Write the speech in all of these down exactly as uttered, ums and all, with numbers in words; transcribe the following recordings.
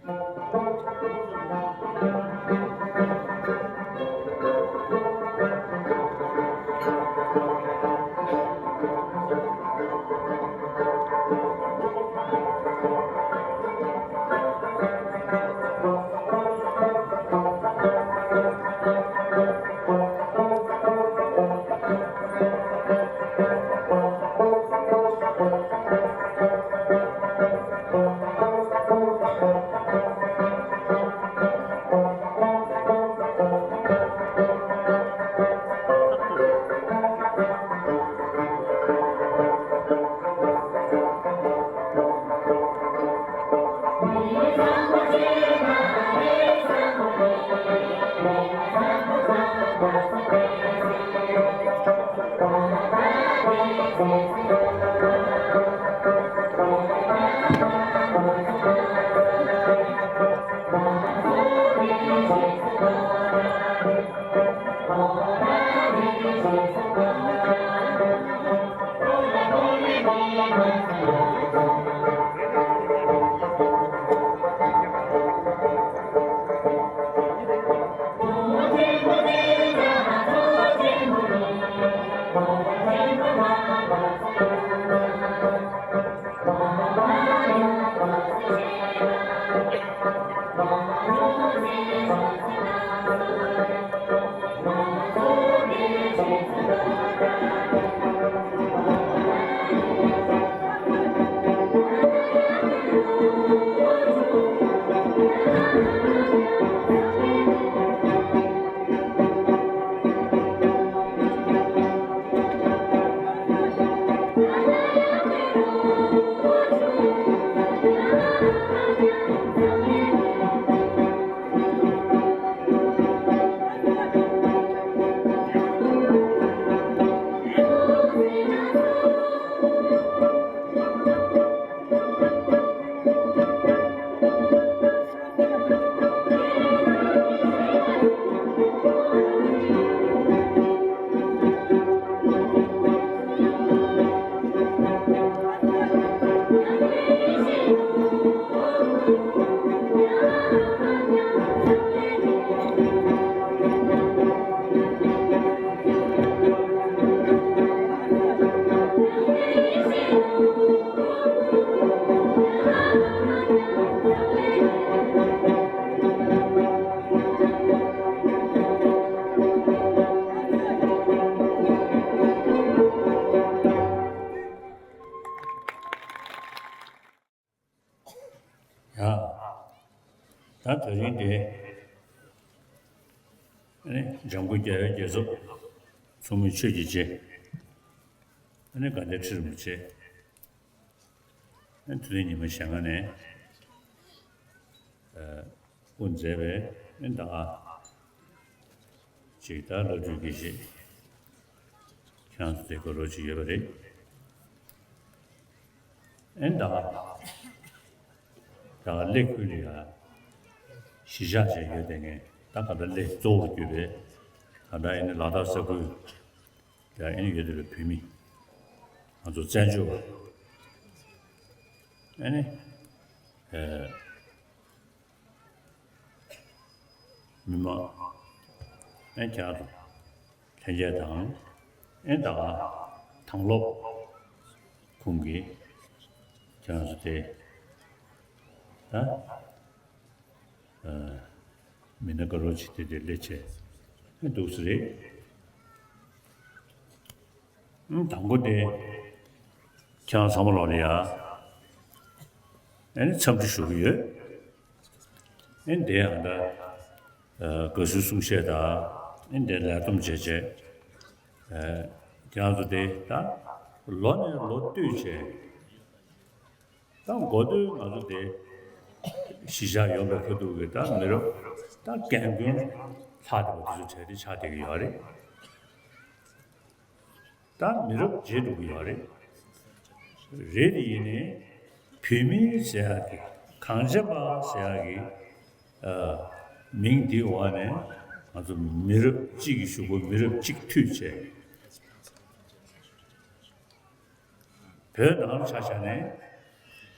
ཡ། ད་དེ་རིང་དེ། ཨ་ནི་འཇམ་མགོན་རྒྱལ་བའི་རྒྱལ་ཚབ། མཚོ་སྔོན་ཆོས་ཀྱི་རྗེ། ཨ་ནི་དགའ་ལྡན་ཁྲི་རིན་པོ་ཆེ། ཨ་ནི་དེ་རིང་ཉི་མ་ཞེ་ལྔ་ནས། ཨ། དབུ་མཛད་པའི་ཨ་ནི་ད། ཅིག་ད་བླ་སྤྲུལ་དགེ་བཤེས་ཁྱེད་རང་ཚོ་དེ་ག་རོ་ཅིག་ཡོད་པ་རེད། ཨེ་ད། ད་གླེ་ཁུལ་ལ་ཡ་གཞིས་ཆགས་ཅིག་ཡོད་དེ་ངས་ད་ག་ད་གླེ་གཙོ་བོར་གྱུར་པའི་ད་ད་ཨེ་ནི་ལ་དྭགས་ས་ཁུལ་ད་ཨེ་ནི་ཡོད་དེ་བའི་བོད་མི་ང་ཚོ་བཙན་བྱོལ་བ་ཨེ་ནི་ཨེ། མི་མང་། ཨེ་ཁྱེད་རང་ཚོ་ལྷན་རྒྱས་དང་། ཨེ་ད་ག་དྭང་སློབ་ཁོང་གིས་ཁྱེད་རང་ཚོ་དེ་ད་ཨ་མི་སྣ་དགའ་རོགས་བྱེད་དེ་དེ་ལས་བྱས་ཨེ་འདུག་ས་རེད། ཨང་། དང་པོ་དེ་ཁྱེད་རང་ཚང་མ་ལོག་ལ་ཡ་ཨེ་ནི་འཚམས་འདྲི་ཞུ་གི་ཡོད། ཨེ་འདི་ཡང་ད་ཨ་དགའ་བསུའི་གསུང་བཤད་དང་ཨེ་འདི་ལས་བསྡོམས་བྱས་བྱས་ཨ་ཁྱེད་རང་ཚོ་དེ་ད་ལོ་ནས་ལོ་བསྟུད་བྱས། ད་འགོ་སྟོད་ང་ཚོ་དེ་གཞིས་ཆགས་ཡོང་པའི་ཁ་ཐུག་གི་ད་མི་རབས་ད་རྒན་རྒོན་ལྷག་བསྡད་པ་དེ་ཚོ་གྲས་དེ་ཆགས་བསྡད་ཀྱི་ཡོད་རེད། ད་མི་རབས་བརྗེ་འགྲོ་གི་ཡོད་རེད། རེད་དེ་ཡིན་ནའི་བོད་མི་ཟེར་ཡག་གི་གངས་ཅན་པ་ཟེར་ཡག་གི་ཨ་མིང་འདིའི་འོག་ནས་ང་ཚོ་མི་རབས་གཅིག་གི་གཞུག་གུ་མི་རབས་གཅིག་མཐུད་བྱས། བོད་ནང་ལ་ཆ་བཞག་ནས་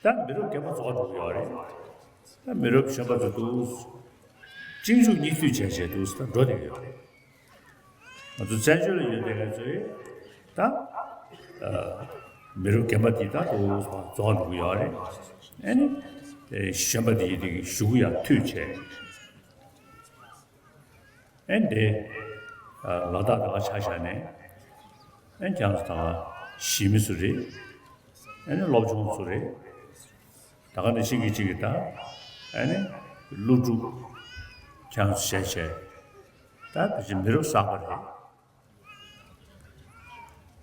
ད་མི་རབས་བརྒྱད་པ་རྫོགས་འགྲོ་གི་ཡོད་རེད། ད་མི་རབས་གཞོན་པ་ཚོ་འདུག་གཅིག་མཇུག་གཉིས་མཐུད་བྱས་བྱས་འདུག་ད་འགྲོ་བསྡད་ཀྱི་ཡོད་རེད། ང་ཚོ་བཙན་བྱོལ་ལ་ཡོད་བསྡད་མཁན་ཚོས་ད་ཨ་མི་རབས་རྒན་པ་དེ་ད་འདུག་རྫོགས་འགྲོ་གི་ཡོད་རེད། ཨ་ནི་ཨེ་གཞོན་པ་དེ་ཡི་དེ་གི་གཞུག་གུ་ཡར་མཐུད་བྱས། ཨེ་འདི་ལ་དྭགས་ད་ག་ཆ་བཞག་ནས་ཨེ་ཁྱེད་རང་ཚོ་ད་གཞིས་མི་ཚོ་རེད། ཨེ་ནི་སློབ་ཆུང་ཚོ་རེད། ད་ག་ནས་གཅིག་གིས་གཅིག་གིས་ད་ཨེ་ནི་སློབ་ཕྲུག་ཁྱེད་རང་ཚོ་བྱས་བྱས་ད་ཕལ་ཆེར་མི་རབས་གསར་པ་རེད།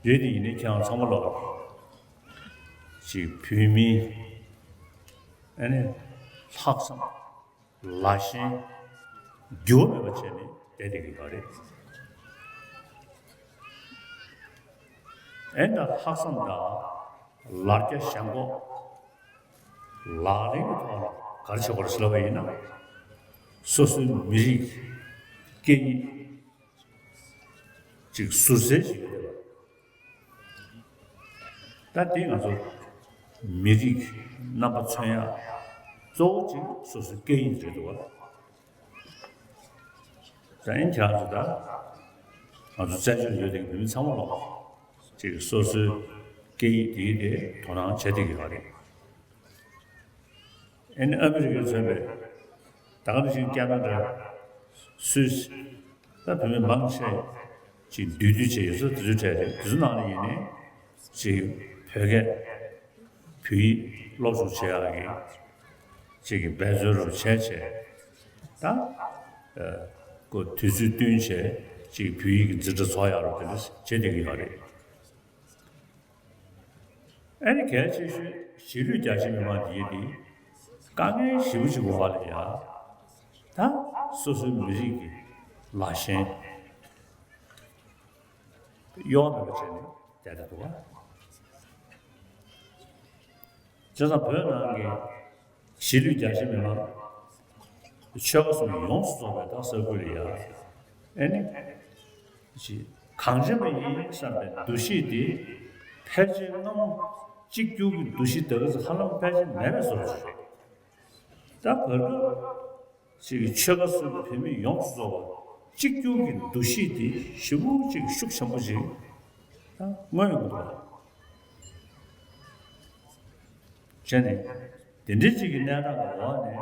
རེད་དེ་ཡིན་ནའི་ཁྱེད་རང་ཚང་མ་ལོག་ཅིག་བོད་མིའི་ཨེ་ནི་ལྷག་བསམ། ལ་ཞེན། འགྱུར་བ་མེད་པ་བྱས་ནས་བསྡད་བསྡད་ཀྱི་ཡོད་རེད། ཨེ་ད་ལྷག་བསམ་དང་ལ་རྒྱ་ཞེན་ཁོག་ལག་ལེན་གྱི་ཐོག་ལ་ག་རེ་བྱེད་དགོས་རེད་ཟེར་ལབ་པ་ཡིན་ན། སོ་སོའི་མི་རིགས་སྐད་ཡིག་ཅིག་ཟུར་གསལ་ཞིག་ཡོད་པ། ད་དེ་ང་ཚོ་མི་རིགས་རྣམ་པ་མཚོན་ཡ་གཙོ་བོ་གཅིག་སོ་སོའི་སྐད་ཡིག་རེད་འདུག་བ། ད་ཡིན་ཁྱེད་རང་ཚོ་ད་ང་ཚོ་བཙན་བྱོལ་ཡོད་དེ་བོད་མི་ཚང་མ་ལོག་ཅིག་སོ་སོའི་སྐད་ཡིག་དེ་དེ་དོ་སྣང་བྱེད་བསྡད་ཀྱི་ཡོད་རེད། ཨེ་ནི་ཨ་མི་རི་ཀས་མཚོན་པའི་ད་ག་ནང་བཞིན་ཀེ་ན་ཌ། སུད་སི། ད་བོད་མི་མང་ཆེ་ཅིག་འདུས་སྡོད་བྱས་ཡོད་ཚད་དེ་ཚོའི་གྲས་རེད། དེ་ཚོ་ནང་ལ་ཡིན་ནའི་ཅིག་བོད་སྐད་བོད་ཡིག་སློབ་སྦྱོང་བྱེད་ཡག་གི་ཅིག་གི་འབད་བརྩོན་རོགས་བྱས་བྱས་ད་ཨ་ཁོ་དུས་ཚོད་བསྟུན་བྱས་ཅིག་བོད་ཡིག་གི་འཛིན་གྲྭ་ཚོགས་ཡག་རོགས་དེ་འདྲ་བྱེད་བསྡད་ཀྱི་ཡོད་རེད། ཨ་ནི་གལ་ཆེ་ཤོས་གཞིས་ལུས་རྒྱ་ཆེ་མི་མང་འདིའི་དེ་དཀའ་ངལ་ཞེ་པོ་ཅིག་འོག་ལ་ཡ་ད་སོ་སོའི་མི་རིགས་ཀྱི་ལ་ཞེན་གཡོ་མེད་པ་བྱས་ནས་བསྡད་བསྡད་འདུག་བ། བྱས་ཙང་བོད་ནང་གི་གཞིས་ལུས་རྒྱ་ཆེ་མི་མང་ཆོལ་ཁ་གསུམ་ཡོངས་སུ་རྫོགས་པའི་ད་ས་ཁུལ་ལ་ཡ་ཨེ་ནི་ཅིག་གང་བྱེད་པ་ཡིན་བསམ་པའི་འདུ་ཤེས་དེ་ཕལ་ཆེར་སྔ་མོ་གཅིག་གྱུར་གྱི་འདུ་ཤེས་དེ་ག་ཚོད་ཧ་ལམ་ཕལ་ཆེར་མེད་པའི་བཟོ་འདྲ་ཞིག་རེད། ད་བར་སྐབས་ཅིག་ཆོལ་ཁ་གསུམ་བོད་མི་ཡོངས་སུ་རྫོགས་པ་གཅིག་གྱུར་གྱི་འདུ་ཤེས་དེ་ཞེ་པོ་ཅིག་ཤུགས་ཆེན་པོ་ཅིག་ད་མངོན་ཡོང་གི་འདུག་བྱས་ནས་དེ་འདྲའི་ཅིག་གི་གནས་སྟངས་ཀྱི་འོག་ནས།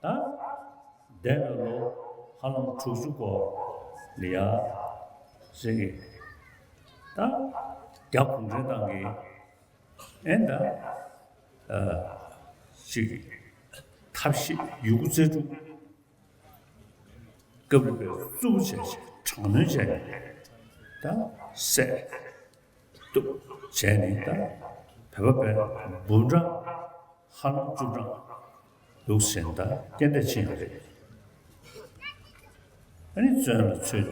ད་འདས་པའི་ལོ་ཧ་ལམ་དྲུག་ཅུ་སྐོར་ལ་ཡ་ཟེར་གི་ད་རྒྱ་གུང་ཁྲན་ཏང་གིས་ཨེ་ད་ཨ་ཅིག་ཐབས་ཤེས་ཡོད་རྒུ་རྩལ་སྤྲུགས་སྐབས་རེ་བས་རྩུབ་པོ་བྱས་བྱས་དྲག་གནོན་བྱས་ནས་ད་བསད་གཏུབ་བྱས་ནས་ད་བོད་པ་བས་འབུམ་ཕྲག་ཧ་ལམ་བཅུ་གྲངས་ལུག་ཟིན་ད་རྐྱེན་འདས་ཕྱིན་ཡོད་རེད། ཨ་ནི་བཙོན་ལ་ཚུད་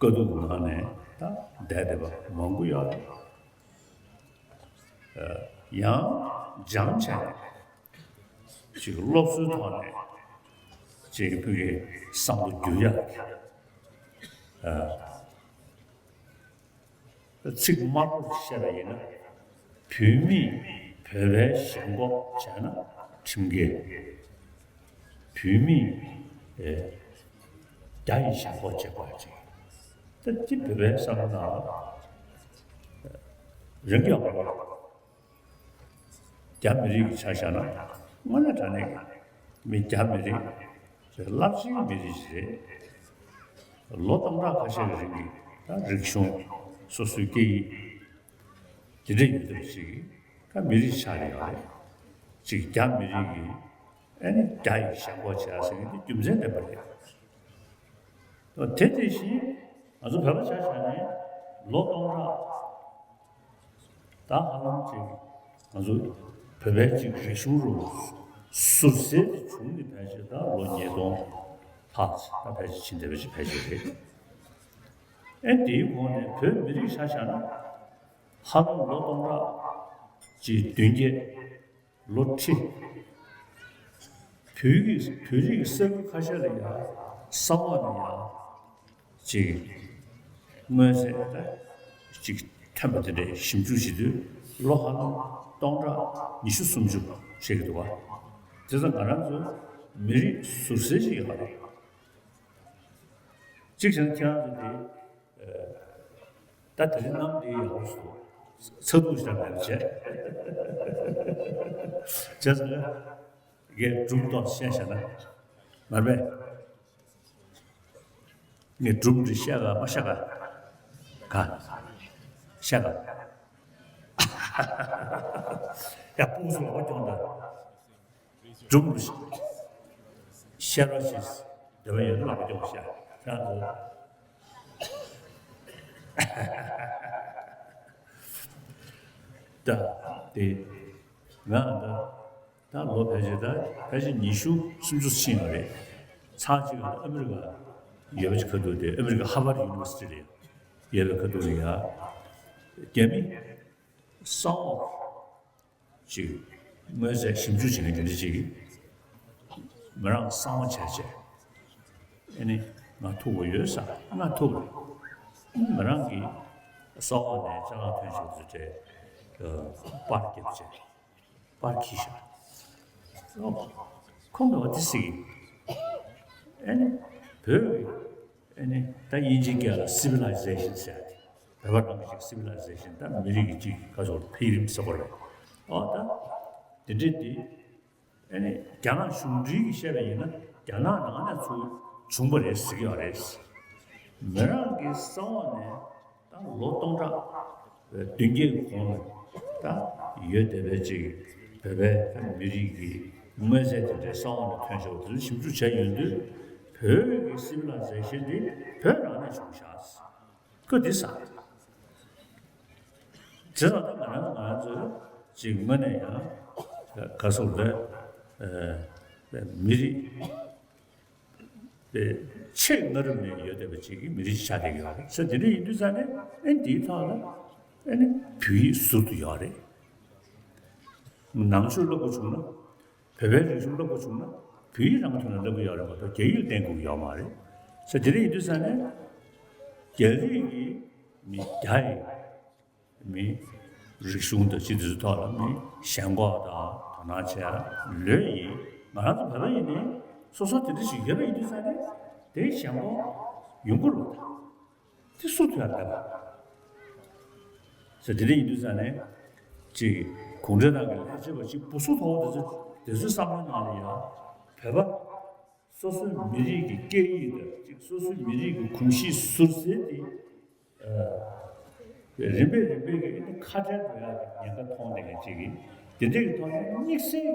དཀའ་སྡུག་གི་ངང་ནས་ད་བསྡད་བསྡད་པ་མང་པོ་ཡོད་རེད། ཡང་སྦྱངས་བྱས་ཅིག་སློབ་གསོའི་ཐོག་ནས་ཅིག་བོད་ཀྱི་བསམ་བློ་བསྒྱུར་ཡག་གི་ཚིག་དམར་པོར་བཤད་པ་ཡིན་ན། བོད་མིས་བོད་པའི་ཞེན་ཁོག་བྱས་ན་ཁྲིམས་འགལ། བོད་མིས་ཨེ་རྒྱ་ཡི་ཞེན་ཁོག་བྱེད་པ་ཅིག་ད་འདི་བོད་པའི་བསམ་བློ་ནང་རང་གི་ཡོང་བ་རེད། རྒྱ་མི་རིགས་ཀྱི་ཆ་བཞག་ན་དངོས་གནས་དྲང་གནས་ཀྱི་མི་རྒྱ་མི་རིགས་རླབས་ཆེན་གྱི་མི་རིགས་ཤིག་རེད། ལོ་སྟོང་ཕྲག་ཁ་ཤས་ཀྱི་རིང་གི་ད་རིག་གཞུང་སོ་སོའི་སྐད་ཡིག་དེ་འདྲ་ཡོད་ཐུབ་ཅིག་ད་མི་རིགས་ཆགས་ཡོད་རེད། ཅིག་རྒྱ་མི་རིགས་ཀྱི་ཨ་ནི་རྒྱ་ཡི་ཞེན་ཁོག་བྱེད་ཡ་ཟེར་མཁན་དེ་རྒྱུ་མཚན་ལྡན་པ་རེད། དེ་དེ་བཞིན་ང་ཚོ་བོད་པ་ཆ་བཞག་ནས་ལོ་སྟོང་ཕྲག་ད་ཧ་ལམ་ཅིག་ང་ཚོ་བོད་པའི་ཅིག་རིག་གཞུང་རུ་ཟུར་ཟའི་དེ་བྱུང་ནས་ཕལ་ཆེར་ད་ལོ་ཉིས་སྟོང་ལྷག་ཙམ་ད་ཕལ་ཆེར་ཕྱིན་བསྡད་པ་ཅིག་ཕལ་ཆེར་རེད། ཨེ་དེའི་གོང་ནས་བོད་མི་རིགས་ཆ་བཞག་ན་ཧ་ལམ་ལོ་སྟོང་ཕྲག་ཅིག་བདུན་བརྒྱད། ལོ་ཁྲི། བོད་ཀྱི་བོད་རིགས་ཀྱི་ས་ཁུལ་ཁ་ཤས་ལ་ཡང་ས་འོག་ནས་ཡང་ཅིག་མངོན་གསལ་ཅིག་ཐོན་པ་དེ་འདྲའི་ཞིབ་འཇུག་བྱེད་དུས་ལོ་ཧ་ལམ་སྟོང་ཕྲག་ཉི་ཤུ་སུམ་ཅུ་བཤད་ཀྱི་འདུག་བ། དེ་ཚོ་ང་རང་ཚོ་མི་རིགས་ཟུར་གསལ་ཞིག་ཡོད་པ་རེད། གཅིག་བྱས་ན་ཁྱེད་རང་ཚོ་དེ་ད་དེ་རིང་གནམ་འདི་ཡག་པོ་སོང་། ཚ་གདུག་ཞིག་ལ་མེད་པ་བྱས། བྱས་ཙང་ངས་སྒྲུང་ཐོག་བཤད་བཞག་ན་མ་རེད་པས། ངས་སྒྲུང་འདི་བཤད་ག་མ་བཤད་ག་ག་བཤད་ག་ཡ་སྤུ་གུ་ཚོ་ལག་པ་རྒྱོབ་དང་། སྒྲུང་བཤད་རོགས་ཞེས་འདོད་པ་ཡོད་ན་ལག་པ་རྒྱོབ་བཤད་ཡང་འདུག་ད་དེ་ང་ད་ད་ལོ་ཕལ་ཆེར་ད་ཕལ་ཆེར་ཉི་ཤུ་སུམ་ཅུ་ཕྱིན་པ་རེད། ཚང་གཅིག་ལ་ཨ་མི་རི་ཀ་ཡོད་པ་ཅིག་ཁ་ཐུག་དེ་ཨ་མི་རི་ཀ་ཧར་ཝར་ཡུ་ནི་ཝར་སི་ཊི་ལ་ཡོད་པའི་ཁ་ཐུག་ལ་ཡ་རྒྱ་མི་གསང་བ་ཅིག་དངོས་རྫས་ཞིབ་འཇུག་བྱེད་མཁན་དེ་འདྲ་ཅིག་ང་རང་གསང་བ་བྱས་བྱས་ཨ་ནི་ང་ཐུག་པ་ཡོད་ས་ང་ཐུག་རེད། ང་རང་གི་གསང་བ་ནས་ཅ་ལག་ཐོན་ཆོག་ཚུལ་དེ་པར་བརྒྱབ་བྱས། པར་འཁྱེར་ཤག་ཁོང་གིས་འོ་དེ་ཟེར་གི་ཨ་ནི་བོད་ཨ་ནི་ད་དབྱིན་ཇིའི་སྐད་ལ་སི་བི་ལའི་ཟེ་ཤན་ཟེར་ཡ་དེ་བོད་པ་རང་གི་ཅིག་སི་བི་ལའི་ཟེ་ཤན་ད་མི་རིགས་ཀྱི་ཅིག་ག་ཚོད་འཕེལ་རིམ་ཟེར་དགོས་རེད། ཨོ་ད་དེ་འདྲས་དེ་ཨ་ནི་རྒྱ་ནག་གཞུང་འབྲེལ་གྱིས་བཤད་པ་ཡིན་ན་རྒྱ་ནག་ནང་ནས་ཚུར་བྱུང་བ་རེད་ཟེར་གྱི་ཡོད་རེད། མི་རང་གི་གསང་བ་ནས། ད་ལོ་སྟོང་ཕྲག་བདུན་བརྒྱད་ཀྱི་གོང་ལ་ད་ཡོད་བསྡད་པའི་ཅིག་བོད་པའི་མི་རིགས་ཀྱི་དངོས་རྫས་དེ་འདྲའི་གསང་བ་ནས་ཐོན་བཞག་པ་དེ་ཚོ་ཞིབ་འཇུག་བྱས་ཡོང་དུས་བོད་ཀྱི་སི་བི་ལ་ཛེ་ཤན་འདི་བོད་རང་ནས་བྱུང་བཞག་ཁོ་འདི་ས་དེ་ལ་ད་ང་རང་ང་རང་ཚོས་ཅིག་དངོས་གནས་ཡང་ག་སོགས་རེད། མི་རིགས། པའི་ཆེས་སྔ་རབས་ནས་ཡོད་བསྡད་པ་ཅིག་གི་མི་རིགས་ཤིག་ཆགས་བསྡད་ཀྱི་ཡོད་རེད། ས་དེ་འདྲ་ཡིན་དུས་ཙང་ནས་ཨ་ནི་འདིའི་ཐོག་ལ་ཨ་ནི་བོད་ཡིག་ཟུར་དུ་ཡོད་རེད། ནང་ཆོས་སློབ་དགོས་བྱུང་ན་བོད་པའི་རིག་གཞུང་སློབ་དགོས་བྱུང་ན་བོད་ཡིག་རང་གི་ཐོག་ནས་སློབ་ཀྱི་ཡོད་རེད་མ་གཏོགས་རྒྱ་ཡིག་ལ་བརྟེན་དགོས་ཀྱི་ཡོད་མ་རེད། ས་དེ་འདྲ་ཡིན་དུས་ཙང་ནས་རྒྱ་རིགས་ཀྱི་མི་རྒྱ་ཡི། མི་རིག་གཞུང་དང་ཅི་དེ་ཚོའི་ཐོག་ལ་མི་ཞེན་ཁོག་དང་དོ་སྣང་བྱས་ལོས་ཡིན། ང་རང་ཚོ་བོད་པ་ཡིན་ནའི་སོ་སོ་དེ་འདྲ་ཞིག་ཡོད་པ་ཡིན་དུས་ཙང་ནས་དེའི་ཞེན་ཁོག་ཡོང་གི་རེད་ད། དེ་སུ་ཐུབ་ཡ་མེད་པ། ཟེར་དེ་འདྲ་ཡིན་དུས་ཙང་ནས་ཅིག་གུང་ཁྲན་ཏང་གི་ལས་བྱེད་པ་ཅིག་བུ་སུ་ཐོག་དེ་ཚོ་དེ་ཚོའི་བསམ་བློའི་ནང་ལ་ཡང་བོད་པ། སོ་སོའི་མི་རིགས་ཀྱི་སྐད་ཡིག་དང་གཅིག་སོ་སོའི་མི་རིགས་ཀྱི་གོམས་གཤིས་ཟུར་ཟེར་དེ་རིམ་པས་རིམ་པས་ཀྱི་ཁ་བྲལ་འགྲོ་ཡག་གི་ཉེན་ཁ་མཐོང་བསྡད་མཁན་ཅིག་གིས་དེ་འདྲ་གི་ཐོག་ནས་དམིགས་བསལ་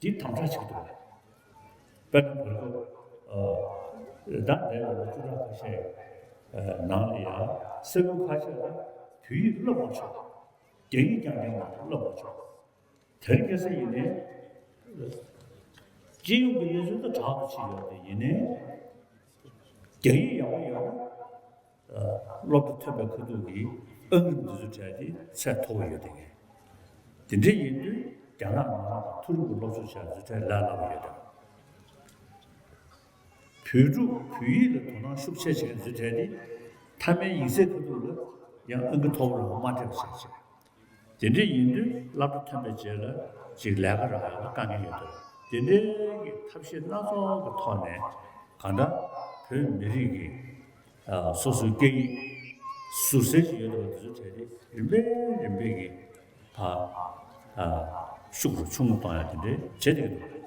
གྱི་དེ་དམ་དྲག་བྱེད་ཀྱི་འདུག་དཔེར་ན་བར་སྐབས་ད་འདས་པའི་ལོ་བཅུ་ཕྲག་ཁ་ཤས་ནང་ལ་ཡང་ས་ཁུལ་ཁ་ཤས་ལ་བོད་ཡིག་སློབ་མ་ཆོག་རྒྱ་ཡིག་རྐྱང་རྐྱང་མ་གཏོགས་སློབ་མ་ཆོག་དེར་ཁ་སང་ཡིན་ནའི། སྤྱི་ཡོངས་ཀྱི་གནས་ཚུལ་དང་དྲག་ཏུ་ཕྱིན་ཡོད་དེ་ཡིན་ནའི། རྒྱ་ཡིག་ཡག་པོ་ཡོད་ན། སློབ་གྲྭ་ཐོན་པའི་ཁ་ཐུག་གི་ཨང་རིམ་འདི་ཚོ་གྲས་དེ་ཚད་མཐོ་བོ་ཡོད་དེ་ངས། དེ་འདྲ་ཡིན་དུས་རྒྱ་ནག་ནང་ལ་མཐོ་རིམ་གྱི་སློབ་གསོ་བྱ་ཚུལ་གྲས་ལས་སླ་པོ་ཡོད་དེ། བོད་ཕྲུག་བོད་ཡིག་ལ་དོ་སྣང་ཤུགས་ཆེ་བྱེད་མཁན་ཚོའི་གྲས་དེ་མཐའ་མའི་ཡིག་ཚད་ཁ་ཐུག་ལ་ཡང་ཨང་ཀི་མཐོ་པོ་རང་མ་སྤྲད་པ་བྱས་བྱས། དེ་འདྲ་ཡིན་དུས་སློབ་གྲྭ་ཐོན་པའི་རྗེས་ལ་ཅིག་ལས་ཀ་རག་ཡག་ལ་དཀའ་ངལ་ཡོད་དོ། དེ་འདྲའི་གི་ཐབས་ཤེས་སྣ་ཚོགས་ཀྱི་ཐོག་ནས་གང་ལྟར་བོད་མི་རིགས་ཀྱི་ཨ་སོ་སོའི་སྐད་ཡིག་ཟུར་གསལ་ཞིག་ཡོད་དོ་དེ་ཚོ་གྲས་དེ་རིམ་པས་རིམ་པས་ཀྱི་ཕར་ཨ་ཤུགས་རུ་ཆུང་རུ་གཏོང་ཡག་དེ་འདྲའི་བྱེད་བསྡད་ཀྱི་འདུག་རེད་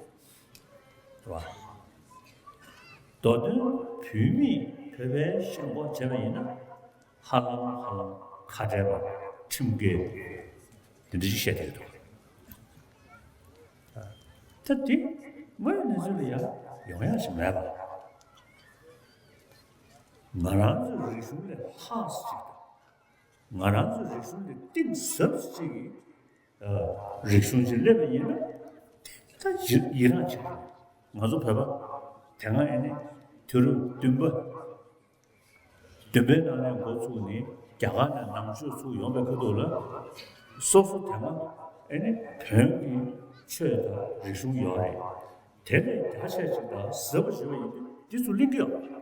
བ། མདོ་དོན་བོད་མིས་བོད་པའི་ཞེན་ཁོག་བྱས་པ་ཡིན་ན། ཧ་ལམ་ཧ་ལམ་ཁ་བྲལ་བ་ཁྲིམས་འགལ་དེ་འདྲ་ཞིག་བཤད་བསྡད་འདུག་ད་དེ་དངོས་ཡོད་གནས་ཚུལ་ལ་ཡང་ཡོང་ཡག་ཞིག་མེད་པ། ང་རང་ཚོའི་རིག་གཞུང་ལས་ལྷག་ཅིག་དང་། ང་རང་ཚོའི་རིག་གཞུང་ལས་གཏིང་ཟབ་ཅིག་གི་རིག་གཞུང་ཅིག་སླེབས་པ་ཡིན་ན། ད་ཡི་ཡི་རངས་བྱེད་དགོས། ང་ཚོ་བོད་པ་དེ་སྔ་ཨེ་ནི་དུས་རབས་བདུན་པ། བདུན་པའི་ནང་ནས་འགོ་བཙུགས་ནས་རྒྱ་གར་ནས་ནང་ཆོས་ཚུར་ཡོང་པའི་ཁ་ཐུག་ལ། སོ་སོ་དེ་སྔ་ཨེ་ནི་བོན་གྱི་ཆོས་དང་རིག་གཞུང་ཡོད་རེད། དེ་ལས་རྒྱ་ཆེ་ཅིག་དང་ཟབ་པོ་ཞིག་ཡོད་པ་ཡིན་དུས་འདི་ཚུར་གླེང་གི་ཡོད་རེད། རེད་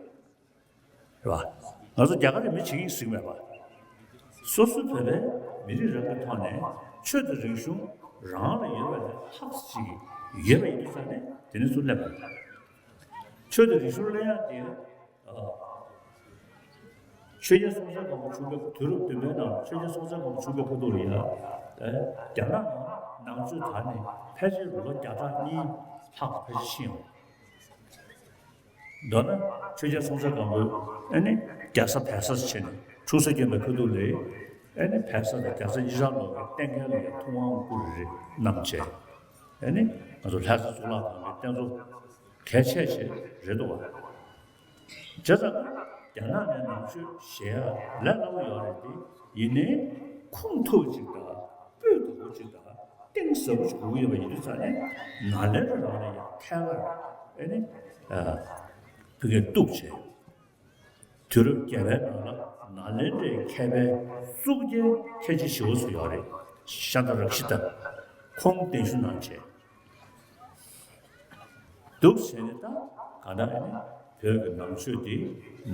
བ། ང་ཚོ་རྒྱ་གར་རི་མི་བྱེད་ཀྱི་ཟིག་མེད་པ། སོ་སོའི་བོད་པའི་མི་རིགས་རང་གི་ཐོག་ནས་ཆོས་དང་རིག་གཞུང་རང་ལ་ཡོད་པ་ལས་ལྷག་ཅིག་གི་ ཡོད་པ་ཡིན་དུས་ཙང་ནས་དེ་ནས་ཚུར་སླེབས་པ་རེད། ཆོས་དང་རིག་གཞུང་གླེང་ཡག་དེ། ཨ། ཆོས་རྒྱལ་སྲོང་བཙན་སྒམ་པོ་བྱུང་བའི་དུས་རབས་བདུན་པའི་ནང་ཆོས་རྒྱལ་སྲོང་བཙན་སྒམ་པོ་བྱུང་བའི་ཁ་ཐུག་ལ་ཡ། ཨེ། རྒྱ་ནག་ནང་ནང་ཆོས་དར་ནས་ཕལ་ཆེར་ལོ་བརྒྱ་ཕྲག་གཉིས་ལྷག་ཕལ་ཆེར་ཕྱིན་ཡོང་། མདོར་ན་ཆོས་རྒྱལ་སྲོང་བཙན་སྒམ་པོས་ཨ་ནི་རྒྱ་བཟའ་བལ་བཟའ་བྱས་ནས་འཁྲུག་ས་བསྐྱོན་པའི་ཁ་ཐུག་ལ། ཨ་ནི་བལ་བཟའ་དང་རྒྱ་བཟའ་གཉིས་ཆར་ལོག་གི་གཏན་འཁེལ་ལ་ཡ་ཐུབ་དབང་སྐུ་རེ་རེ་བསྣམས་བྱས། ཨ་ནི་ང་ཚོ་ལྷ་ས་གཙུག་ལག་ཁང་གི་རྟེན་གཙོ་གལ་ཆེ་ཤོས་རེད་འདུག་བ། བྱས་ཙང་རྒྱ་ནག་ནས་ནང་ཆོས་བཤད་ཡ་ལས་སླ་པོ་ཡོད་རེད་དེ། ཡིན་ནའི་ཁུངས་ཐུབ་པ་ཅིག་དང་སྤུས་དག་པོ་ཅིག་དང་གཏིང་ཟབ་པོ་ཅིག་དགོས་ཀྱི་ཡོད་པ་ཡིན་དུས་ཙང་ནས་ནཱ་ལེནྡྲ་རང་ལ་ཡང་ཐད་ཀར་ཨེ་ནི་ཨ་ཕ་གིར་གཏུགས་བྱས། དུས་རབས་བརྒྱད་པའི་ནང་ལ་ནཱ་ལེནྡྲའི་མཁས་པའི་གཙུག་རྒྱན་མཁན་ཆེན་ཞི་བ་འཚོ་ཡོད་རེད། ཤཱནྟ་རཀྵི་ཏ། ཁོང་གདན་ཞུ་གནང་བྱས། འདུག་བྱས་ནས་ད་ག་ད་ཨ་ནི་བོད་ཀྱི་ནང་ཆོས་འདི་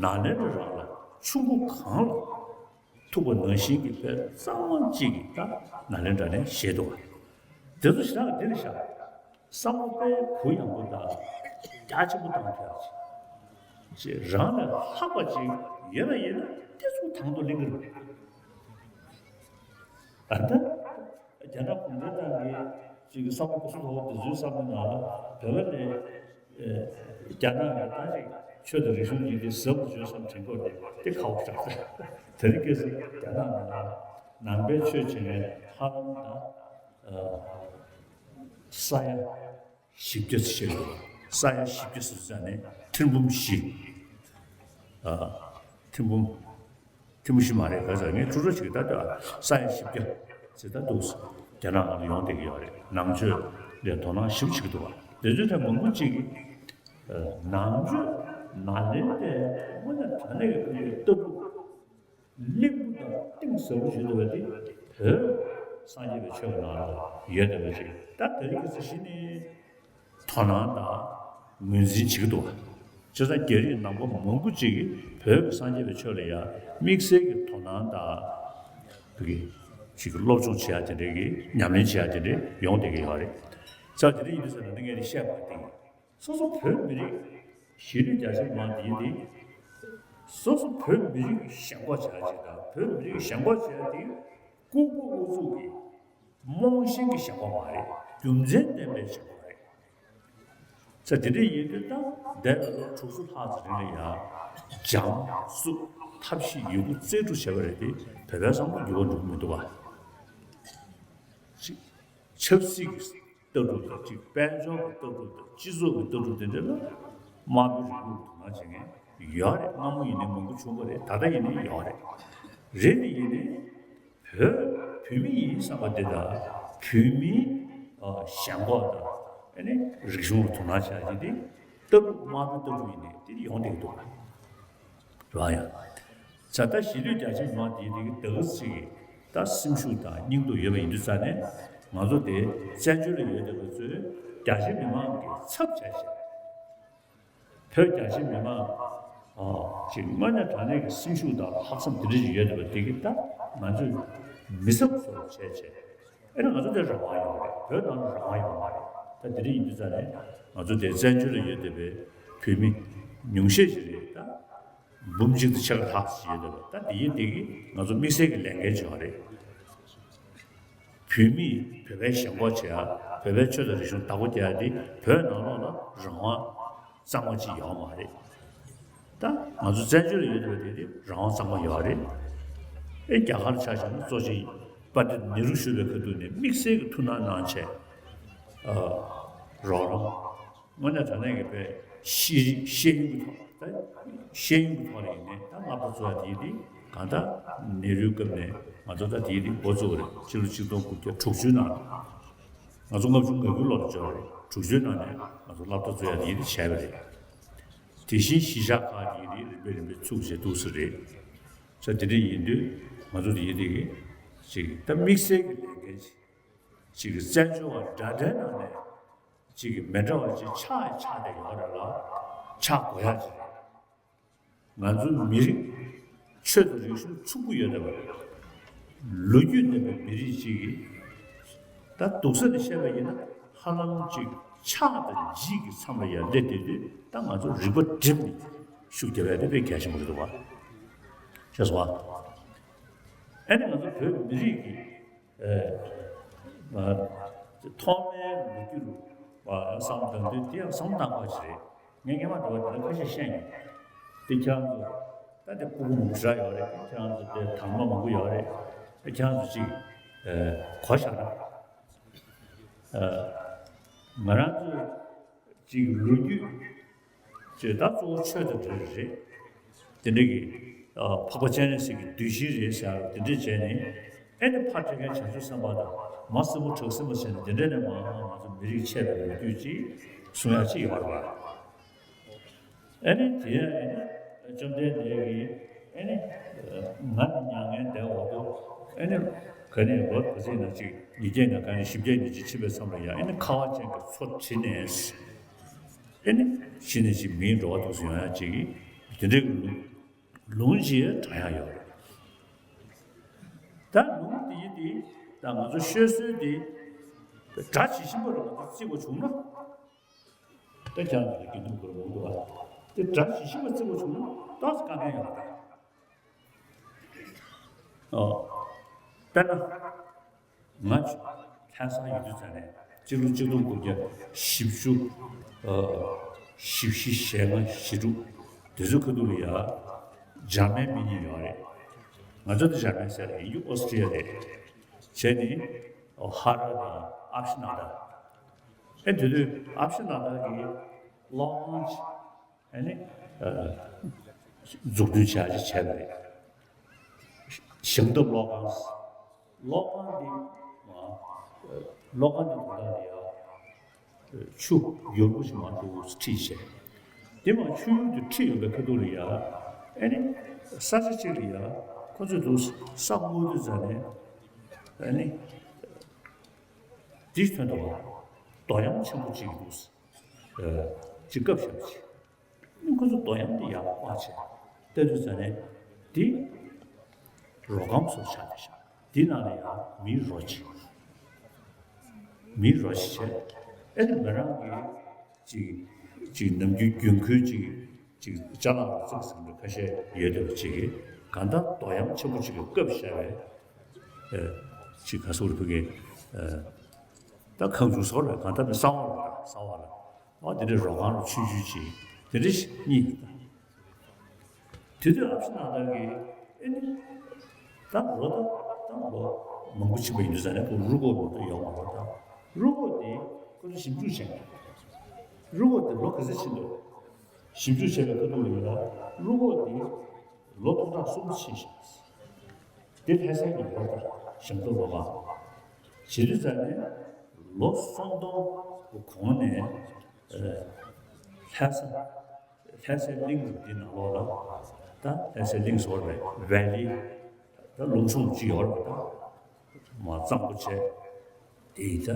ནཱ་ལེནྡྲ་རང་ལ་ཆུ་མགོ་གངས་ལ་ཐུག་པ་ནང་བཞིན་གྱི་དཔེ་གཙང་མ་གཅིག་གིས་ད་ནཱ་ལེནྡྲ་ནས་བཞེས་འདུག་དེ་ཚོ་ཞེ་དྲག་འདི་རེད་ཤག་བསམ་བློ་དཔེ་གུ་ཡངས་པོ་དང་རྒྱ་ཆེན་པོ་བཏང་ཐུབ་ཡག་ཅིག་རང་ལས་ལྷག་པ་ཅིག་ཡོད་པ་ཡིན་ན་དེ་ཚོ་དང་དུ་ལེན་གྱི་རེད། ད་ལྟ། རྒྱ་ནག་གུང་ཁྲན་ཏང་གིས་ཅིག་གི་བསམ་བློ་གོ་སོ་དོ་དེ་ཚོའི་བསམ་བློ་ནང་ལ་བོད་པ་ལས་རྒྱ་ནག་ནས་ད་ཅིག་ཆོས་དང་རིག་གཞུང་གཉིས་དེ་ཟབ་ཏུ་བརྗོད་བསམ་དྲན་སྐོར་དེ་དེ་ཁག་པོ་ཆགས་ཚར། དེ་རིང་ཁ་སང་རྒྱ་ནག་ནང་ལ་ནང་པའི་ཆོས་བྱེད་མཁན་ཧ་ལམ་ད་ས་ཡ་བཞི་བརྒྱ་ཙམ་ཞིག་འདུག་ས་ཡ་བཞི་བརྒྱ་ཟེར་ཙང་ནས་ཐེར་འབུམ་བཞི། ཨ། ཐེར་འབུམ། ཐེར་འབུམ་བཞི་མ་རེད། ག་ཚོད་ངས་ཁྲུ་ཁྲུ་ཞིག་ད་ལྟ་ས་ཡ་བཞི་བརྒྱ་ཟེར་ད་འདུག་རྒྱ་ནག་ནང་ལ་ཡོང་བསྡད་ཀྱི་ཡོད་རེད། ནང་ཆོས་ལ་དོ་སྣང་ཞིབ་བྱེད་ཀྱི་འདུག་བ། དེ་ཚོའི་གྲས་མང་པོ་ཅིག་གིས་ནང་ཆོས་ནཱ་ལེནྡྲའི་དངོས་གནས་དྲང་གནས་ཀྱི་ལྟ་གྲུབ། གླེང་བུ་དང་གཏིང་ཟབ་པོ་ཞིག་འདུག་པ་དེ་བོད་སངས་རྒྱས་པའི་ཆོས་ཀྱི་ནང་ལ་ཡོད་བསྡད་པ་ཅིག་ད་དེ་རིང་ཁ་སང་གཞི་ནས་དོ་སྣང་དང་ངོས་འཛིན་བྱེད་ཀྱི་འདུག་བྱས་ཙང་རྒྱ་རིགས་ནང་པ་མང་པོ་ཅིག་གིས་བོད་ཀྱི་སངས་རྒྱས་པའི་ཆོས་ལ་ཡང་དམིགས་བསལ་གྱི་དོ་སྣང་དང་བོད་ཀྱི་ཅིག་སློབ་སྦྱོང་བྱེད་ཡ་དེ་འདྲའི་གི་ཉམས་ལེན་བྱེད་ཡ་དེ་འདྲའི་ཡོང་བསྡད་ཀྱི་ཡོད་རེད། ཙང་དེ་འདྲ་ཡིན་དུས་ཙང་ནས་ངས་ནི་བཤད་པ་དེ་ཡིན། སོ་སོ་བོད་མི་རིགས་གཞིས་ལུས་རྒྱ་ཆེ་མང་དེ་ཡིན་དེ། སོ་སོ་བོད་མི་རིགས་ཞེན་ཁོག་བྱ་ཅིག་དང་བོད་མི་རིགས་ཞེན་ཁོག་བྱ་དེ་ལྐུགས་པ་ཨུ་ཚུགས་ཀྱི་རྨོངས་ཞེན་གྱི་ཞེན་ཁོག་མ་རེད། རྒྱུ་མཚན་ལྡན་པའི་ཞེན་ཁོག་རེད། ཙང་དེ་འདྲ་ཡིན་དུས་ད་འདས་པའི་ལོ་དྲུག་ཅུ་ལྷག་ཙམ་རིང་ལ་ཡང་སྦྱང་བཙུགས་ཐབས་ཤེས་ཡོད་རྒུ་རྩལ་སྤྲུགས་བྱས་པ་རེད་དེ་བོད་པའི་བསམ་བློ་འགྱུར་བ་འགྲོ་གི་མི་འདུག་བ། ཅིག་ཆབ་སྲིད་ཀྱི་ལྟ་གྲུབ་དང་གཅིག་དཔལ་འབྱོར་གྱི་ལྟ་གྲུབ་དང་སྤྱི་ཚོགས་ཀྱི་ལྟ་གྲུབ་དེ་འདྲ་ལ་དམར་པོའི་རིང་ལུགས་དོ་སྣང་བྱེད་མཁན་ཡོད་རེད། སྔ་མོ་ཡིན་ནའི་མང་པོ་བྱུང་བ་རེད། ད་ལྟ་ཡིན་ནའི་ཡོད་རེད། རེད་དེ་ཡིན་ནའི་བོད་བོད་མི་ཡིན་བསམ་པ་དེ་དང་བོད་མིའི་ཞེན་ཁོག་དང་ཨ་ནི་རིག་གཞུང་ལ་དོ་སྣང་བྱ་རྒྱུ་དེ་ལྟ་གྲུབ་དམར་པོའི་ལྟ་གྲུབ་ཡིན་ནའི་དེ་ཡོང་བསྡད་ཀྱི་འདུག་རེད་བ་ཡ། ད་ལྟ་གཞིས་ལུས་རྒྱ་ཆེ་མི་མང་དེའི་དེ་གི་ད་ག་ཚོད་ཅིག་གི་ད་སེམས་ཤུགས་དང་སྙིང་སྟོབས་ཡོད་པ་ཡིན་དུས་ཙང་ནས་ང་ཚོ་དེ་བཙན་བྱོལ་ལ་ཡོད་བསྡད་པ་ཚོས་རྒྱ་ཆེ་མི་མང་གི་ཚབ་བྱས་བྱས། བོད་རྒྱ་ཆེ་མི་མང་ཨ་ཅིག་དངོས་གནས་དྲང་གནས་ཀྱི་སེམས་ཤུགས་དང་ལྷག་བསམ་དེ་འདྲ་ཞིག་ཡོད་བསྡད་པ་དེ་གི་ད་ང་ཚོས་མི་ཚབ་བཟོ་བྱས་བྱས། ཨེ་ན་ང་ཚོ་དེ་རང་དབང་ཡོད་རེད། བོད་ནང་ལ་རང་དབང་ཡོད་མ་རེད། ད་དེ་འདྲ་ཡིན་དུས་ཙང་ནས་ང་ཚོ་དེ་བཙན་བྱོལ་ལ་ཡོད་བསྡད་པའི་བོད་མི་ཉུང་ཤས་ཤིག་རེད་ད། འབུམ་གཅིག་དང་ཕྱེད་ཀ་ལྷག་ཅིག་ཡོད་བསྡད་པ་ད་དེ་ཡིན་དེ་གིས་ང་ཚོ་དམིགས་བསལ་གྱི་ལས་འགན་ཅིག་ཡོད་རེད། བོད་མིས་བོད་པའི་ཞེན་ཁོག་བྱེད་ཡ། བོད་པའི་ཆོས་དང་རིག་གཞུང་བདག་པོ་རྒྱག་ཡ་དེ་བོད་ནང་ལོགས་ལ་རང་དབང་གཙང་མ་ཅིག་ཡོད་མ་རེད། ད་ང་ཚོ་བཙན་བྱོལ་ལ་ཡོད་བསྡད་པ་དེ་དེ་རང་དབང་གཙང་མ་ཡོད་རེད། ཨེ་རྒྱ་གར་ཆ་བཞག་ན་གཙོ་ཆེན་པཎྜི་ཏ་ནེ་རུ་བཞུགས་པའི་ཁ་ཐུག་ནས་དམིགས་བསལ་གྱི་ཐུགས་སྣང་གནང་བྱས། ཨ། རོགས་རམ། དངོས་གནས་དྲང་གནས་ཀྱི་དཔེ་ཤེས་ཤེས་ཡོན་གྱི་ཐོག་ད་ཤེས་ཡོན་གྱི་ཐོག་ལ་ཡིན་ནའི་ད་སློབ་གྲྭ་བཙུགས་ཡ་དེ་ཡིན་དེ་གང་ལྟར་ནེ་རུའི་སྐབས་ནས་ང་ཚོ་ད་དེ་ཡིན་དེ་འགོ་བཙུགས་པ་རེད། ཕྱི་ལོ་ཆིག་སྟོང་དགུ་བརྒྱ་དྲུག་ཅུའི་ནང་ལ་ང་ཚོ་ལྔ་བཅུ་ང་དགུའི་ལོ་ལ་འབྱོར་བ་རེད། དྲུག་ཅུའི་ནང་ནས་ང་ཚོ་སློབ་གྲྭ་བཙུགས་ཡ་དེ་ཡིན་དེ་བྱས་པ་རེད། དེ་བཞིན་གཞིས་ཆགས་ཁག་དེ་ཡིན་དེ་རིམ་པས་རིམ་པས་ཚུགས་བྱས་འདུག་ས་རེད། ས་དེ་འདྲ་ཡིན་དུས་ང་ཚོ་དེ་ཡིན་དེ་གི་ཅིག་ད་དམིགས་བསལ་གྱི་ལས་འགན་ཅིག་ཅིག་གི་བཙན་བྱོལ་བ་འདྲ་འདྲའི་ནང་ནས་ཅིག་གི་མི་འདྲ་བ་ཅིག་ཆགས་ཡ་ཆགས་བསྡད་ཡོད་རེད་ལ་ཆགས་དགོས་ཡ་ཅིག་རེད། ང་ཚོའི་མི་རིགས་ཆོས་དང་རིག་གཞུང་ཕྱུག་པོ་ཡོད་བསྡད་པ་རེད། ལོ་རྒྱུས་ལྡན་པའི་མི་རིགས་ཅིག་གིས་ད་སྡུག་ས་ནས་བཤད་པ་ཡིན་ན་ ཧ་ལམ་ཅིག་ཕྱག་དང་ལྗིད་ཀྱི་མཚམས་ལ་ཡར་སླེབས་བསྡད་དུས། ད་ང་ཚོ་རིག་པ་བསྒྲིམས་ནས་ཤུགས་རྒྱབ་ཡ་དེ་དཔེ་གལ་ཆེན་པོ་རེད་འདུག་བ། ཤེས་སོང་བ། ཨ་ནི་ང་ཚོ་བོད་མི་རིགས་ཀྱི་ཨ་ཐོག་མའི་ལོ་རྒྱུས་ལ་བསམ་བློ་བཏང་དུས། དེ་ཡང་བསམ་བློ་བཏང་དགོས་ཞིག་རེད། ངས་སྔོན་མ་འགྲོ་བ་དེ་ལ་ཁ་ཤས་བཤད་མྱོང་། དེ་ཁྱེད་རང་ཚོ་ད་དེ་སྤུ་གུ་མང་པོ་ཞེ་དྲག་ཡོད་རེད། ཁྱེད་རང་ཚོ་དེ་དར་མ་མང་པོ་ཡོད་རེད། ཁྱེད་རང་ཚོ་ཅིག་གོ་བཞག་ན། ང་རང་ཚོ་ཅིག་ལོ་རྒྱུས་ཅེས། ད་གཙོ་བོ་ཆོས་དང་འབྲེལ་རེད། དེ་འདྲ་གི་འཕགས་པ་སྤྱན་རས་གཟིགས་ཀྱི་གདུལ་ཞིང་རེད་ཟེར་བ་དེ་འདྲས་བྱས་ནས། ཨེ་ནི་ཕར་འགྲེལ་མཁན་བྱང་ཆུབ་སེམས་དཔའ་དང་། མར་སྲིན་མོ་བྲག་སྲིན་མོ་བྱས་ནས། དེ་འདྲས་ནས་མར་ང་ཚོ་མི་རིགས་ཆད་པའི་ལོ་རྒྱུས་ཅིག་གསུང་ཡག་ཅིག་ཡོད་རེད་པ། ཨེ་ནི་དེ་ཡང་ཨེ་ནི་བཅོམ་ལྡན་འདས་ཀྱིས་ཨེ་ནི་ང་ནི་མྱ་ངན་འདས་འོག་ཏུ་ཨེ་ནི་ག་ནས་ལོ་ག་ཚོད་ན་ཅིག་ཉིས་བརྒྱ་ན་ག་ནས་བཞི་བརྒྱ་ཉིན་ཅིག་ཕྱིན་པའི་མཚམས་ལ་ཡང་ཨེ་ནི་ཁ་བ་ཅན་གྱི་མཚོ་བྲི་ནས། ཨེ་ནི་ཕྱི་ནས་ཅིག་མིའི་འགྲོ་བ་འདུག་སེ་ཡོང་ཡག་ཅིག་གིས་དེ་འདྲའི་གི་ལུང་ལུང་ཅིག་དྲངས་ཡག་ཡོད་རེད། ད་ལུང་དེ་ཡི་དེ་ད་ང་ཚོ་ཤོད་སྲོལ་དེ་སྒྲ་ཇི་བཞིན་པ་རུ་ང་ཚོ་བརྩི་དགོས་བྱུང་ན། ད་ཁྱེད་རང་ཚོ་དགེ་འདུན་གུ་རུ་མང་འདུག་ཨ། དེ་སྒྲ་ཇི་བཞིན་པ་བརྩི་དགོས་བྱུང་ན་ཏོག་ཙམ་དཀའ་ངལ་ཡོད་རེད་ད། ཨོ། དཔེར་ན། ང་ཚོ་ལྷ་ས་ཡོད་དུས་ཙ་ནས། སྤྱི་ལོ་ཆིག་སྟོང་དགུ་བརྒྱ་བཞི་བཅུ། ཨ། བཞི་བཞི། ཞེ་ལྔ། ཞེ་དྲུག་དེ་ཚོའི་ཁ་ཐུག་ལ་ཡ། འཇར་མན་མི་གཉིས་ཡོད་རེད། ང་ཚོ་དེ་འཇར་མན་ཟེར་རེད། ཡིན་རྒྱུ་ཨོ་སི་ཀྲི་ཡ་རེད། བྱས་ནས་ཧ་ར་དང་ཨབ་ཤི་ན་ད། ཨེ་དེ་དུས་ཨབ་ཤི་ན་ད་གི་གློག་ཁང་ཅིག་ཨ་ནི། ཨ། འཛུགས་སྐྲུན་བྱ་ཆེད་བྱས་པ་རེད། ཞིང་སྟོབས་གློག་ཁང་། གློག་ཁང་འདི། ཨ། གློག་ཁང་འདི་དོན་དག་འདི་ཡ། ཆུ་ཡོར་བུ་ཞིག་མར་འདུག་སེ་ཁྲིད་བྱས། དེ་མར་ཆུ་ཡུར་དུ་ཁྲིད་ཡོང་བའི་ཁ་ཐུག་ལ་ཡ། ཨ་ནི་ས་ཆ་གཅིག་ལ་ཡ། ཁོ་ཚོས་འདུག་ས་སྔོག་དུས་ཙ་ནས། ཨ་ནི། འདི་ཐོན་འདུག་བ། རྡོ་གཡམ་ཆེན་པོ་གཅིག་འདུག་སེ། ཨ། ཅིག་བཀབ་བཞག་པ་ཅིག་ཨ་ནི་ཁོ་ཚོ་རྡོ་གཡམ་དེ་ཡར་བཀག་བྱས། ལྟ་དུས་ཙ་ནས་འདི་རོ་སྒམ་བཟོ་ཆགས་བསྡད་ཤག་འདི་ནང་ལ་ཡང་མིའི་རོ་ཅིག་མིའི་རོ་ཅིག་བྱས། ཨེ་ནི་ང་རང་གི་ཅིག་ཅིག་ནམ་རྒྱུན་རྒྱུན་མཁོའི་ཅིག་ཅིག་ཅ་ལག་ལ་བརྩེགས་ཟིན་པའི་ཁ་ཤས་ཡོད་བསྡད་པ་ཅིག་གིས། གང་ལྟར་རྡོ་གཡམ་ཆེན་པོ་ཅིག་གིས་བཀབ་བཞག་པའི། ཨེ། ཅིག་ག་ཟེར་དགོས་རེད། ཕ་གིའི། ཨེ། ད་ཁང་ཆུང་ཟེར་བ་རེད། གང་ལྟར་མི་གསར་པ་རེད། གསར་པ་རེད། ཨ། དེ་འདྲའི་རོ་ཁང་རུ་ཆུང་ཆུང་ཅིག་དེ་འདྲ་ཞིག་རྙེད། དེ་དུས་ཨབ་ཤི་ན་ད་གིས། ཨེ་ནི། ད་ལོ་ད་ད་ལོ་མང་པོ་ཕྱིན་པ་ཡིན་དུས་ཙ་ནས། ཁོ་རུ་ཁོག་ལོ་ད་ཡོད་མ་རེད། ད་རུ་ཁོག་དེ་ཁོ་ཚོས་ཞིབ་འཇུག་བྱས། རུ་ཁོག་དེ་ལོ་ག་ཚོད་ཕྱིན་འདུག་ཞིབ་འཇུག་བྱས་པའི་ཁ་ཐུག་ལ་ཡོད་ལ། རུ་ཁོག་དེ་ལོ་སྟོང་ཕྲག་གསུམ་ཕྱིན་ཤག་དེ་ལྷ་སའི་གི་ལོ་ད་ཞིང་སྟོབས་ལོ་ག་བྱེད་དུས་ཙ་ནས། ལོ་སུམ་སྟོང་གི་གོང་ནས། ཨ། ལྷ་ས་ལྷ་སའི་གླིང་འདི་ནང་ལོགས་ལ། ད་ལྷ་སའི་གླིང་ཟེར་བའི་ཝེ་ལི། ད་ལུང་གཤོང་ཅིག་ཡོད་རེད་པ། ད་མར་གཙང་པོ་བྱས། དེ་ཡི་ད་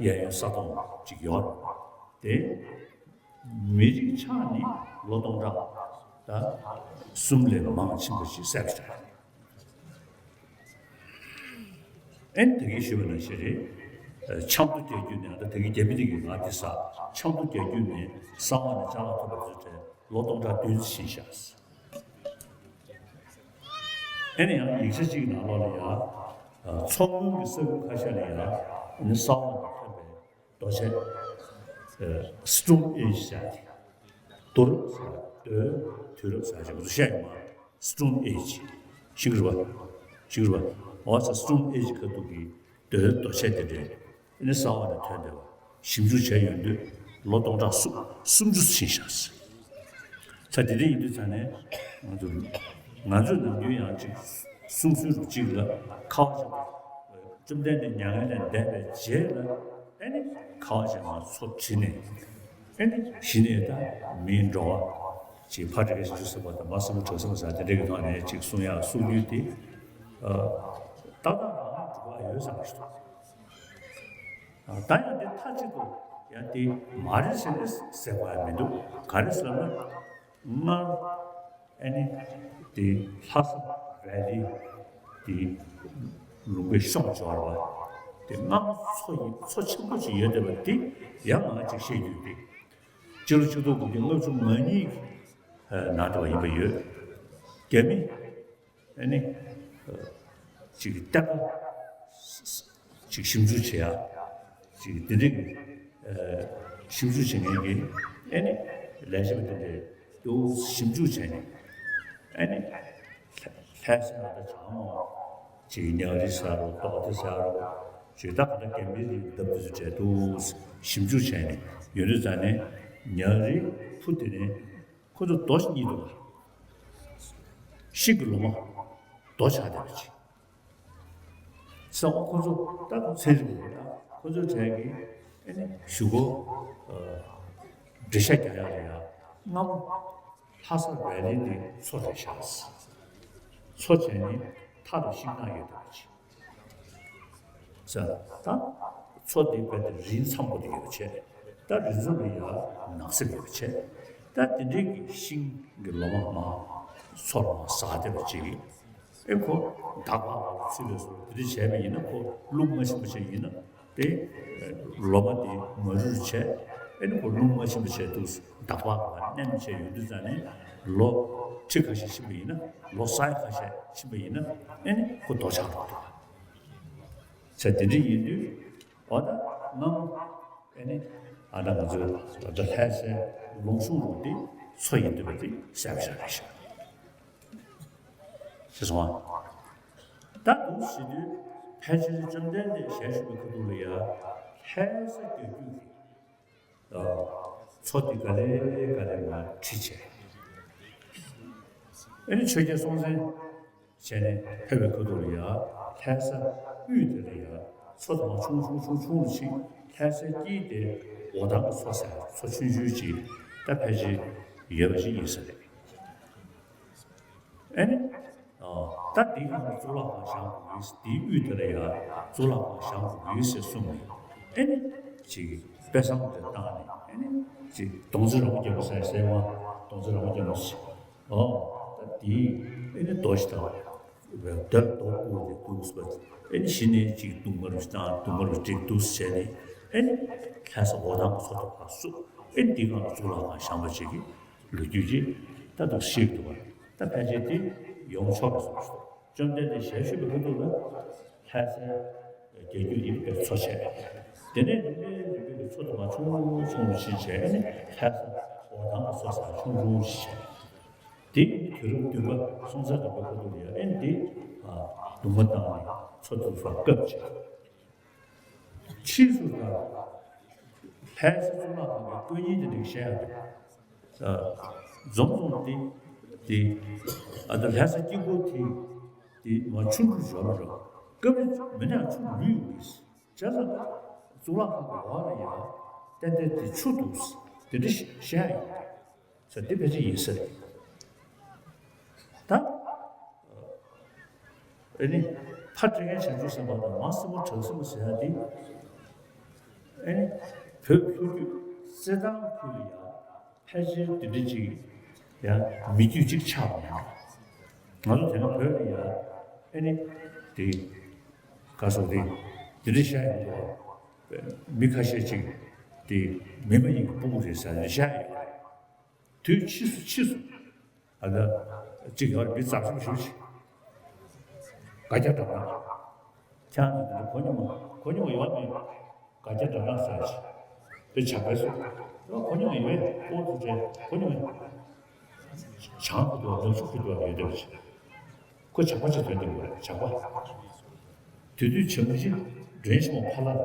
གཡས་གཡོན་ས་སྟོང་ཅིག་ཡོད་རེད། དེ་མི་རིགས་ཆགས་ནས་ལོ་སྟོང་ཕྲག་ད་གསུམ་ལས་མང་ཕྱིན་པ་ཞིག་གསལ་པོ་རེད། ཨེ་ནི་ད་གིན་ཞུས་པ་ནང་བཞིན་རེད། ཨ། ཆབ་མདོ་རྒྱལ་རྒྱུད་ནས། ད་ད་གིན་རྒྱ་མི་དེ་གིས་ང་འདི་ཟ། ཆབ་མདོ་རྒྱལ་རྒྱུད་ནས་གསང་བ་ནས་ཅ་ལག་ཐོན་པ་ཚོའི་གྲས་ལོ་སྟོང་ཕྲག་བདུན་ཙམ་ཕྱིན་ཤག་ཨེ་ནི་ཡང་ཡིག་ཆ་གཅིག་ནང་ལོགས་ལ་ཡ། ཨ། མཚོ་སྔོན་གྱི་ས་ཁུལ་ཁ་ཤས་ལ་ཡ། ཨེ་ནི་གསང་བ་ནས་ཐོན་པའི་རྡོ་ཆས། ཨ། སི་ཊོན་ཨེཇ་ཟེར་ཡ་དེ། རྡོ་རབས་ཟེར་ཡ། རྡོའི་དུས་རབས་ཟེར་ཡ་ཅིག་ང་ཚོ་བཤད་ཡོད་མ། སི་ཊོན་ཨེཇ། ཤེས་ཀྱི་རེད་པ། ཤེས་ཀྱི་རེད་པ། འོ་ཙང་སི་ཊོན་ཨེཇ་ཁ་ཐུག་གི་རྡོའི་རྡོ་ཆས་དེ་འདྲ་ཨེ་ནི་གསང་བ་ནས་ཐོན་བསྡད་པ། ཞིབ་འཇུག་བྱས་ཡོང་དུས་ལོ་སྟོང་ཕྲག་སུམ་སུམ་ཅུ་ཕྱིན་ཤག་ཙང་དེ་འདྲ་ཡིན་དུས་ཙ་ནས། ང་ཚོ་ང་ཚོས་ནམ་རྒྱུན་ཡང་ཅིག་གསུང་སྲོལ་རུ་ཅིག་ལ། ཁ་བ་ཅན། བཅོམ་ལྡན་འདས་མྱ་ངན་ལས་འདས་པའི་རྗེས་ལ། ཨེ་ནི་ཁ་བ་ཅན་མར་མཚོ་བྲི་ནས། ཨེ་ནི་གཞི་ནས་ད་མིའི་འགྲོ་བ་ཅིག་ཕར་འགྲེལ་བཤད་བྱེད་ས་བ་དང་། མར་སྲིན་མོ་བྲག་སྲིན་མོ་ཟེར་དེ་འདྲ་གི་ཐོག་ནས་ཅིག་གསུང་ཡག་གསུང་རྒྱུ་དེ། ཨ། ཏག་ཏག་རང་འགྲོ་བ་ཡོད་བསམ་གྱི་འདུག་ཨ། ད་ཡང་དེ་མཐའ་གཅིག་ཏུ་ཡང་དེ་མ་རེད་ཟེར་ནས་ཟེར་བ་ཡང་མི་འདུག་ག་རེ་ཟེར་ན། སྔར་ཨེ་ནི་དེ་ལྷ་ས་ཝེ་ལི་དེ་ལུང་པའི་གཤོང་སྦྱོར་བ། དེ་སྔ་མོ་མཚོ་ཡིན། མཚོ་ཆེན་པོ་ཅིག་ཡོད་བསྡད་པ་དེ་ཡང་ང་ཅིག་བཤད་རྒྱུ་དེ། སྤྱི་ལོ་ཆིག་སྟོང་དགུ་བརྒྱ་ལྔ་བཅུ་ང་གཉིས་ནང་དུ་ཡིན་པ་ཡོད། རྒྱ་མི་ཨ་ནི་ཅིག་ལྟ་སྐོར་ཅིག་ཞིབ་འཇུག་བྱེད་ཡ་ཅིག་དེ་འདྲ་གི་ཞིབ་འཇུག་བྱེད་མཁན་གྱི་ཨ་ནི་ལས་བྱེད་པ་དེ་འདྲས་དུ་ཞིབ་འཇུག་བྱས་ནས་ཨ་ནི་ལྷ་ས་ནང་དུ་བྱང་ངོ་ཅིག་ཉག་རི་ཟེར་རོ། རྡོ་རྗེ་ཟེར་རོ། ཇི་ལྟར་ག་ལ་རྒན་པའི་རིགས་འདབས་དུ་བྱས་འདུག་ཞིབ་འཇུག་བྱས་ནས་ཡོད་དུས་ཙང་ནས་ཉག་རི་ཕུ་དེ་ནས་ཁོ་ཚོ་རྡོ་ཞིག་རྙེད་འདུག་བ། ཤིང་གི་ལོ་མ་རྡོ་ཆགས་བསྡད་པ་ཅིག་ས་འོ། ཁོ་ཚོ་ད་ཚན་རིག་རེད། ད་ཁོ་ཚོའི་གྲས་ཀྱི་ཨ་ནི་གཞུག་གུ་འགྲེལ་བཤད་རྒྱག་ཡག་ལ་ཡ་སྔ་མོ་ལྷ་ས་བེ་ལི་དེ་མཚོ་རེད་ཤག་མཚོ་བྱས་ནས་མཐའ་ལ་ཤིང་ནགས་ཡོད་པ་ཅིག་ས་ད་མཚོ་དེ་བས་ཏེ་རི་མཚམས་པོ་དེ་ཡོད་པ་བྱས། ད་རི་མཚམས་ལ་ཡ་ནགས་གསེབ་ཡོད་པ་བྱས། ད་དེ་འདྲའི་གི་ཤིང་གི་ལོ་མ་མ་མཚོ་ལ་མ་ཟགས་བསྡད་པ་ཅིག་ཨེ་ཁོ་འདག་པ་ཚུད་པའི་བཟོ་དེ་འདྲ་བྱས་པ་ཡིན་ན་ཁོ་རླུང་མ་ཆེན་པོ་ཅིག་ཡིན་ན་དེ་ལོ་མ་དེ་མ་རུལ་བྱས། ཨེ་ནི་ཁོ་རླུང་མ་ཆེན་པོ་བྱས་འདུག་འདག་པ་ལ་མནན་བྱས་ཡོད་དུས་ཙང་ནས་ལོ་ཁྲི་ཁ་ཤས་ཕྱིན་པ་ཡིན་ན། ལོ་ས་ཡ་ཁ་ཤས་ཕྱིན་པ་ཡིན་ན་ཨེ་ནི་ཁོ་རྡོ་ཆགས་འགྲོ་འདུག་ས་དེ་འདྲ་ཡིན་དུས་འོ་ད་སྔ་མོ་ཨེ་ནི་ཨ་ད་ང་ཚོའི་ད་ལྷ་སའི་ལུང་གཤོང་རུ་དེ་མཚོ་ཡིན་འདུག་པ་དེ་གསལ་པོ་ཞིག་རེད་ཤག་ཤེས་སོང་ཨ། ད་འདུག་ཟེར་དུས་ཕལ་ཆེར་བཅོམ་ལྡན་འདས་ཞལ་བཞུགས་པའི་ཁ་ཐུག་ལ་ཡ་ལྷ་ས་རྒྱལ་རྒྱུད་ཀྱི་མཚོ་འདི་ག་ལེ་ག་ལེ་ང་ཁྲིད་བྱས། ཨེ་ནི་ཆོས་རྒྱལ་སྲོང་བཙན་བྱས་ནས་ཕེབས་པའི་ཁ་ཐུག་ལ་ཡ་ལྷ་ས་དབུས་དེ་ལ་ཡ་མཚོ་དང་ཆུང་ཆུང་ཆུང་ཆུང་རུ་ཕྱིན། ལྷ་སའི་དཀྱིལ་དེ་འོ་ཐང་གི་མཚོ་ཟེར་མཚོ་ཆུང་ཆུང་ཅིག་ད་ཕལ་ཆེར་ཡོད་པ་ཞིག་ཡིན་ས་རེད། ཨེ་ནི། ད་འདིའི་སྒང་ལ་གཙུག་ལག་ཁང་བཞེངས་དགོས་ཀྱི། འདིའི་དབུས་དེ་ལ་ཡ་གཙུག་ལག་ཁང་བཞེངས་དགོས་ཀྱི་ཟེར་གསུངས་ནས། ཨེ་ནི། ཅིག་དཔེ་བཟང་པོ་དེ་བཏང་ནས། ཨེ་ནི། ཅིག་སྡོང་རྩེ་རོང་རྒྱལ་པོ་ཟེར་ཟེར་བ། སྡོང་རྩེ་རོང་རྒྱལ་པོ་ཟེར། ཨོ། ད་འདིའི་ཨེ་ནི་རྡོ་ཞིག་དང་། རྡོ་རྡོ་བརྐོས་ཏེ་འདུག་ཟེར་བ། ཨེ་ནི་གཞི་ནས་ཅིག་གདུང་མ་རུ་བཏང་། གདུང་མ་རུ་བསྒྲིགས་འདུག་ཟེར་ནས། ཨེ་ནི། ལྷ་ས་འོ་ཐང་གི་མཚོ་ཐོག་ཁ་སུ། ཨེ་ནི་འདིའི་སྒང་ལ་གཙུག་ལག་ཁང་བཞེངས་པ་ཅིག་གི་ལོ་རྒྱུས་ཅིག་ད་དུང་བཤད་འདུག་བ། ད་ཕལ་ཆེར་དེ་ཡོང་ཆོག་པ་བཟོ་འདུག་བཅོམ་ལྡན་འདས་ཞལ་བཞུགས་པའི་ཁ་ཐུག་ལ་ལྷ་སའི་རྒྱལ་རྒྱུད་འདི་དཔེ་མཚོ་བྱས། དེ་ནས་རིམ་པས་རིམ་པས་ཀྱི་མཚོ་དེ་མར་ཆུང་རུ་ཆུང་རུ་ཕྱིན་བྱས། ཨེ་ནི་ལྷ་ས་འོ་ཐང་གི་མཚོ་ཟེར་ཆུང་རུ་ཕྱིན་བྱས། དེ་དུས་རབས་བདུན་པ་སྲོང་བཙན་སྒམ་པོའི་ཁ་ཐུག་ལ་ཡ་ཨེ་ནི་དེ་རྡུང་མ་བཏང་ནས་མཚོ་དེ་ཚོ་བཀབ་བྱས། ཕྱིས་སུ་ད་ལྷ་ས་གཙུག་ལག་ཁང་གི་དཀོན་གཉེར་དེ་འདྲ་བཤད་ཡག་རེད། འཛོམས་འཛོམས་དེ་དེ་ཨ་ད་ལྷ་ས་དཀྱིལ་འཁོར་དེ་དེ་མ་ཆུ་འབྲུ་འབྱོར་ར་སྐབས་རེ་མི་ནག་ཆུ་ལུད་ཡོང་གི། བྱས་ཙང་གཙུག་ལག་ཁང་གི་འོག་ལ་ཡ་ཏན་ཏན་དེ་ཆུ་འདུག་དེ་འདྲ་བཤད་ཡག་ཡོད་རེད། ས་འདི་ཕལ་ཆེར་ཡིན་ས་རེད། ད་ཨ་ནི་ཕ་སྤྲེལ་རྒན་བྱང་ཆུབ་སེམས་དཔའ་དང་མ་སྲིན་མོ་བྲག་སྲིན་མོ་ཟེར་ཡ་འདི་ཨ་ནི་བོད་ལྷོ་རྒྱུད་རྩེད་ཐང་ཁུལ་ལ་ཡ་ཕལ་ཆེར་འདི་འདྲ་ཅིག་ཡ་མི་རྒྱུད་ཅིག་ཆགས་པ་མ་རེད། ང་ཚོ་དེ་སྔ་བོད་ལ་ཡ་ཨ་ནི་དེ་ག་སོགས་དེ་འདི་འདྲ་བཤད་ཡོང་འདུག་མི་ཁ་ཤས་ཅིག་དེ་མི་མ་ཡིན་གྱི་སྤུ་གུ་རེད་ཟེར་ནས་བཤད་ཡོད། དུས་ཕྱིས་སུ་ཕྱིས་སུ་ཨ་ད་གཅིག་ཡོད་རེད། མི་ཙག་ཙིག་ཞིག་ག་རྒྱ་དྲག་ན་ཁྱང་གི་དེ་གོ་མྱོང་མ་གོ་མྱོང་ཡོད་མེད། ག་རྒྱ་དྲག་ན་ས་ཞིག་དེ་ཇག་པའི་སུ་ཡོད་གོ་མྱོང་ཡོད་མེད། ཨོ་ཐུགས་རྗེ་གོ་མྱོང་ཡོད། བྱང་ཁུ་དུ་ནག་ཆུ་ཁུ་དུ་ཡོད་དེ་ཁོ་ཇག་པ་ཅིག་ཐོན་དེ་ཡོད་ཇག་པ། དེ་དུས་བྱང་ཆུབ་མགྲོན་ཤེས་མ་ཕ་ལ་རེད།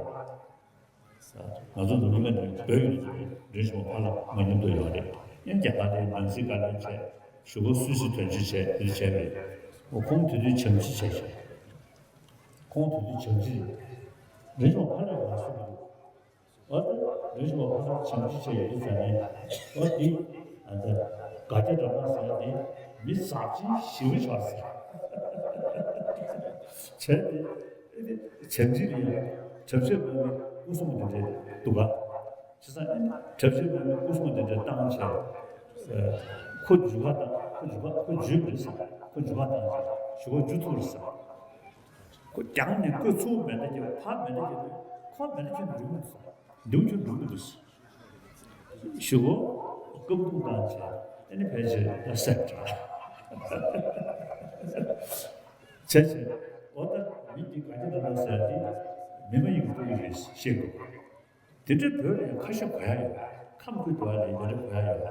ང་ཚོ་འདི་མི་མེད་ནས་བོད་ཡོད་ཚུལ་རེད། མགྲོན་ཤེས་མ་ཕ་ལ་མ་མཉམ་དུ་ཡོད་རེད། ཡང་རྒྱ་གར་དེ་ནང་སྲིད་བཀའ་བློན་བྱས། གཞུག་གུ་སུད་སི་དོན་གཅོད་བྱས། དེ་བྱས་པས་ཁོང་དེ་དུས་བྱང་ཆུབ་བྱས་ཤག་ཁོང་དེ་དུས་བྱང་ཆུབ་རེད། མགྲོན་ཤེས་མ་ཕ་ལ་ཡོད་ལ་སུ་རེད། འོ་དེ་མགྲོན་ཤེས་མ་ཕ་ལ་བྱང་ཆུབ་བྱས་ཡོད་དུས་ཙང་ནས་འོ་དེ་ཨ་ད་ག་རྒྱ་དྲག་ན་ཟེར་ཡ་དེ་མི་ཟག་ཅིང་ཞི་བའི་ཕྱོགས་ཟེར། བྱས་ཏེ། ཨེ་ནི་བྱམས་ཆེན་ལ་ཡང་བྱམས་ཆེན་མ་ནི་སྐུ་གསུང་ཐུགས་འདྲ་འདུག་ག་བྱས་ཙང་ཨེ་ནི་བྱམས་ཆེན་མ་ནི་སྐུ་གསུང་ཐུགས་འདྲ་བཏང་བྱས། ཁོ་འཇུ་ག་བཏང་། ཁོ་འཇུ་ག་ཁོ་འཇུས་པ་རེད་ཟེར། ཁོ་འཇུ་ག་བཏང་བྱས་ཞུ་བ་འཇུ་ཐུབ་རེད་ཟེར། ཁོ་རྒྱང་ནས་ཁོས་ཚུར་མེ་མདའ་རྒྱབ། ཕར་མེ་མདའ་རྒྱབ་དུས་ཁོ་མེ་མདའ་རྒྱབ་འགྲོ་གི་མི་འདུག་ཟེར། འདུག་རྒྱུ་འགྲོ་གི་མི་འདུག་ཟེར། ཞུ་གོ། སྐབས་ཐུག་བཏང་བྱས་ཨ་ནི་ཕལ་ཆེར་ད་སེམས་དྲག་བྱས་བྱས། འོ་ད་མི་འདི་ག་གི་ད་ལ་ཟེར་ཏེ་མི་མ་ཡིན་གྱི་ཐུག་གི་རེད་ཤེས་དགོས། དེ་འདྲའི་བོད་ལ་ཡང་ཁ་ཤས་གོ་ཡ་ཡོད། ཁམས་ཁུལ་དུ་བ་ལ་ཡང་དེ་འདྲ་གོ་ཡ་ཡོད།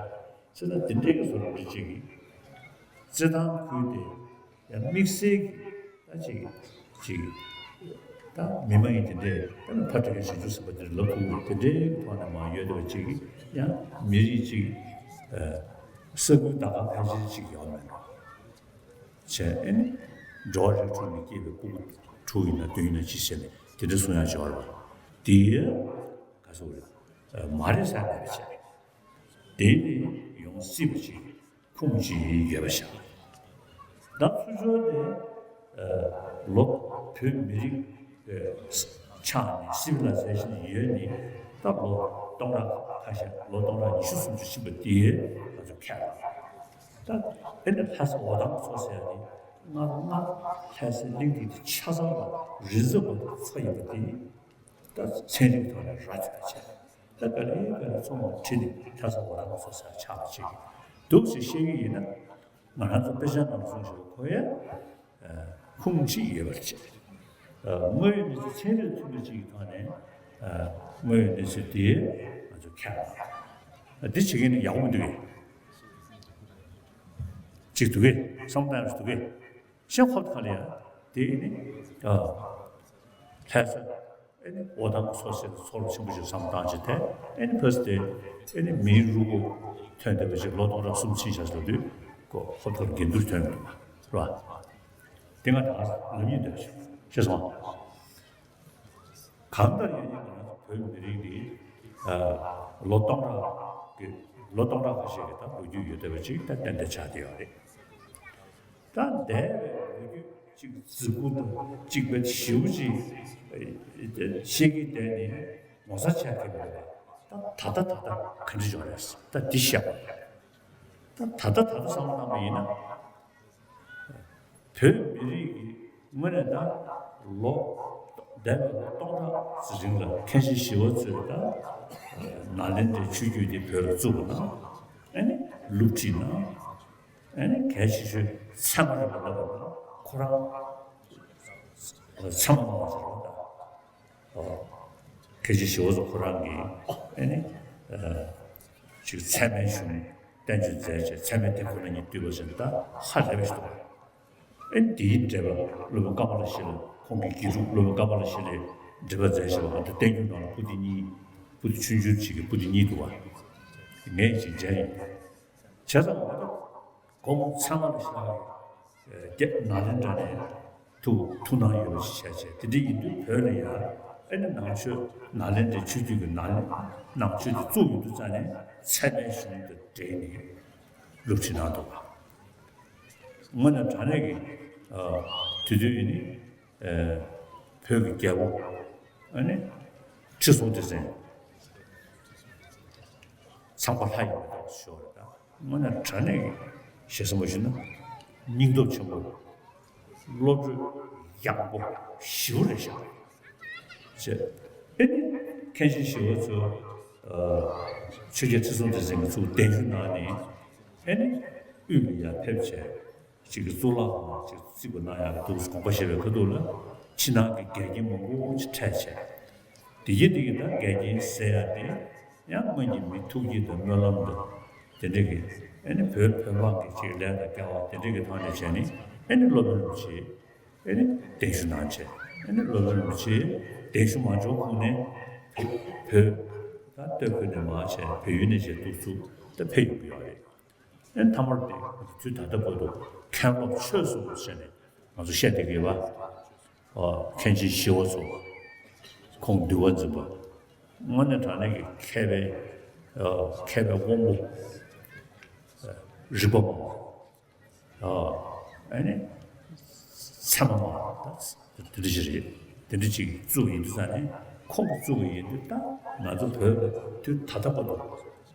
ཟེར་ན་དེ་འདྲའི་གི་བཟོ་འདྲ་འདྲ་ཅིག་གི་རྩེད་ཐང་ཁུལ་དེ་ཡང་དམིགས་བསལ་གྱི་ད་ཅིག་ཅིག་ད་མི་མ་ཡིན་དེ་འདྲས་ད་ནི་ཕ་སྤྲེལ་གྱི་ཞིབ་འཇུག་ཟིན་པ་དེ་ལབ་ཐུབ་ཀྱི་དེ་འདྲའི་ཐོག་ནས་མ་ཡོད་དེ་བ་ཅིག་གི་ཡང་མི་རིགས་ཅིག་ས་ཁུལ་ད་ག་ཕལ་ཆེར་ཅིག་ཡོད་མེད་ནོ། བྱས་ཨེ་ནི་འགྲོ་བ་རིགས་དྲུག་ནས་སྐྱེས་པའི་སྤུ་གུ་དྲུག་ཡིན་ན་བདུན་ཡིན་ན་ཅི་བྱས་ནས་དེ་འདྲ་གསུང་ཡ་སྦྱོར་བ་དེ་ག་སོགས་རེད། མ་རེད་ཟེར་མེད་པ་བྱས་དེ་ནི་ཡོང་སྲིད་པ་ཅིག་ཁུངས་ཅིག་ཡོད་པ་བཞག་ད་ཚུར་ཕྱོགས་ནས་ལོ་བོད་མི་རིགས་ཆགས་ནས་སིབ་ལ་ཟེར་བཞིན་ཡོད་ནི་ད་ལོ་སྟོང་ཕྲག་ཁ་ཤས་ལོ་སྟོང་ཕྲག་ཉི་ཤུ་སུམ་ཅུ་ཕྱིན་པ་དེ་ང་ཚོ་ཁྱད་ད་ཨེ་ནི་ལྷ་ས་འོ་ཐང་མཚོ་ཟེར་ཡ་དེ་སྔར་སྔར་ལྷ་སའི་གླིང་རིས་དེ་ཆ་ཚང་ལ་རི་འཛེག་པ་དེ་ཚོ་ཡིན་པ་དེ་ད་ཚན་རིག་ཐོག་ནས་ར་ཅིག་བྱས་ད་ག་ལེ་ག་ལེ་ཚོང་ལ་ཁྲིད་ནས་ལྷ་ས་འོ་ཐང་མཚོ་ཟེར་ཆགས་པ་ཅིག་འདུག་ཅེས་བཤད་ཀྱི་ཡིན་ན་ང་རང་ཚོ་དཔེ་ཆ་ནང་ལ་གསུངས་བཞག་པ་ཁོ་ཡ། ཁུངས་ཅིག་ཡོད་པར་བྱེད། དངོས་ཡོད་གནས་ཚུལ་ཚན་རིག་མཐུན་པ་ཅིག་གི་ཐོག་ནས་དངོས་ཡོད་གནས་ཚུལ་དེ་ང་ཚོ་ཁྱབ། འདི་བྱེད་མཁན་ནི་ཡག་པོ་མི་འདུག་གས། ཅིག་འདུག་གས། བསམ་བློ་བཏང་ཡག་འདུག་གས། ཤེས་ཁོབ་ཐག་ལ་ཡ་དེ་ནི་ལྷ་ས། ཨེ་ནི་འོ་ཐང་གི་སོ་སོའི་ཚོར་བ་ཆེན་པོ་ཞིག་བསམ་བཏང་བྱས་ཏེ་ཨེ་ནི་ཕ་སི་ཏེ་ཨེ་ནི་མིའི་རུས་ཁོག་ཐོན་བསྡད་པ་ཞིག་ལོ་སྟོང་ཕྲག་གསུམ་ཕྱིན་བཞག་ཟེར་དུས་ཁོ་ཧོབ་ཐོར་འགན་འདུར་ཐོན་འདུག་པ་རེད་པ། དེ་ང་ད་ལབ་སྙིང་འདོད་ཞུ་ཤེས་སོང་། གང་ལྟར་ཡིན་ཡང་ང་རང་ཚོ་བོད་མི་རིགས་འདི་ལོ་སྟོང་ཕྲག་གི་ལོ་སྟོང་ཕྲག་ཁ་ཤས་ཀྱི་ད་ལོ་རྒྱུས་ཡོད་བསྡད་པ་ཅིག་ད་ཏན་ཏན་ཆགས་བསྡད་ཡོད་རེད། ད་འདས་པའི་ལོ་རྒྱུས་ཅིག་རྫིག་པོ་དང་གཅིག་པའི་ཞེ་པོ་ཅིག་བཤད་ཀྱི་བསྡད་ནས་ངོ་ཚ་ཆགས་ཀྱི་མེད་པ། ད་ད་ལྟ་ད་ལྟ་ག་འདྲ་བྱུང་རེད། ད་འདི་བཤད་པ་རེད། ད་ད་ལྟ་ད་ལྟ་བསམ་བློ་བཏང་པ་ཡིན་ན་བོད་མི་རིགས་ཀྱི་དངོས་གནས་ད་ལོ་འདས་པའི་ལོ་སྟོང་ཕྲག་རིང་ལ་མཁན་ཆེན་ཞི་བ་འཚོས་ད་ནཱ་ལེནྡྲའི་ཆོས་བརྒྱུད་འདི་བོད་ལ་བཙུགས་པ་ན་ཨ་ནི་སློབ་ཁྲིད་གནང་། ཨ་ནི་གལ་ཆེ་ཤོས་ཚད་མ་རིག་པ་ལབ་པ་ན་ཁོ་རང་ཚད་མ་མང་བ་ཞིག་རེད་པ། མཁན་ཆེན་ཞི་བ་འཚོ་ཁོ་རང་གིས་ཨ་ནི་ཅིག་ཚད་མའི་གཞུང་བསྟན་བཅོས་མཛད་བྱས་ཚད་མའི་ཐིག་ཁོ་ན་ཉིད་བསྡུས་པ་ཞིག་ད་ཧ་ལས་པ་ཞིག་འདུག་ཨ་ནི་དེའི་འགྲེལ་པ་སློབ་དཔོན་ཀ་མ་ལ་ཤཱི་ལ་ཁོང་གི་དགེ་ཕྲུག་སློབ་དཔོན་ཀ་མ་ལ་ཤཱི་ལས་འགྲེལ་པ་མཛད་བྱས་པ་ང་ཚོ་བསྟན་འགྱུར་ནང་ལ་པོ་ཏི་གཉིས་པོ་ཏི་ཆུང་ཆུང་ཅིག་གི་པོ་ཏི་གཉིས་འདུག་པ། ངས་ཅིག་མཇལ་ཡིན། བྱས་ཙང་ང་ཚོ་གོང་ཚད་མ་ལ་བཞག་ཡོད། རྒྱ་ནཱ་ལེནྡྲ་ནས་ཐུགས་ཐུགས་སྣང་ཡོད་པ་ཞིག་བྱས་བྱས་དེ་འདྲ་ཡིན་དུས་བོད་ལ་ཡང་ཨེ་ནི་ནང་ཆོས་ནཱ་ལེནྡྲའི་ཆོས་བརྒྱུད་ཀྱི་ནང་ནང་ཆོས་དེ་བཙུགས་ཡོང་དུས་ཙང་ནས་ཚད་མའི་གཞུང་དང་འབྲེལ་ནས་སློབ་ཁྲིད་གནང་འདུག་པ། དངོས་གནས་དྲང་གནས་ཀྱི་དུས་ཚོད་ཡིན་ནི་བོད་ཀྱི་རྒྱལ་པོ་ཨ་ནི་ཁྲི་སྲོང་ལྡེ་བཙན་ཚངས་པ་ལྷ་ཡི་མེ་ཏོག་ཞུ་བ་རེད་ད། དངོས་གནས་དྲང་གནས་ཀྱི་ཞེ་ས་མ་ཞུས་ན་སྙིང་སྟོབས་ཆེན་པོ། བློ་གྲོས་ཡག་པོ་ཞེ་པོ་རེད་ཤག་ཅེས། ཨེ་ནི་མཁན་ཆེན་ཞི་བ་འཚོ་ཆོས་རྒྱལ་ཁྲི་སྲོང་ལྡེ་བཙན་གྱིས་ཚུར་གདན་ཞུ་གནང་ནས་ཨེ་ནི་དབུས་ལ་ཡར་ཕེབས་བྱས་ཅིག་གི་གཙུག་ལག་ཁང་ཅིག་བརྩིགས་པ་གནང་ཡག་གི་འདུག་དགོངས་པ་བཞེས་པའི་ཁ་ཐུག་ལ་ཕྱི་ནང་གི་འགལ་རྐྱེན་མང་པོ་ཅིག་འཕྲད་བྱས། དེ་གི་དེ་གི་ད་འགལ་རྐྱེན་སེལ་ཡག་དེ་ཡང་སྔོན་གྱི་མི་ཐུགས་བསྐྱེད་དང་སྨོན་ལམ་དང་དེ་འདྲ་གི་ཨེ་ནི་བོད་བོད་འབངས་ཀྱི་ཅིག་ལས་དང་སྐལ་བ་དེ་འདྲ་གི་ཐོག་ནས་བྱས་ནས་ཨེ་ནི་སློབ་དཔོན་རིན་པོ་ཆེ་ཨེ་ནི་གདན་ཞུ་གནང་བྱས་ཨེ་ནི་སློབ་དཔོན་རིན་པོ་ཆེ་གདན་ཞུ་མ་འབྱོར་གོང་ནས་བོད་ད་སྟོད་ཁུལ་ནས་མར་བྱས་བལ་ཡུལ་ནས་བྱས་འདུག་ཚུར་ད་ཕེབས་ཡོང་གི་ཡོད་རེད། ཨེ་ནི་མཐའ་མར་དེ་དུས་ད་ལྟ་བར་དུ་མཁན་སློབ་ཆོས་གསུམ་ཟེར་ནས་ང་ཚོ་བཤད་བསྡད་ཀྱི་ཡོད་པ། མཁན་ཆེན་ཞི་བ་འཚོ། ཁོང་འདུལ་བ་འཛིན་པ། དངོས་གནས་དྲང་གནས་ཀྱི་མཁས་པའི་མཁས་པའི་དབང་པོ། རིག་པ་མང་བ། ཨ་ནི་ཚད་མ་མང་བ་དེ་འདྲ་ཞིག་རེད། དེ་འདྲ་ཅིག་བཙུགས་ཡིན་དུས་ཙང་ནས་ཁོང་གིས་བཙུགས་པ་ཡིན་དུས་ད་ང་ཚོ་བོད་ལ་དུས་ད་ལྟ་བར་དུ།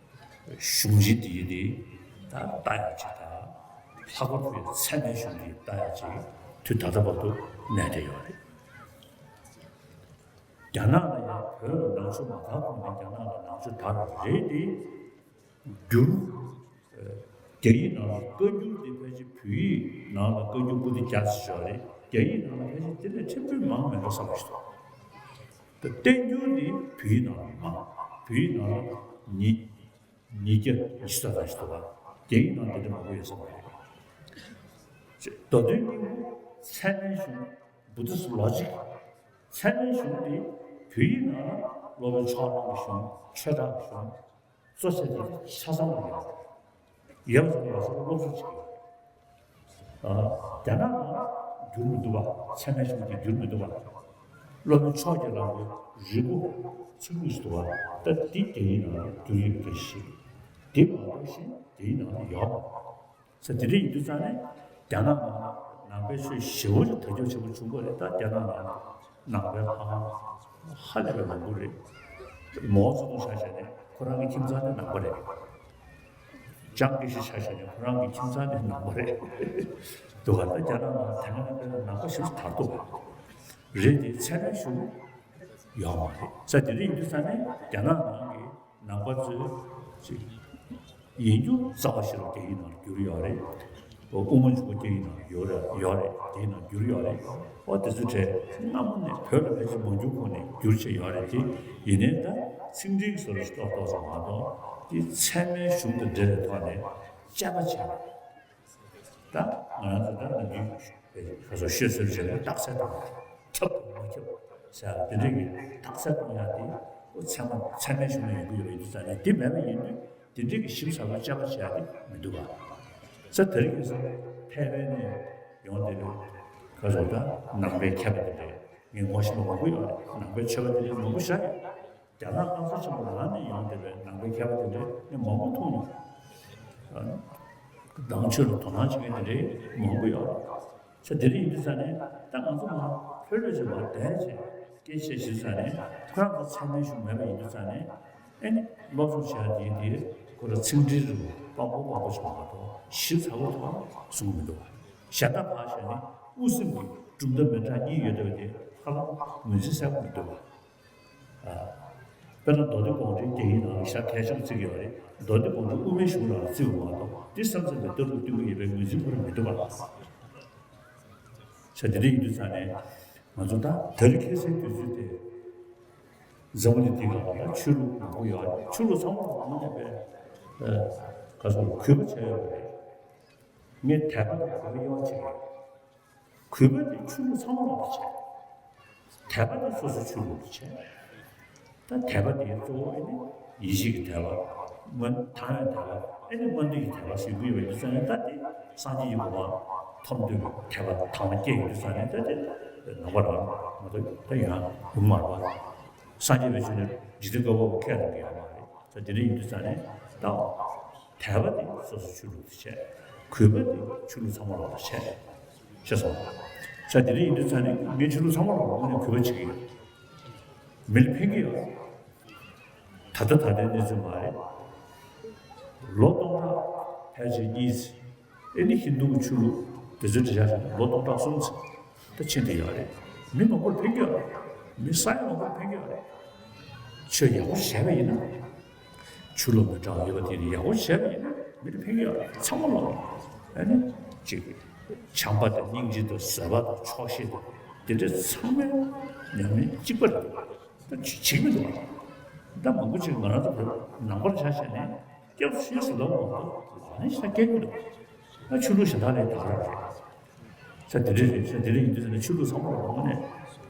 གཞུང་ཆེན་འདི་ཡི་འདི་ད་ལྟ་ཡག་ཅིག་དང་། ལྷག་པར་དུ་ཚད་མའི་གཞུང་འདི་ལྟ་ཡག་ཅིག་དུས་ད་ལྟ་བར་དུ་གནས་བསྡད་ཡོད་རེད། རྒྱ་ནག་ལ་ཡང་བོད་ལ་ནང་ཆོས་མ་དར་གོང་ནས་རྒྱ་ནག་ལ་ནང་ཆོས་དར་བ་རེད་དེ། བསྒྱུར། རྒྱ་ཡིག་ནང་ལ་བཀའ་འགྱུར་དེ་ཕལ་ཆེར་བོད་ཡིག་ནང་ལ་བཀའ་འགྱུར་པོ་ཏི་བརྒྱ་ཙམ་ཞིག་ཡོད་རེད། རྒྱ་ཡིག་ནང་ལ་ཕལ་ཆེར་དེ་ལས་ཕྲན་བུ་མང་མེད་འགྲོ་བསམ་པ་ཞིག་འདུག་ད་བསྟན་འགྱུར་དེ་བོད་ཡིག་ནང་ལ་མང་། བོད་ཡིག་ནང་ལ་ཉིས་ཉིས་བརྒྱ་ཉི་ཤུ་རྩ་ཙམ་ཞིག་འདུག་ག་རྒྱ་ཡིག་ནང་དེ་འདྲ་མང་པོ་ཡོད་བསམ་པ་རེད། མདོ་དོན་སྙིང་པོ་ཚད་མའི་གཞུང་། Buddhist logic། ཚད་མའི་གཞུང་དེ་བོད་ཡིག་ནང་ལ་སློབ་དཔོན་ཕྱོགས་གླང་གི་གཞུང་། ཆོས་གྲགས་ཀྱི་གཞུང་། གཙོ་ཆེ་དེ་ཆ་ཚང་པོ་ཡོད། ཡོད་པ་ཚོ་ལ་སློབ་གསོ་བྱེད་ཀྱི་ཡོད། རྒྱ་ནག་ནང་བསྒྱུར་མི་འདུག་པ། ཚད་མའི་གཞུང་དེ་བསྒྱུར་མི་འདུག་པ། སློབ་དཔོན་ཕྱོགས་ཀྱི་གླང་པོའི་རིལ་བུ་ཚིག་ལྷུག་ཞིག་འདུག་པ། ད་འདི་རྒྱ་ཡིག་ནང་བསྒྱུར་ཡོད་པ་ཞིག་འདི་མ་གཏོགས་གཞན་རྒྱ་ཡིག་ནང་ཡོད་མ་རེད། ས་དེ་འདྲ་ཡིན་དུས་ཙང་ནས་རྒྱ་ནག་ནང་ནང་པའི་ཆོས་ཞེ་པོ་ཅིག་དར་ཁྱབ་ཆེན་པོ་བྱུང་བ་རེད། ད་རྒྱ་ནག་ནང་ནང་པའི་ལྷ་ཁང་ཧ་ལས་པའི་མང་པོ་རེད། མའོ་ཙེ་ཏུང་ཆ་བཞག་ནས་ཁོ་རང་གི་ཁྱིམ་ཚང་དེ་ནང་པ་རེད། ཅང་ཀེ་ཤི་ཆ་བཞག་ནས་ཁོ་རང་གི་ཁྱིམ་ཚང་དེ་ནང་པ་རེད། འདུག་ག་ད་རྒྱ་ནག་ནང་དེ་སྔ་ནས་དཔེར་ན་ནང་པ་ཞེ་པོ་དར་འདུག་ག་རེད་དེ་ཚད་མའི་གཞུང་ཡོད་མ་རེད། ས་དེ་འདྲ་ཡིན་དུས་ཙང་ནས་རྒྱ་ནག་ནང་གི་ནང་པ་ཚོས་ཅིག་ཡིན་རྒྱུ་རྩ་བ་ཞིག་ལ་རྒྱ་ཡིག་ནང་བསྒྱུར་ཡོད་རེད། དབུ་མ་འཇུག་པ་རྒྱ་ཡིག་ནང་ཡོད་རེད། ཡོད་རེད། རྒྱ་ཡིག་ནང་བསྒྱུར་ཡོད་རེད། ཨོ་དེ་ཚོ་གྲས་སྔ་མོ་ནས་བོད་ལ་ཕལ་ཆེར་མ་འགྱུར་གོང་ནས་བསྒྱུར་བྱས་ཡོད་རེད་དེ། ཡིན་ནའི་ད་ཚིག་འགྲེལ་གྱི་བཟོ་འདྲ་ཞིག་ཏོག་ཏོག་ཙམ་མ་གཏོགས་དེ་ཚད་མའི་གཞུང་དང་འབྲེལ་བའི་ཐོག་ནས་དཔྱད་པ་བྱས་པ་རེད། ད་ང་རང་ཚོ་ད་ནམ་རྒྱུན་ཁ་སོ་ཤོད་སྲོལ་བྱས་ནས་རྟགས་གསལ་གཏོང་བ་ཁྱབ་དང་མ་ཁྱབ་ཟེར་བ་དེ་འདྲས་ཀྱི་རྟགས་གསལ་གཏོང་ཡག་དེ་ཨོ་ཚད་མ་ཚད་མའི་གཞུང་ལ་ཡོང་གི་ཡོད་པ་ཡིན་དུས་ཙང་ནས་དེ་མེད་པ་ཡིན་དུས་དེ་འདྲས་ཀྱི་ཞིབ་ཚགས་པོའི་དཔྱད་པ་བྱེད་ཡག་དེ་མི་འདུག་ག་ས་དེ་རིང་ཁ་སང་ཐའེ་ཝན་ནས་ཡོང་བསྡད་པའི་ཁ་སོ་ད་ནང་པའི་མཁས་པ་དེ་འདྲས་ངས་ངོ་ཤེས་པ་མང་པོ་ཡོད་རེད། ནང་པའི་ཆོས་པ་དེ་འདྲས་མང་པོ་བཞག་ཡོད། རྒྱ་ནག་གང་ས་ཆེན་པོ་ནང་ནས་ཡོང་བསྡད་པའི་ནང་པའི་མཁས་པ་དེ་འདྲས་ངས་མང་པོ་མཐོང་མྱོང་། ཨ་ནི། དང་ཆོས་ལ་དོ་སྣང་བྱེད་མཁན་དེ་འདྲས་མང་པོ་ཡོད་རེད། ས་དེ་འདྲ་ཡིན་དུས་ཙང་ནས་ད་ང་ཚོ་མ་ལྷོད་ལྷོད་བྱས་མ་བསྡད་བྱས་སྐད་ཆ་བཤད་ཙང་ནས་ཁོ་རང་ཚོ་ཚད་མའི་གཞུང་མེད་པ་ཡིན་དུས་ཙང་ནས་ཨ་ནི་སློབ་སྦྱོང་བྱེད་ཡག་དེ་དེ་ཁོ་རང་ཚིག་འགྲེལ་རུ་དཔང་པོ་དཔང་པོ་བྱས་མ་གཏོགས་ཞིབ་ཚགས་པོ་ཐོག་གསུང་གི་མི་འདུག་གཞན་དག་ཕར་བཞག་ནས་དབུ་སེམས་ཀྱི་གྲུབ་མཐའ་མི་འདྲ་གཉིས་ཡོད་བསྡད་པ་དེ་ཧ་ལམ་ངོས་འཛིན་གསལ་པོ་མི་འདུག་ག་དཔེར་ན་མདོ་སྡེ་དགོངས་འགྲེལ་རྒྱ་ཡིག་ནང་ལ་ཤར་ཁ་ཤས་བརྩི་གི་ཡོད་རེད། མདོ་སྡེ་དགོངས་འགྲེལ་དབུ་མའི་གཞུང་ལ་བརྩིས་པ་མ་གཏོགས་འདི་བསམ་བསམ་པའི་ལྟ་གྲུབ་བསྟུན་གྱི་ཡོད་པའི་ངོས་འཛིན་ཁོ་རང་མི་འདུག་ག་ས་དེ་འདྲ་ཡིན་དུས་ཙང་ནས་ང་ཚོ་ད་དེ་རིང་ཁ་སང་དུས་ཚོད་དེ་འཛམ་བུ་གླིང་འདི་སྒང་ལ་ཆོས་ལུགས་མང་པོ་ཡོད་རེད། ཆོས་ལུགས་ཚང་མ་ལ་དངོས་གནས་པའི་ག་ཚོད་གུས་པ་བྱས་ཡོད་པ་རེད། ངས་དད་པ་དང་གུས་པ་གཡོ་བྱེད་ཀྱི་ཡོད། གུས་པ་དེ་ཆོས་ལུགས་ཚང་མ་ལ་བྱེད། དད་པ་དེ་སོ་སོའི་ཆོས་ལུགས་ལ་བྱེད། ད་དད་པ་དེ་གཙོ་བོ་ཨེ་ནི་ཡེ་ཤེས་ཀྱི་དད་པ། མངོན་དང་བའི་དད་པ། ཨེ་ནི་མངོན་འདོད་ཀྱི་དད་པ་ཞེས་འབོད་པའི་དུས་ཙམ་ནས་ད་དེ་སངས་རྒྱས་ཀྱི་གོ་འཕང་ཐོབ་འདོད་ཀྱི་དད་པ་དང་བ་སྐྱེ་ཡོང་དུས་ཙམ་ནས་ད་དེ་ནང་པ་རང་མ་གཏོགས་ད་ཡོང་ཡོང་མ་རེད་པ། སངས་རྒྱས་པའི་ཆོས་ནི་འཇིག་རྟེན་བཀོད་པ་པོ་ཁས་ལེན་གྱི་ཡོད་མ་རེད། ད་དེ་འདྲ་ཡིན་དུས་ཙང་ནས་ད་དད་པ་དེ་སོ་སོ་ཆོས་ལུགས་དེ་བྱས། གུས་པ་དེ་ཆོས་ལུགས་ཚང་མ་ལ་བྱས། ཤེས་སོང་། ས་དེ་འདྲ་ཡིན་དུས་ཙང་ནས་ངས་ཆོས་ལུགས་ཚང་མ་ལ་དངོས་གནས་གུས་པ་བྱེད་ཀྱི་ཡོད། མི་ལ་ཕན་གྱི་ཡོད། ད་ལྟ་ད་ལྟའི་གནས་ཚུལ་མ་རེད། ལོ་སྟོང་ཕྲག་ཕལ་ཆེར་གཉིས་ཙམ། ཨེ་ནི་ཧིན་དུ་གི་ཆོས་ལུགས་དེ་ཚོའི་འགྲེལ་བཤད་བྱས་ན་ལོ་སྟོང་ཕྲག་གསུམ་ཙམ་ད་ཕྱིན་བསྡད་ཡོད་རེད། མི་མང་པོར་ཕན་གྱི་ཡོད་རེད། མི་ས་ཡ་མང་པོར་ཕན་གྱི་ཡོད་རེད། ཆོས་ཡག་པོ་བྱས་པ་ཡིན་ན། ཆོས་ལུགས་མི་འདྲ་བ་ཡོད་པ་དེ་ཡག་པོ་བྱས་པ་ཡིན་ན་མི་ལ་ཕན་གྱི་ཡོད་རེད། ཚང་མ་ལ། ཨེ་ནི་ཅིག་བྱམས་པ་དང་སྙིང་རྗེ་དང་བཟོད་པ་དང་ཆོག་ཤེས་དང་དེ་འདྲ་ཚང་མའི་ཉམས་ལེན་གཅིག་པ་རེད། ད་བྱེད་མི་འདུག་ད་མང་པོ་ཅིག་ང་རང་ཚོ་བོད་ནང་པར་ཆ་བཞག་ནས་སྐྱབས་སུ་མཆི་ཟེར་ལབ་མ་གཏོགས་ལག་ལེན་ཞིག་ད་སྐྱེལ་གྱི་མི་འདུག་ད་ཆོས་ལུགས་གཞན་དག་ལས་དག་རང་རེད། ས་འདི་འདྲ་རེད། ས་འདི་འདྲ་ཡིན་དུས་ཟེར་ན་ཆོས་ལུགས་ཚང་མ་ལ་དངོས་གནས་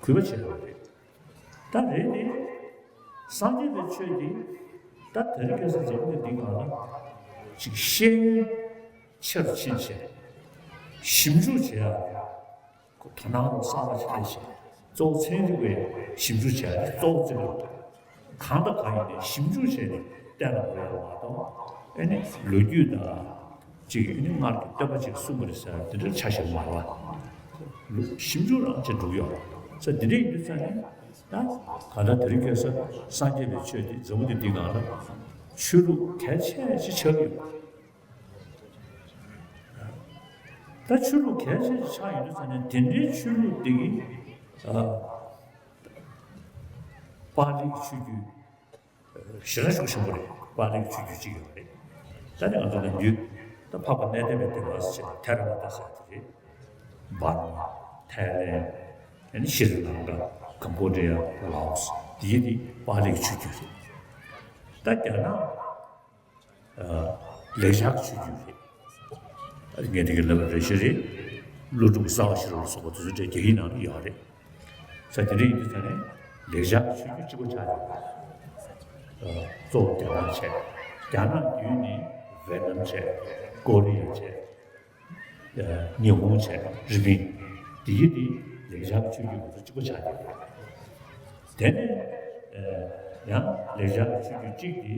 གུས་པ་བྱེད་དགོས་རེད། ད་རེད་དེ། སངས་རྒྱས་པའི་ཆོས་འདི་ད་དེ་རིང་ཁ་སང་འཛམ་བུ་གླིང་འདི་སྒང་ལ་ཅིག་ཤེས་ཡོན་ཆེ་རུ་ཕྱིན་བྱས་ཞིབ་འཇུག་བྱེད་ཡག་གི་དོ་སྣང་རུ་གསར་པ་ཞིག་སླེབས་བྱས། གཙོ་བོ་ཚན་རིག་པའི་ཞིབ་འཇུག་བྱས་ཏེ་གཙོ་བོ་རྩིས་ལ་གང་དང་གང་ཡིན་ནའི་ཞིབ་འཇུག་བྱས་ནས་གཏན་ལ་འབེབས་ཡག་མ་གཏོགས་ཨེ་ནི་ལོ་རྒྱུས་དང་ཅིག་ཨེ་ནི་སྔར་གྱི་བསྟན་པ་ཅིག་གསུངས་པ་རེད་ཟེར་དེ་འདྲ་ཆ་བཞག་མ་རེད་པ། ཞིབ་འཇུག་རང་བྱས་འགྲོ་གི་ཡོད་རེད་ཟེར་དེ་འདྲ་ཡིན་དུས་ཙང་ནས་ད་གང་ལྟར་དེ་རིང་ཁ་སང་སངས་རྒྱས་པའི་ཆོས་འདི་འཛམ་བུ་གླིང་འདི་སྒང་ལ་ཆོས་ལུགས་གལ་ཆེ་ཅིག་ཆགས་ཀྱི་ཡོད། ད་ཆོས་ལུགས་གལ་ཆེ་ཅིག་ཆགས་ཡོད་དུས་ཙང་ནས་དེ་འདྲའི་ཆོས་ལུགས་འདི་གི་ཨ། པཱ་ལིའི་ཆོས་བརྒྱུད་ཞེ་དྲག་ཤུགས་ཆེན་པོ་རེད། པཱ་ལིའི་ཆོས་བརྒྱུད་ཅིག་ཡོད་རེད། ད་ནི་ང་ཚོ་ནམ་རྒྱུན་ད་འཕགས་པ་གནས་བརྟན་པའི་བསྟན་པ་ཟེར་བྱས་ན་ཐེ་ར་ཝཱ་ད་ཟེར་དེ་རེད། འབར་མ། ཐའི་ལེན། ཨ་ནི་ཤྲི་ལང་ཀ། ཀམ་བོ་ཌི་ཡ། ལའོ་སི། དེ་དེ་པཱ་ལིའི་ཆོས་བརྒྱུད་རེད། ད་རྒྱ་ནག་ལེགས་སྦྱར་གྱི་ཆོས་བརྒྱུད་རེད། ངས་དེ་ག་ལབ་པ་རེད་ཤག་རེད། ཀླུ་སྒྲུབ་གསལ་བ་ཤེས་རབ་ལ་སོགས་པ་དེ་ཚོ་འདྲ་རྒྱ་ཡིག་ནང་ལ་ཡོད་རེད། ས་དེ་འདྲ་ཡིན་དུས་ད་ནི་ལེགས་སྦྱར་གྱི་ཆོས་བརྒྱུད་གཅིག་པ་ཆགས་ཡོད་རེད། གཙོ་བོ་རྒྱ་ནག་བྱས། རྒྱ་ནག་བརྒྱུད་ནས་ཝེ་ཏི་ནམ་བྱས། ཀོ་རི་ཡ་བྱས། ཉི་ཧོང་བྱས། རི་པིན། དེ་གི་དེ་ལེགས་སྦྱར་གྱི་ཆོས་བརྒྱུད་ང་ཚོ་གཅིག་པ་ཆགས་ཡོད་རེད། དེ་ནས་ཡང་ལེགས་སྦྱར་གྱི་ཆོས་བརྒྱུད་གཅིག་དེ།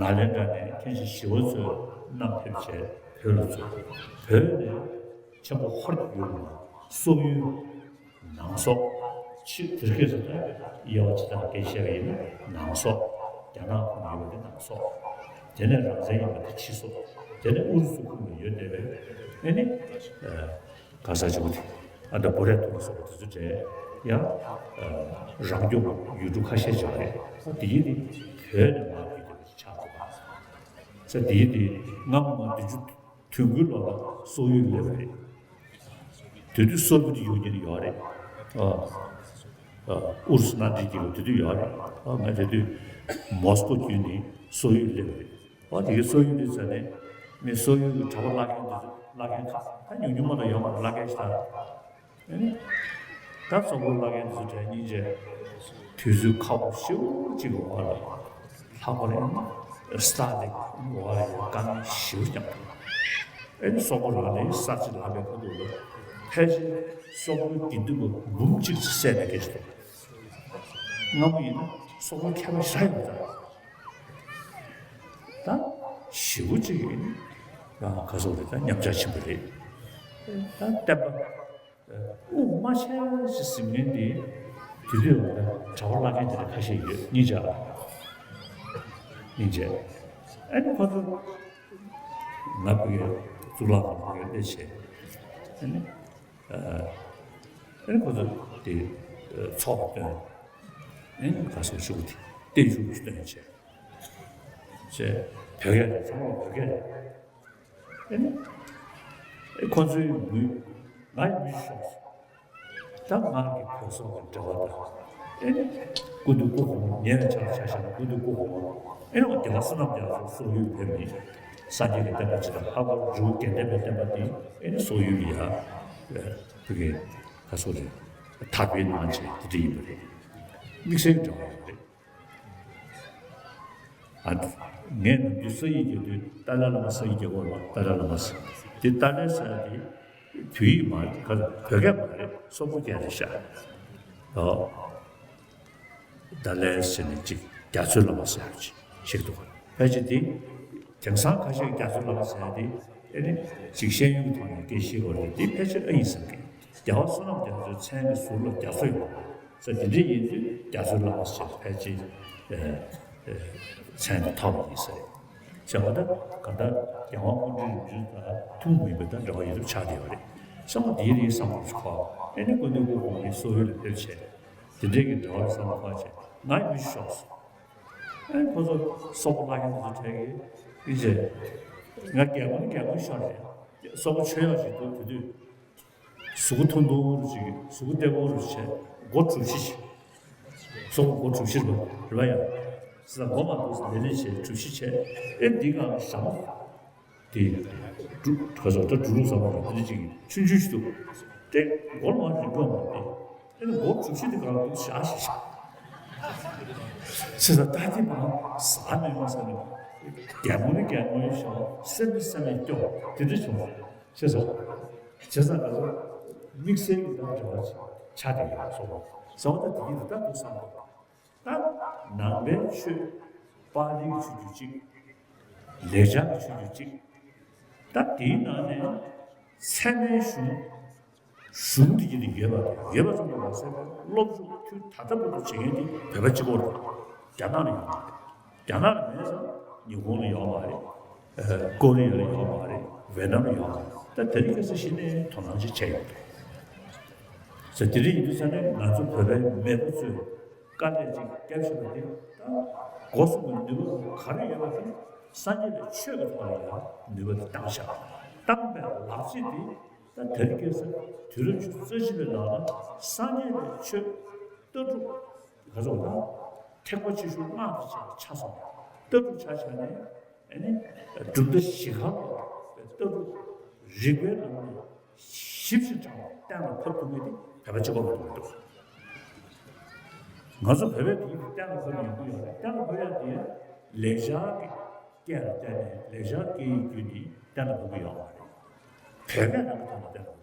ནཱ་ལེནྡྲ་ནས་མཁན་ཆེན་ཞི་བ་འཚོས་བསྣམས་ཕེབས་བྱས་བོད་ལ་ཚུད། བོད་ནས་ཆེན་པོ་ཧོར་གྱི་ཡུལ་ལ་སོག་ཡུལ་ནང་སོག་ཕྱི་དེ་སྐད་ཟེར་ན་དབྱེ་བ་ཇི་ལྟར་སྐད་བཤད་པ་ཡིན་ན་ནང་སོག་རྒྱ་ནག་ཁོངས་ཡོད་པ་དེ་ནང་སོག་དེ་ནས་རང་བཙན་ཡིན་པ་དེ་ཕྱི་སོག་དེ་ནས་ཨུ་རུ་སུ་ཁོངས་ལ་ཡོད་བསྡད་པའི་ཨེ་ནི་ག་ས་ཆེ་བོ་དེ་ཨ་ད་བོ་རེ་ཐུ་ལ་སོགས་པ་དེ་ཚོ་གྲས་ཡང་རང་སྐྱོང་ཡུལ་གྲུ་ཁ་ཤས་ཅིག་རེད། དེ་ཡིན་དེ་བོད་ནས་མར་བརྒྱུད་བསྡད་པ་ཆགས་འདུག་པ། ས་དེ་ཡིན་དེ་སྔ་མོ་ང་བདུན་ཅུ་དོན་དགུའི་ལོ་ལ་སོག་ཡུལ་སླེབས་པ་རེད། དེ་དུས་སོག་པོ་དེ་ཡོང་མཁན་ཡོད་རེད། ཨ་ཨ་ཨུ་རུ་སུ་མནའ་འབྲེལ་རྒྱལ་ཁབ་དེ་དུས་ཡོད་རེད། ཨ་ང་དེ་དུས་མོ་སི་ཀོ་བརྒྱུད་ནས་སོག་ཡུལ་སླེབས་པ་རེད། ཨ་དེ་གའི་སོག་ཡུལ་དེ་ཟེར་ནས་མི་སོག་ཡུལ་གྱི་གྲྭ་པ་བླ་མཁན་དེ་ཚོ་བླ་མཁན་ཁག་ད་ཉུང་ཉུང་མ་གཏོགས་ཡོད་མ་རེད། བླ་མཁན་ཞིག་ད། ཨེ་ནི། ད་སོག་པོའི་བླ་མཁན་དེ་ཚོ་གྲས་སྙིང་རྗེ། དུས་ཚོད་ཁག་པོ་ཞེ་པོ་ཅིག་གི་འོག་ལ། ལྷག་པར་ཨེ་ནི་སྟ་ལིག་འོག་ལ་ཡང་དཀའ་ངལ་ཞེ་པོ་རྐྱང་འདུག་ཨེ་ནི་སོག་པོ་རང་ལ་ས་ཆ་ལབ་པའི་ཁ་ཐུག་ལ། ཕལ་ཆེར་སོག་པོའི་དགེ་འདུན་པ་འབུམ་གཅིག་ཙམ་བསད་ནས་སྐད་ཆ་འདུག་སྔ་མོ་ཡིན་ན་སོག་པོའི་མཁས་པ་ཞེ་དྲག་ཡོད་ད། ད་ཞེ་པོ་ཅིག་ཡིན། ང་ཁ་སོག་རེད། ད་ཉམས་ཆག་ཆེན་པོ་རེད། ད་བསྟན་པ། དབུགས་མ་ཆད་ཅིག་ཟིན་མཁན་དེ། དེ་དུས་ལ་གྲྭ་པ་བླ་མཁན་དེ་འདྲ་ཁ་ཤས་ཡོད། སྙིང་རྗེ་ལ། སྙིང་རྗེ། ཨ་ནི་ཁོ་ཚོ་ང་བོད་ཀྱི་གཙུག་ལག་ཁང་བོད་ཀྱི་གནས་བྱས། ཨ་ནི་ཨ་ནི་ཁོ་ཚོ་དེ་ཚོགས་བཏོན། ཨ་ནི་ག་སོག་ཆུ་བོ་དེ་བརྟན་བཞུགས་བཏོན་བྱས། བྱས། བོད་སྐད་རེད། ཚང་མ་བོད་སྐད་རེད། ཨེ་ནི། ཨེ་ཁོ་ཚོའི་མུས། ང་ཡི་མུས་ཤོག་ད་ང་གི་བོད་སོག་གི་འབྲེལ་བ་དང་། ཨེ་ནི། སྐུ་མདུན་སྐུ་གོང་མ་ཉེ་བའི་ཆར་ཆ་བཞག་ན་སྐུ་མདུན་སྐུ་གོང་མ། ཨེ་ནི་རྒྱལ་བ་བསོད་ནམས་རྒྱ་མཚོ་སོག་ཡུལ་ཕེབས་ནས་སངས་རྒྱས་ཀྱི་བསྟན་པ་ཇི་ལྟར་ལྷག་པར་རི་བོ་དགེ་ལྡན་པའི་བསྟན་པ་འདི་ཨེ་ནི་སོག་ཡུལ་ལ་ཡ། བོད་ཀྱི་ཁ་སོག་རེད། དར་སྤེལ་གནང་བྱས་དེ་འདྲ་ཡིན་པ་རེད། དམིགས་བསལ་འབྲེལ་བ་ཡོད་རེད། ཨ། ངས་ནམ་རྒྱུན་ས་ཡིག་རྒྱག་དུས་ཏཱ་ལའི་བླ་མ། ས་ཡིག་རྒྱག་གོ་ལ་ཏཱ་ལའི་བླ་མ་ཟེར། དེ་ཏཱ་ལའི་ཟེར་ཡ་དེ་བོད་ཡིག་མ་རེད། ག་ལ་བོད་སྐད་མ་རེད། སོག་པོ་སྐད་རེད་ཤག་ཨོ། ཏཱ་ལའི་ཟེར་ནས་ཅིག་རྒྱ་མཚོའི་བླ་མ་ཟེར་ཡ་ཅིག་ཞིག་འདུག་ཕལ་ཆེར་དེ་དེང་སང་ཁ་ཤས་རྒྱ་མཚོའི་བླ་མ་ཟེར་ཡ་དེ་ཨེ་ནི་ཅིག་ཤེས་ཡོན་གྱི་ཐོག་ནས་སྐད་ཤེས་དགོས་རེད། དེ་ཕལ་ཆེར་ཨེ་ཡིན་བསམ་གི། རྒྱལ་བ་བསོད་ནམས་རྒྱ་མཚོའི་མཚན་གྱི་ཟུར་ལ་རྒྱ་མཚོ་ཡོད་པ། ས་དེ་འདྲ་ཡིན་དུས་རྒྱ་མཚོའི་བླ་མ་ཞེས་ཕལ་ཆེར་ཨ་ཨ་མཚན་དུ་ཐོགས་པ་ཡིན་ས་རེད། བྱས་པ་ད་ག་ད་རྒྱལ་དབང་སྐུ་ཕྲེང་རིམ་བྱོན་དང་ཐུན་མོང་མིན་པའི་ད་འབྲེལ་བ་ཡོད་རབས་ཆགས་བསྡད་ཡོད་རེད། བསམ་བློ་དེའི་རིགས་བསམ་བློ་ཞིག་འཁོར། ཨེ་ནི་སྐུ་མདུན་སྐུ་གོང་མ་སོག་ཡུལ་ལ་ཕེབས་བྱས། དེ་འདྲའི་གི་འབྲེལ་བ་བསམ་བློ་འཁོར་བྱས། ང་ཡི་མི་ཤོག་སོང་། ཨེ་ཁོ་ཚོ་སོག་པོ་བླ་མཁན་དེ་ཚོ་གྲས་ཀྱིས་ཨེ་ཅེ། ང་རྒྱལ་པོ་ནི་རྒྱལ་པོའི་ཤོག་རེད། སོག་པོ་ཆོས་གཡོག་ཞིག་འདུག་དེ་དུས། གཟུགས་པོ་ཐུང་ཐུང་རུ་ཅིག་གཟུགས་པོ་ལྟེ་བོ་རུ་བྱས། མགོ་གྲུ་བཞི་ཞིག་སོག་པོ་མགོ་གྲུ་བཞི་རེད་པ། རེད་པ་ཡ། ས་མགོ་མ་འདུག་ལེ་ལེ་བྱས་གྲུ་བཞི་བྱས། ཨེ་འདི་ག་ཞྭ་མོ། དེ། གྲུ་ག་ཚོད་ད་གྲུ་ལུག་ཟ་མ་རེད། དེ་འདྲ་ཅིག་ཆུང་ཆུང་ཞིག་འདུག་དེ་མགོ་ལ་མ་རིང་པོ་མ་རེད། ཨེ་ནི་མགོ་གྲུ་བཞི་དེ་ག་ལ་འདུག་ཞྭ་ཞིག་ཞིག་ཅེས་ད་ལྟ་དེ་མ་ཟ་མེད་མ་ཟ་ནས་རྒྱལ་མོ་ནི་རྒྱལ་མོའི་ཞྭ་མོ། སེམས་ནི་སེམས་མའི་སྐྱོ་དེ་འདྲ་བྱུང་། ཞེས་སོ། བྱས་ཙང་ང་ཚོ་དམིགས་བསལ་གྱི་ད་འབྲེལ་བ་ཆགས་བསྡད་ཡོད་སོགས་པ་ཟེར་བ་ད་དེ་ཡིན་ད་འདུག་བསམ་གྱི་འདུག་ད་ནང་པའི་ཆོས་པཱ་ལིའི་ཆོས་བརྒྱུད་གཅིག་ལེགས་སྦྱར་གྱི་ཆོས་བརྒྱུད་གཅིག་ད་དེའི་ནང་ནས་ཚད་མའི་གཞུང་། གཞུང་འདི་ཡིན་ནི་ཡོད་པ་དང་ཡོད་པ་ཙམ་དུ་མ་ཟད་པར་སློབ་ཕྲུག་དུས་ད་ལྟ་བར་དུ་བྱེད་མཁན་དེ་བོད་པ་གཅིག་པོ་རེད། རྒྱ་ནག་ལ་ཡོད་མ་རེད། རྒྱ་ནག་ལ་མེད་ཙང་ཉི་ཧོང་ལ་ཡོད་མ་རེད། ཀོ་རི་ཡ་ལ་ཡོད་མ་རེད། ཝེ་ནམ་ལ་ཡོད་མ་རེད། ད་དེ་རིང་ཁ་སང་གཞི་ནས་དོ་སྣང་ཅིག་བྱས་ཡོད་རེད། ཟེར་དེ་རིང་ཡིན་དུས་ཙང་ནས་ང་ཚོ་བོད་པའི་མེས་པོ་ཚོས་ དཀའ་ལས་ཅིག་བརྒྱབ་བཞིན་པ་དེ་ད་སྒོ་གསུམ་གྱི་ནུས་པ་ག་རེ་ཡོད་པ་དེ་སངས་རྒྱས་པའི་ཆོས་ཀྱི་ཐོག་ལ་ཡང་ནུས་པ་དེ་བཏང་བཞག་བཏང་བའི་ལག་རྗེས་དེ་ད་དེ་རིང་ཁ་སང་དུས་རབས་ཉི་ཤུ་རྩ་གཅིག་པའི་ནང་ལ་སངས་རྒྱས་པའི་ཆོས་ལྟ་གྲུབ་ག་ཚོད་དང་ཐེག་པ་ཆེ་ཆུང་སྔགས་ཀྱི་ཆ་ཆ་ཚང་ལྟ་གྲུབ་ཆ་ཆ་ནས་ཨ་ནི་གྲུབ་མཐའ་བཞི་ཀ་ལ་ལྟ་གྲུབ་རིགས་པའི་ནང་ནས་ཞིབ་ཅིང་ཕྲ་བ་གཏན་ལ་ཕབ་ཐུབ་མཁན་དེ་བོད་པ་གཅིག་པོ་མ་གཏོགས་མི་འདུག་ང་ཚོ་བོད་པའི་དེ་གཏན་ལ་ཕབ་ཡོང་གི་ཡོད་རེད། གཏན་ལ་ཕབ་ཡག་དེ་ལེགས་སྦྱར་གྱི་སྐད་ལ་བརྟེན་ནས་ལེགས་སྦྱར་སྐད་ཡིག་བརྒྱུད་ནས་གཏན་ལ་ཕབ་ཀྱི་ཡོད་མ་རེད། བོད་སྐད་ནང་གི་ཐོག་ནས་གཏན་ལ་ཕབ་ཀྱི་འདུག་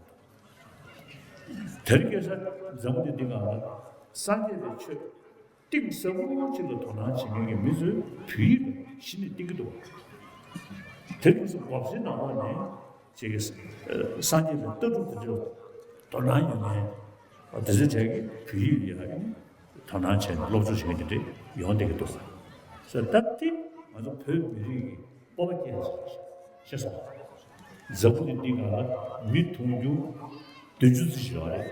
དེ་རིང་ཁ་སང་འཛམ་བུ་གླིང་འདི་སྒང་ལ་སངས་རྒྱས་པའི་ཆོས་གཏིང་ཟབ་པོ་ཅིག་ལ་དོ་སྣང་བྱེད་མཁན་གྱི་མི་ཚོས་བོད་ཡིག་ལ་གཞི་ནས་བསྟེན་གྱི་འདུག་དེ་རིང་སང་འབབ་སའི་ནང་ལོགས་ནས་ཅིག་གིས་སངས་རྒྱས་པའི་ལྟ་གྲུབ་དེ་ཚོ་དོ་སྣང་ཡོད་མཁན་དེ་ཚོའི་གྲས་ཀྱིས་བོད་ཡིག་ལ་ཡང་དོ་སྣང་བྱས་ནས་སློབ་སྦྱོང་བྱེད་མཁན་དེ་འདྲ་ཡོང་བསྡད་ཀྱི་འདུག་ཟེར། ད་དེ་ང་ཚོ་བོད་མི་རིགས་ཀྱི་སྤོབས་པ་སྐྱེས་ཤེས་སོང་། འཛམ་བུ་གླིང་འདི་སྒང་ལ་མི་དུང་ཕྱུར་བདུན་ཅུ་ཙམ་ཞིག་ཡོད་རེད།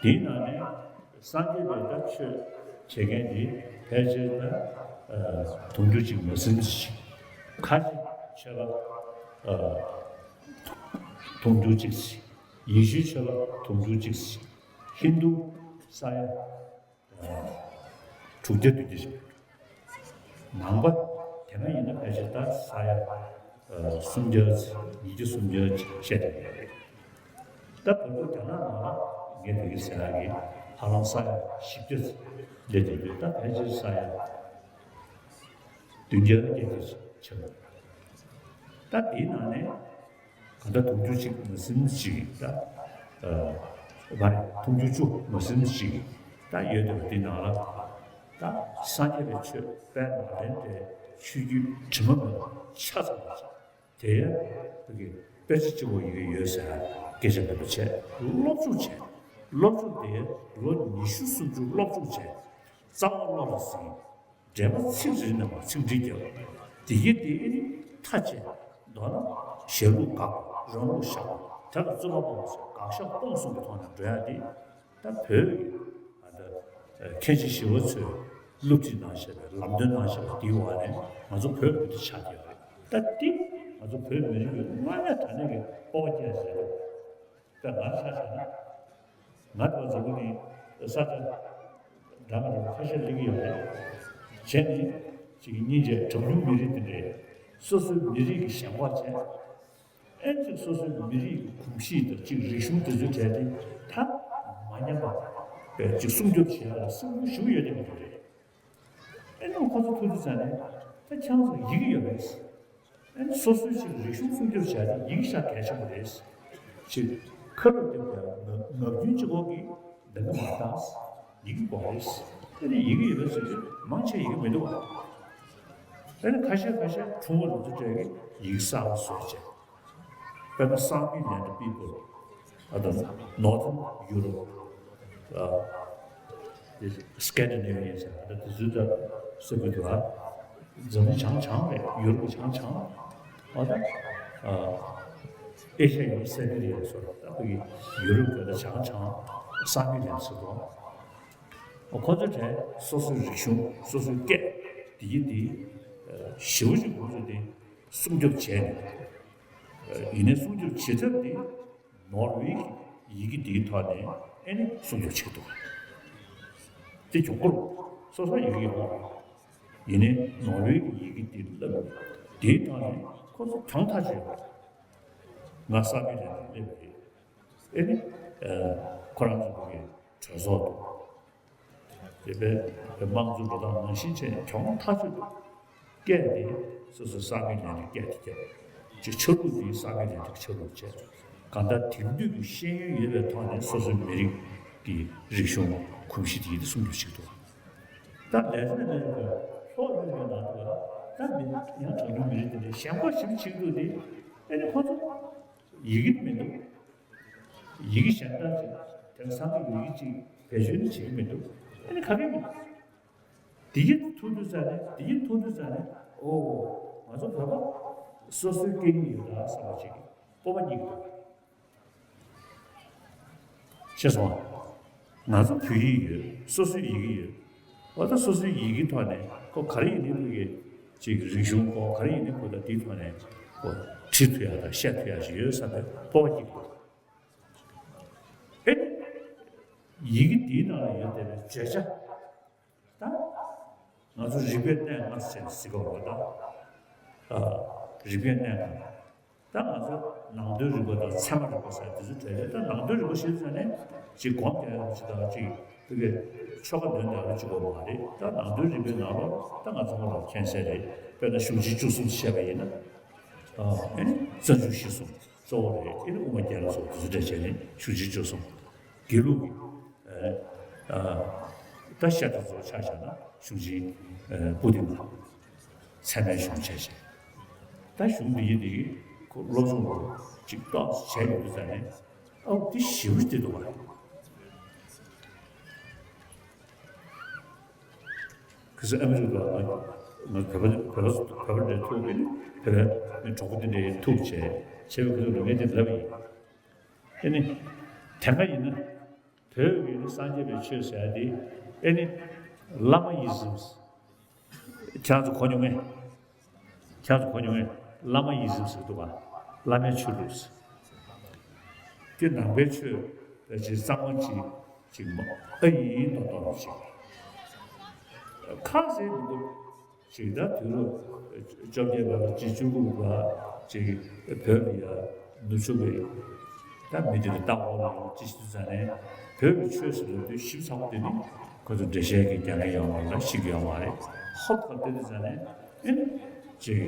དེའི་ནང་ནས་སངས་རྒྱས་པའི་ད་ཆོས་བྱེད་མཁན་དེ་ཕལ་ཆེར་ད་དུང་ཕྱུར་གཅིག་མ་ཟིན་ཙམ་ཞིག་ཁ་ཆེ་ཆོས་པ་དུང་ཕྱུར་གཅིག་ཙམ་ཞིག་ཡེ་ཤུའི་ཆོས་པ་དུང་ཕྱུར་གཅིག་ཙམ་ཞིག་ཧིན་རྡུ་ས་ཡ་དྲུག་བརྒྱ་བདུན་བརྒྱ་ཞིག་འདུག་ནང་པ་དེ་སྔ་ཡིན་ན་ཕལ་ཆེར་ད་ས་ཡ་སུམ་བརྒྱ་ཉིས་བརྒྱ་སུམ་བརྒྱ་ཅིག་བཤད་བསྡད་ཡོད་རེད། ད་བོད་པ་རྒྱ་ནག་ནང་ལ་ངས་བོད་ཡིག་ཟེར་ཡག་གི་ཧ་ལམ་ས་ཡ་བཞི་བརྒྱ་ཙམ་སླེབས་བསྡད་དུས་ད་ཕལ་ཆེར་ས་ཡ་བདུན་བརྒྱ་བརྒྱད་བརྒྱ་ཅིག་ཆགས་འདུག་ད་དེའི་ནང་ནས་གང་ལྟར་དུང་ཕྱུར་གཅིག་མ་ཟིན་ཅིག་ད་ཨ་མ་རེད། དུང་ཕྱུར་བཅུ་མ་ཟིན་ཅིག་ད་ཡོད་འདུག་དེ་ནང་ལ་ད་སངས་རྒྱས་པའི་ཆོས་དཔལ་ནཱ་ལེནྡྲའི་ཆོས་བརྒྱུད་དྲི་མ་མེད་པ་ཆ་ཚང་བ་ཞིག་དེ་ཡང་བོད་ཀྱི་དཔེ་ཆ་གཅིག་པོ་ཡི་གེ་ཡོད་ཟེར་སྐད་ཆ་མེད་པ་བྱས། སློབ་སྦྱོང་བྱས། སློབ་སྦྱོང་དེ་ལོ་ཉི་ཤུ་སུམ་ཅུ་སློབ་སྦྱོང་བྱས། གཙང་མ་བློ་ལ་ཟིན། འགྲེལ་པ་ཚིག་རེ་རྣམས་ལ་ཚིག་འགྲེལ་རྒྱབ། དེ་གའི་དེ་ཨེ་ནི་མཐའ་བཅད། མདོར་ན་གཞན་ལུགས་དགག་པ། རང་ལུགས་བཞག་པ། དེ་ལ་རྩོད་པ་སྤོང་བ་སོགས་དགག་བཞག་སྤོང་གསུམ་གྱི་ཐོག་ནས་འགྲོ་ཡ་དེ་ད་བོད་ཀྱི་ཨ་ད་མཁན་ཆེན་ཞི་བ་འཚོས་སློབ་ཁྲིད་གནང་བཞག་པའི་ལམ་སྟོན་གནང་བཞག་པ་དེའི་འོག་ནས་ང་ཚོ་བོད་མི་དེ་ཆགས་ཀྱི་ཡོད་རེད། ད་དེ་ང་ཚོ་བོད་མི་རིགས་ཀྱི་དངོས་གནས་དྲང་གནས་ཀྱི་སྤོབས་པ་སྐྱེ་ཡ་ཟེར་བ། ད་ང་ཆ་བཞག་ན། ང་དང་འཛམ་བུ་གླིང་ས་ཆ་འདྲ་མི་འདྲ་ཁ་ཤས་སླེབས་ཀྱི་ཡོད་རེད། བྱས་ནས་ཅིག་སྙིང་རྗེ་གྲངས་ཉུང་མི་རིགས་དེ་འདྲས་སོ་སོའི་མི་རིགས་ཀྱི་ཞེན་ཁོག་བྱས། ཨེ་ཅིག་སོ་སོའི་མི་རིགས་ཀྱི་གོམས་གཤིས་དང་ཅིག་རིག་གཞུང་དེ་ཚོའི་གྲས་དེ་ད་མ་ཉམས་པ་བས་ཅིག་སྲུང་སྐྱོབ་བྱེད་ཡ་ལ་སེམས་ཤུགས་ཞེ་པོ་ཡོད་བསྡད་ཀྱི་འདུག་རེད། ཨེ་ནི་ཁོ་ཚོ་ཐུག་དུས་ཙ་ནས་ད་ཁྱེད་རང་ཚོ་ཡི་གེ་ཡོད་རེད། ཨེ་ནི་སོ་སོའི་ཅིག་རིག་གཞུང་སྲུང་སྐྱོབ་བྱ་ཡ་དེ་ཡི་གེ་ཤ་གལ་ཆེན་པོ་རེད། ཅིག་ཁ་རུ་དེ་བས་ངག་རྒྱུན་གཅིག་པོ་གི་འདང་གི་མ་བཏང་། ཡི་གེ་དགོས་རེད། ཨེ་ནི་ཡི་གེ་ཡོད་པའི་ཚོད་དུ་མང་ཆེ་ཡི་གེ་མི་འདུག་བ། ཨེ་ནི་ཁ་ཤས་ཁ་ཤས་ཁྲུང་བ་རུ་ཚོ་གྲས་ཀྱི་ཡི་གེ་གསར་པ་བཟོས་བྱས། དཔེར་ན་South Greenland people ཨ་དང་Northern Europe ཨ་Scandinavian ཟེར་ཨ་དང་དེ་ཚོའི་ད་ས་ཁུལ་དུ་ཨ་འཛམ་གླིང་བྱང་བྱང་རེད། ཡུ་རོབ་བྱང་བྱང་ཨ་དང་ཨ་ཨེ་ཤ་ཡའི་སེ་བི་རི་ཡ་སོགས་ད་ཁོ་གི་ཡུ་རོབ་ཀྱི་ད་བྱང་བྱང་South Greenland ཟེར་དང་ཨ་ཁོ་ཚོའི་གྲས་སོ་སོའི་རིག་གཞུང་སོ་སོའི་སྐད་དེ་གི་དེ་ཞེ་པོ་ཅིག་ཁོ་ཚོས་དེ་སྲུང་སྐྱོབ་བྱས་ནས། ཡིན་ནའི་སྲུང་སྐྱོབ་བྱེད་ཐབས་དེ་ནོར་ཝེ་གི་ཡི་གེ་དེའི་ཐོག་ནས་ཨེ་ནི་སྲུང་སྐྱོབ་བྱེད་ཀྱི་འདུག་དེ་གྱོང་པོ་རེད། སོ་སོ་ཡི་གེ་ཡོད་རེད། ཡིན་ནའི་ནོར་ཝེ་གི་ཡི་གེ་དེ་བསླབས་དེའི་ཐོག་ནས་ཁོ་ཚོ་གྱོང་ཐག་ཆོད་ཡོད་རེད། ང་གསར་པའི་ལས་དེ་སླེབས་པ་རེད། ཨེ་ནི་ཁོ་རང་ཚོ་གི་གྲོས་ཚོགས་འདུག་དེ་བས་དམངས་གཙོ་འགྲོ་སྟངས་ནང་བཞིན་བྱས་ནས་གྱོང་ཐག་ཆོད་འདུག་སྐད་དེ་སོ་སོའི་ས་གནས་ལས་རིགས་སྐད་དེ་རྒྱབ། ཅིག་ཆ་ལུགས་དེ་ས་གནས་ལས་རིགས་ཆ་ལུགས་བྱས། གང་ལྟར་དེང་དུས་ཀྱི་ཤེས་ཡོན་ཡོད་པའི་ཐོག་ནས་སོ་སོའི་མི་རིགས་ཀྱི་རིག་གཞུང་གོམས་གཤིས་དེ་ཡིད་དུ་སྲུང་རྒྱུ་ཞིག་འདུག་ད་ལས་ཚན་ལས་རིགས་ལྷོ་ཡུལ་གྱི་ནང་དུ་ད་མི་ཡང་གྲངས་ཉུང་མི་རིགས་དེ་འདྲའི་ཞེན་ཁོག་ཞིབ་བྱེད་འདུག་དེ་ཨེ་ནི་ཁོ་ཚོ་ཡི་གེ་མི་འདུག་ཡི་གེ་གཞན་དག་ཅིག་དེང་སང་གི་ཡི་གེ་ཅིག་བེད་སྤྱོད་ནི་བྱེད་ཀྱི་མི་འདུག་ཨ་ནི་ག་གེ་མི་འདུག་དེ་ཡིན་ཐུག་དུས་ཙ་ནས་དེ་ཡིན་ཐུག་དུས་ཙ་ནས་ཨོ་ང་ཚོ་བོད་པ་སོ་སོའི་སྐད་ཡིག་ཡོད་ད་བསམ་པ་ཅིག་སྤོབས་པ་སྙིང་འདུག་ཤེས་སོང་ང་ཚོ་བོད་ཡིག་ཡོད། སོ་སོའི་ཡི་གེ་ཡོད། འོ་ད་སོ་སོའི་ཡི་གེ་ཐོག་ནས་ཁོ་ག་རེ་ཡིན་ནའི་ཕ་གི་ཅིག་རིག་གཞུང་ཁོ་ག་རེ་ཡིན་ནའི་ཁོ་ད་དེའི་ཐོག་ནས་ཁོ་བྲིས་ཐུབ་ཡ་དང་བཤད་ཐུབ་ཡ་ཞིག་ཡོད་བསམ་པའི་སྤོབས་པ་སྐྱེ་གི་འདུག་ཨེ་ནི་ཡི་གེ་འདིའི་ནང་ལ་ཡོད་བསྡད་པའི་བརྗོད་བྱ། ད་ང་ཚོ་རིག་པའི་གནས་ལྔ་ཟེར་ཟེར་གོ་བ་ད། ཨ། རིག་པའི་གནས་ལྔ། ད་ང་ཚོ་ནང་དོན་རིག་པ་དང་ཚད་མ་རིག་པ་ཟེར་དེ་ཚོ་གྲས་རེད། ད་ནང་དོན་རིག་པ་ཞེས་ཟེར་ནས་ཅིག་སྒོམ་རྒྱག་ཡག་ཅིག་དང་ཅིག་དེ་གའི་ཆོ་ག་འདོན་རྒྱག་རེ་ཅིག་དགོས་མ་རེད། ད་ནང་དོན་རིག་པའི་ནང་ལོགས་ད་ང་ཚོ་ཁོ་ལ་མཁྱེན་གསལ་རེད། དཔེར་ན་གཞུང་ཆེན་བཅུ་གསུམ་བཤད་པ་ཡིན་ན། ཨ། ཨེ་ནི་རྩ་འཇུག་གཞི་གསུམ་གཙོ་བོ་རེད། ཨེ་ནི་དབུ་མ་རྒྱན་ལ་སོགས་དེ་ཚོ་གྲས་བྱས་ནས་གཞུང་ཆེན་བཅུ་གསུམ། དགེ་ལུགས་ཀྱི་ཨ་ཨ་ད་བཤད་གྲྭ་ཚོ་ཆ་བཞག་ན་གཞུང་ཆེན་ཨ་པོ་ཏི་ལྔ། ཚད་མའི་གཞུང་བྱས་བྱས། ད་གཞུང་འདི་ཡིན་འདི་ཁོ་སློབ་སྦྱོང་ལོ་གཅིག་ཏོག་ཙམ་བྱས་ཡོད་དུས་ཙང་ནས་ཨ་འདི་ཞེ་པོ་ཅིག་འདུག་བ། ཁ་སང་ཨ་མི་རི་ཀ་ལ་ང་ང་བོད་པ་བོད་པ་བོད་པ་འདྲ་ཐུག་གི་ནི་བོད་པའི་གྲོགས་པོ་དེ་འདྲ་ཡིན་ཐུག་བྱས་བྱས་པའི་ཁ་ཐུག་ལ་ངས་དེ་ལབ་ཡིན། ཨེ་ནི་དེ་སྔ་ཡིན་ན། བོད་ཀྱི་ནི་སངས་རྒྱས་པའི་ཆོས་ཟེར་ཡ་དེ་ཨེ་ནི་བླ་མ་ཡི་ཟིམ། ཁྱེད་རང་ཚོ་གོ་མྱོང་ངེས། ཁྱེད་རང་ཚོ་གོ་མྱོང་ངེས། བླ་མ་ཡི་ཟིམ་ཟེར་འདུག་ག་བླ་མའི་ཆོས་ལུགས་ཟེར། དེ་ནང་པའི་ཆོས་ལ་ཅིག་གཙང་མ་ཅིག་ཅིག་མ་ཨ་ཡིན་མདོག་མདོག་ཅིག་ཁ་ཟེར་མི་འདུག་ཅིག་ད་དུས་རབས་བཅོ་བརྒྱད་པ་ལ་ཅིག་བཅུ་དགུ་པ་ཅིག་བོད་ལ་ཡ་ནུབ་ཕྱོགས་པའི་ད་མི་དེ་ལ་ལྟ་བ་ལ་ཅིག་ཞིག་ཙང་ནས་བོད་ཀྱི་ཆོས་ཟེར་བ་དེ་ཞིབ་ཚགས་པོ་དེ་ནི་ཁོ་ཚོ་འགྲེལ་བཤད་ཀྱི་རྒྱག་མཁན་ཡོད་མ་རེད། ཤེས་ཀྱི་ཡོད་མ་རེད། ཧོབ་ཁ་དེ་དུས་ཙང་ནས་ཨེ་ནི་ཅིག་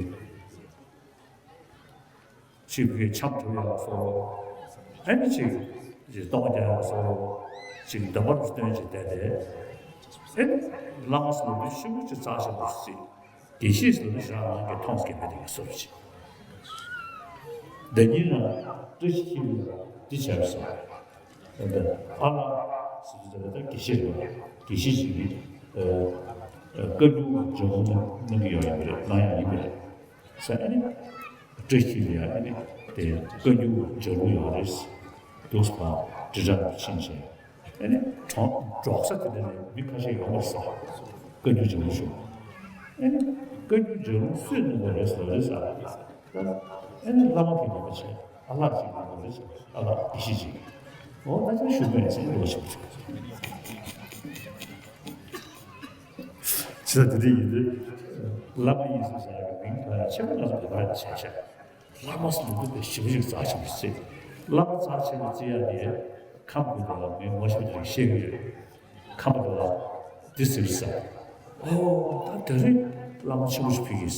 ཅིག་གི་འཆམ་གྲུབ་ཡག་སོགས་ཨེ་ནི་ཅིག་ཅིག་གཏོང་རྒྱག་ཡག་སོགས་ཅིག་འདོན་པ་སྟོན་ཅིག་བསྡད་དེ་ཨེ་ནི་བླ་མ་ཟེར་བ་དེ་ཤུགས་ཀྱིས་རྩ་ཆེན་པོ་ཞིག་དགེ་བཤེས་ཟེར་ནི་ཞག་ནང་གི་མཐོང་སྐྱེ་མེད་དེ་གི་སོར་ཞིག་བདག་ཉིད་རང་བཀྲ་ཤིས་འཁྱིལ་ལ་འདི་བྱས་སོ། ཨ་ལ་ཟེར་དུས་ད་དགེ་བཤེས་རེད། དགེ་བཤེས་ཞིག་གིས་བཀའ་འགྱུར་ལྗགས་ལུང་གནང་གི་ཡོད་ཡིན་པ་རེད། གནང་ཡག་ཡིན་པ་རེད། ཟེར་ཨ་ནི་བཀྲ་ཤིས་ལ་ཡ་ཨ་ནི་དེ་བཀའ་འགྱུར་ལྗགས་ལུང་ཡོད་རེད། འདུག་སེ་དྲིལ་བསྒྲགས་ཕྱིན་བྱས། ཨ་ནི་གྲོང་འབྲོག་ས་དེ་འདྲ་ནས་མི་ཁ་ཤས་ཡོང་བར་སོང་། བཀའ་འགྱུར་ལྗགས་ལུང་ཞུ། ཨ་ནི་བཀའ་འགྱུར་ལྗགས་ལུང་སུས་གནང་བ་རེད་ཟེར་རེད་ཟེར། ཨ་ནི་བླ་མ་གིས་གནང་བ་བྱས། ཨ་ལགས་ཅིག་གནང་བ་རེད་ཟེར། ཨ་ལགས་དགེ་བཤེས་ཅིག་འོ་ད་ཆ་ཞུ་མེད་ཟེར་ལོ་ཞིག་བྱས། ད་དེ་འདྲ་ཡིན་དུས་བླ་མ་ཡི་ཟིམ་ཟེར་ཡག་གི་མིང་ད་ཆེན་པོ་ང་ཚོ་བོད་པ་ལ་བྱས་བྱས། བླ་མ་ཟེར་ནས་འདུག་པའི་ཞེ་པོ་ཅིག་རྩ་ཆེན་པོ་བརྩི། བླ་མ་རྩ་ཆེན་པོ་བརྩི་ཡག་དེ་ཁམས་ཀྱི་འགྲོ་བ་མི་ངོ་ཤེས་པ་དེ་ཤེས་ཀྱི་ཡོད། ཁམས་པ་འགྲོ་བ་འདི་ཟེར་ས། ཨོ་ད་དེ་རིང་བླ་མ་ཆེན་པོ་ཞིག་ཕེབས་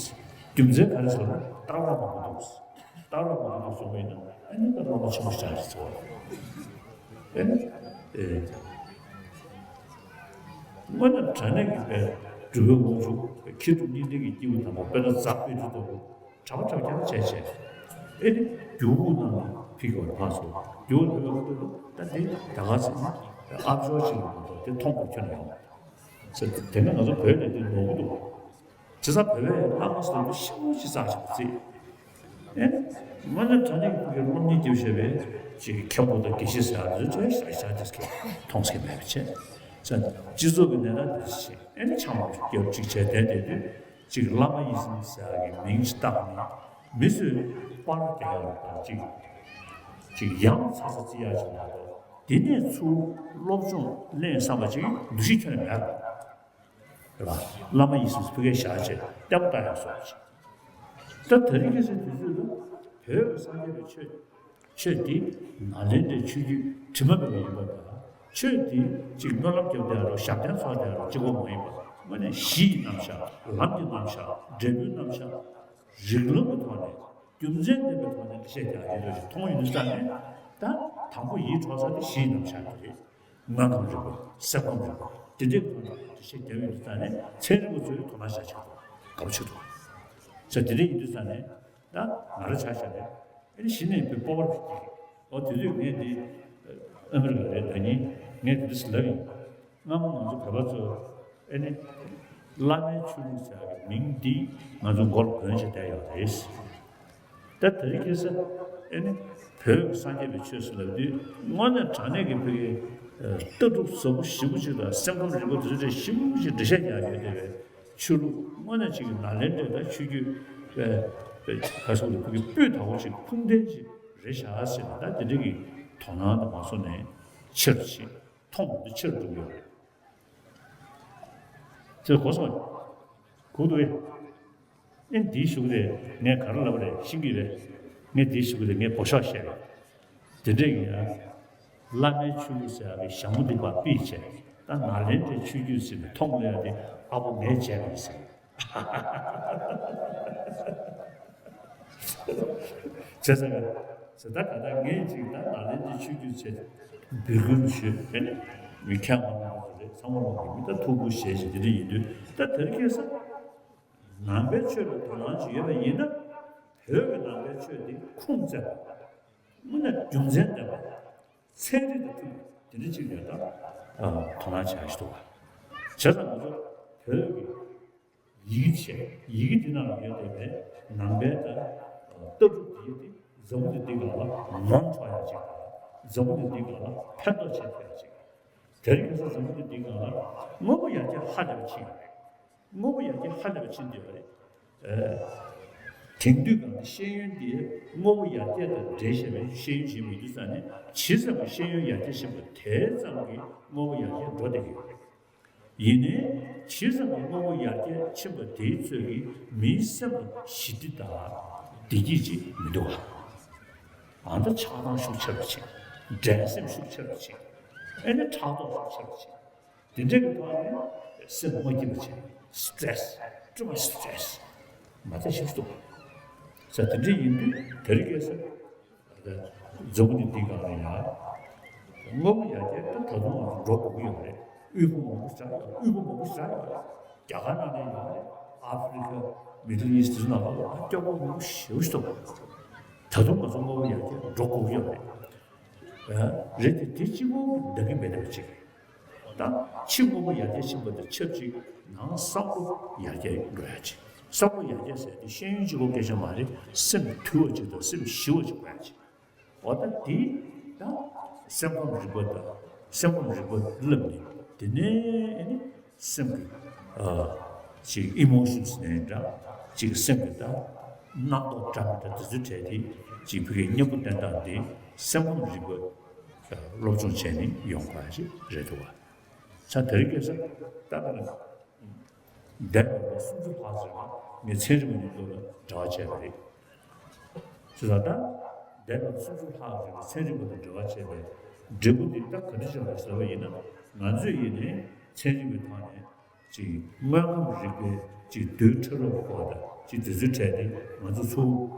ཀྱི་ཡིན། རྒྱུ་མཚན་ག་རེ་ཟེར་ན་སྟག་ར་མང་པོ་འདུག་སྟག་ར་མང་པོ་འདུག་སོང་བས་ན་ཨ་ནི་ད་བླ་མ་ཆེན་པོ་ཞིག་ཆགས་ཀྱི་ཚོར། ཨེ་ནི་ཨེ། དངོས་གནས་དྲང་གནས་ཀྱི་དཔེ་སྒྲུབ་པའི་དབང་ཕྱུག་མཁས་གྲུབ་གཉིས་ལྡན་གྱི་སྐྱེས་བུ་དམ་པ་དཔེར་ན་རྫ་དཔལ་སྤྲུལ་ལྟ་བུ། གྲྭ་པ་གྲྭ་པ་རྐྱང་བྱས་བྱས། ཨེ་ནི་རྒྱུ་བོ་རྣམས་ལ་ཕི་ག་བར་ཕར་སོང་། རྒྱུ་བོ་ཕི་ག་བར་ད་དེ་ད་ག་ཟེར་ན་ཨ་ཅོ་ཅིག་ལ་མ་གཏོགས་དེ་མཐོང་བར་ཁྱོན་ནས་ཡོང་། ཟེར་དེ་ནི་ང་ཚོ་བོད་ནས་དེ་ནོར་གི་འདུག་བྱས་ཙང་བོད་པའི་བླ་མ་ཟེར་དུས་ཤིན་ཏུ་ཅིག་རྩ་ཆེན་པོ་བརྩི། ཨེ་ནི་དངོས་གནས་དྲང་གནས་ཀྱི་ཕ་གིའི་སློབ་གཉེར་རྒྱབ་བཞག་པའི་ཅིག་མཁན་པོ་དང་དགེ་བཤེས་ཟེར་ཡག་དེ་ཚོ་ཆ་ཤ་ཤ་དེ་ཚོ་མཐོང་ས་མེད་པ་བྱས། ཙང་སྤྱི་ཚོགས་ཀྱི་གནས་སྟངས་དེ་ཚོ་ཤེས། ཨེ་ནི་ཆང་མ་རྒྱབ་ཅིག་བྱས་བསྡད་བསྡད་དུས། ཅིག་བླ་མ་ཡི་ཟིམ་ཟེར་ཡག་གི་མིང་ཅིག་བཏགས་ནས་མི་ཚོས་པར་རྒྱག་ཡག་དང་ཅིག་ཅིག་ཡང་ཚ་ཚ་བརྩི་ཡག་ཅིག་མ་གཏོགས་དེ་ནས་ཚུར་སློབ་སྦྱོང་ལེན་བསམ་པ་ཅིག་འདུ་ཤེས་ཁྱོན་ནས་མེད་པ་རེད་པ། བླ་མ་ཡི་ཟིམ་ཕ་གིར་བཞག་བྱས་བསྟན་པ་བཏང་ཡག་སོགས་ཅིག་ད་དེ་རིང་ཁ་སང་དུས་ཚོད་ལ་བོད་ཀྱི་སངས་རྒྱས་པའི་ཆོས། ཆོས་འདི་ནཱ་ལེནྡྲའི་ཆོས་བརྒྱུད་དྲི་མ་མེད་པ་ཡིན་པ་དང་། ཆོས་འདི་གཅིག་སྨོན་ལམ་རྒྱབ་བསྡད་རོགས་ཞབས་བརྟན་ཚོགས་བསྡད་རོགས་གཅིག་པོ་མ་ཡིན་པ། དངོས་གནས་གཞི་ཡི་རྣམ་གཞག་ལམ་གྱི་རྣམ་གཞག་འབྲས་བུའི་རྣམ་གཞག་རིགས་ལམ་གྱི་ཐོག་ནས་རྒྱུ་མཚན་ལྡན་པའི་ཐོག་ནས་འགྲེལ་བཤད་རྒྱག་ཡོད་རེད་མཐོང་ཡོང་དུས་ཙང་ནས། ད་དང་པོ་ཡིད་འཕྲོག་ས་དེ་གཞི་ཡི་རྣམ་གཞག་དེ་རེད། ངག་གམ་རིག་པ་སེམས་ཁམས་རིག་པ་དེ་འདྲའི་ཐོག་ནས་འགྲེལ་བཤད་རྒྱག་ཡོང་དུས་ཙང་ནས་ཚན་རིག་པ་ཚོས་དོ་སྣང་བྱ་ཆེད་དུ་དགའ་པོ་བྱེད་འདུག་ས་དེ་འདྲ་ཡིན་དུས་ཙང་ནས། ད་ང་རང་ཆ་བཞག་ནས་ཨེ་ནི་གཞི་ནས་དཔེ་སྤོབས་པ་སྐྱེ་གི། འོ་དེ་དུས་ངས་འདི་ཨ་མི་རི་ཀ་རེད་ད་ནི་ངས་དེ་འདྲ་ཟེར་ལབ་ཡིན། སྔ་མོ་ང་ཚོ་བོད་པ་ཚོ་ཨེ་ནི་བླ་མའི་ཆོས་ལུགས་ཟེར་ཡག་གི་མིང་འདི་ང་ཚོ་མགོ་ལ་གོན་བྱས་བསྡད་ཡོད་རེད། ད་དེ་རིང་ཁ་སང་ཨེ་ནི་བོད་ཀྱི་སངས་རྒྱས་པའི་ཆོས་ཟེར་ལབ་དུས་དངོས་གནས་དྲང་གནས་ཀྱི་བོད་ཀྱི་ ལྟ་གྲུབ་ཟབ་པོ་ཞིབ་པོ་ཅིག་དང་སེམས་ཁམས་རིག་པ་དེ་ཚོ་ཞིབ་པོ་ཅིག་འགྲེལ་བཤད་རྒྱག་ཡོད་བསྡད་པའི་ཆོས་ལུགས་དངོས་གནས་ཅིག་གི་ནཱ་ལེནྡྲའི་ད་ཆོས་བརྒྱུད་པའི་ག་སོགས་ལ་ཕ་གི་སྤུས་དག་པོ་ཅིག་ཕུང་ལྡན་ཅིག་རེད་བཞག་ཟེར་ནས་ད་དེ་འདྲ་གི་དོ་སྣང་དང་མ་སོང་ནས་ཆེར་ཕྱིན་མཐོང་མི་འདུག་ཆེར་འགྲོ་གི་ཡོད་རེད། དེ་གོ་སོང་། གོ་འདུག་གས། ཨེ་འདིའི་གཞུག་རེད་ངས་ག་རེ་ལབ་རེད་ཤེས་ཀྱི་རེད། ངས་འདིའི་གཞུག་རེད་ངས་འབོ་ཤོག་བཤད་རེད། དེ་འདྲས་ཡིན་ཡ། བླ་མའི་ཆོས་ལུགས་ཟེར་ཡ་གི་ཞྭ་མོ་འདི་པར་ཕུད་བྱས་ད་ནཱ་ལེནྡྲའི་ཆོས་བརྒྱུད་ཟེར་ནས་མཐོང་ལེ་ཡ་དེ་ཨ་ཕོ་ངས་བྱས་པ་ཡིན་ཟེར། བྱས་ཙང་ཟེར་ད་ག་ད་ངས་ཅིག་ད་ནཱ་ལེནྡྲའི་ཆོས་བརྒྱུད་ཆེད་འབོད་སྐུལ་ཞུས་དེ་ནི་མི་ཁྱད་མ་མང་པོ་རེད་ཚང་མ་ལོག་གི་མི་ད་ཐུགས་ཁུར་བཞེས་ཤིག་དེ་འདྲ་ཡིན་དུས་ད་དེར་ཁེལ་ས། ནང་པའི་ཆོས་ལ་དོ་སྣང་ཅིག་ཡོད་པ་ཡིན་ན། བོད་ཀྱི་ནང་པའི་ཆོས་འདི་ཁུངས་བཙན་པ། དངོས་གནས་རྒྱུ་མཚན་ལྡན་པ། ཚན་རིག་དང་མཐུན་པ་འདི་འདྲ་ཅིག་ལ་ད་དོ་སྣང་བྱ་ཞིག་འདུག་བ། བྱས་ཙང་ང་ཚོ་བོད་ཀྱི་ཡི་གེ་བྱས་ཡི་གེ་འདི་ནང་ལ་ཡོད་བསྡད་པའི་ནང་པའི་ད་ལྟ་གྲུབ་འདི་འདི་འཛམ་བུ་གླིང་འདི་སྒང་ལ་ངོམ་འཕྲོག་ཡག་ཅིག་དང་འཛམ་བུ་གླིང་འདི་སྒང་ལ་ཕན་ཐོགས་བྱེད་ཐུབ་ཡག་ཅིག་དེ་རིང་ཁ་སང་འཛམ་བུ་གླིང་འདི་སྒང་ལ་དངོས་པོ་ཡར་རྒྱས་ཧ་ལས་པ་ཕྱིན་ཡོད་རེད། དངོས་པོ་ཡར་རྒྱས་ཧ་ལས་པ་ཕྱིན་བསྡད་པ་རེད། ཨེ། དེང་དུས་སྒང་གི་ཤེས་ཡོན་འདི་དངོས་པོ་ཡར་རྒྱས་དང་འབྲེལ་བཞག་པའི་ཤེས་ཡོན་ཞིག་མི་འདུག་ས་ནས་ཇི་ཙམ་གྱི་ཤེས་ཡོན་ཡར་རྒྱས་ཕྱིན་པ་དེ་ཙམ་གྱི་དངོས་པོ་ཡར་རྒྱས་འགྲོ་བསྡད་ཀྱི་ཡོད་རེད། ཡིན་ནའི་ཇི་ཙམ་གྱི་དངོས་པོ་ཡར་རྒྱས་ཕྱིན་པ་དེའི་ཚོད་ཀྱིས་མིའི་སེམས་ལ་ཞི་བདེ་དང་བདེ་སྐྱིད་ཅིག་མི་འདུག་བ། ཨ་ད་ཆགས་སྡང་ཤུགས་ཆེ་རུ་ཕྱིན། འགྲན་སེམས་ཤུགས་ཆེ་རུ་ཕྱིན། ཨེ་ནི་ཕྲག་དོག་ཤུགས་ཆེ་རུ་ཕྱིན། དེ་འདྲའི་གི་ཐོག་ནས་སེམས་མ་སྐྱིད་པ་བྱེད། སི་ཊེ་རེ་སི། too much stress། མ་ཐེ་ཤེས་སུ་ས་དེ་འདྲའི་ཡིན་དུས་དེ་རིང་ཁ་སང་འཛམ་བུ་གླིང་འདི་སྒང་ལ་ཡང་དངོས་པོ་ཡར་རྒྱས་ད་ད་དུང་ང་ཚོ་འགྲོ་དགོས་ཀྱི་ཡོད་རེད། དབུལ་པོ་མང་པོ་ཞིག་ཡོད་རེད། དབུལ་པོ་མང་པོ་ཞིག་ཡོད་རེད། རྒྱ་གར་ནང་ནས་ཡོང་རེད། ཨ་ཧྥེ་རི་ཁ། མི་ཌལ་ཨིསི་ཊི་དེ་ཚོ་ནང་ལ་ལ་སྐྱོ་པོ་མང་པོ་ཞེ་པོ་ཞིག་འདུག་ད་དུང་ང་ཚོ་དངོས་པོ་ཡར་རྒྱས་འགྲོ་དགོས་ཀྱི་ཡོད་རེད། རེད་དེ་དེ་གཅིག་པོ་འདང་གི་མེད་པ་ཅིག་ད་ཕྱི་དངོས་པོ་ཡར་རྒྱས་ཕྱིན་པ་དང་ཆབས་ཅིག་ནང་བསམ་བློ་ཡར་རྒྱས་འགྲོ་ཡ་ཅིག་བསམ་བློ་ཡར་རྒྱས་ཟེར་དེ་ཤེས་ཡོན་གཅིག་པོ་སྐད་ཆ་མ་རེད། སེམས་དུལ་བ་ཅིག་དང་སེམས་ཞི་བ་ཅིག་དགོས་ཡ་ཅིག་འོ་ད་དེ་ད་སེམས་ཁམས་རིག་པ་དང་སེམས་ཁམས་རིག་པ་བསླབས་ནས་དེ་ནས་ཨ་ནི་སེམས་ཀྱི་ཨ་ཅིག་ཨི་མོ་ཤན་ནས་འདྲ་ཅིག་སེམས་ཀྱི་ད་རྣམ་རྟོག་འདྲ་མི་འདྲ་དེ་ཚོའི་གྲས་དེ་ཅིག་ཕ་གིའི་གཉེན་པོ་བསྟེན་སྟངས་དེ་སེམས་ཁམས་རིག་པ་སློབ་སྦྱོང་བྱས་ནས་ཡོང་དགོས་ཡ་ཅིག་རེད་འདུག་བ། ས་དེ་རིང་ཁ་སང་ད་ལྟ་ལ། འདས་པའི་ལོ་སུམ་ཅུ་ལྷག་ཙམ་ལ་ངས་ཚན་རིག་པ་ཡིན་མདོག་ལ་འབྲེལ་བ་བྱས་པ་རེད། ཅེས་ད་ལྟ་འདས་པའི་ལོ་སུམ་ཅུ་ལྷག་ཙམ་ལ་ཚན་རིག་པ་དང་འབྲེལ་བ་བྱས་པའི་འབྲས་བུ་འདི་ད་ག་འདྲ་ཅིག་ལ་ཟེར་བ་ཡིན་ན་ང་ཚོས་ཡིན་ནའི་ཚན་རིག་པའི་ཐོག་ནས་ཅིག་དངོས་ཁམས་རིག་པའི་ཅིག་རྡུལ་ཕྲ་རབ་སྐོར་དང་ཅིག་དེ་ཚོའི་གྲས་དེ་ང་ཚོ་ཚུར་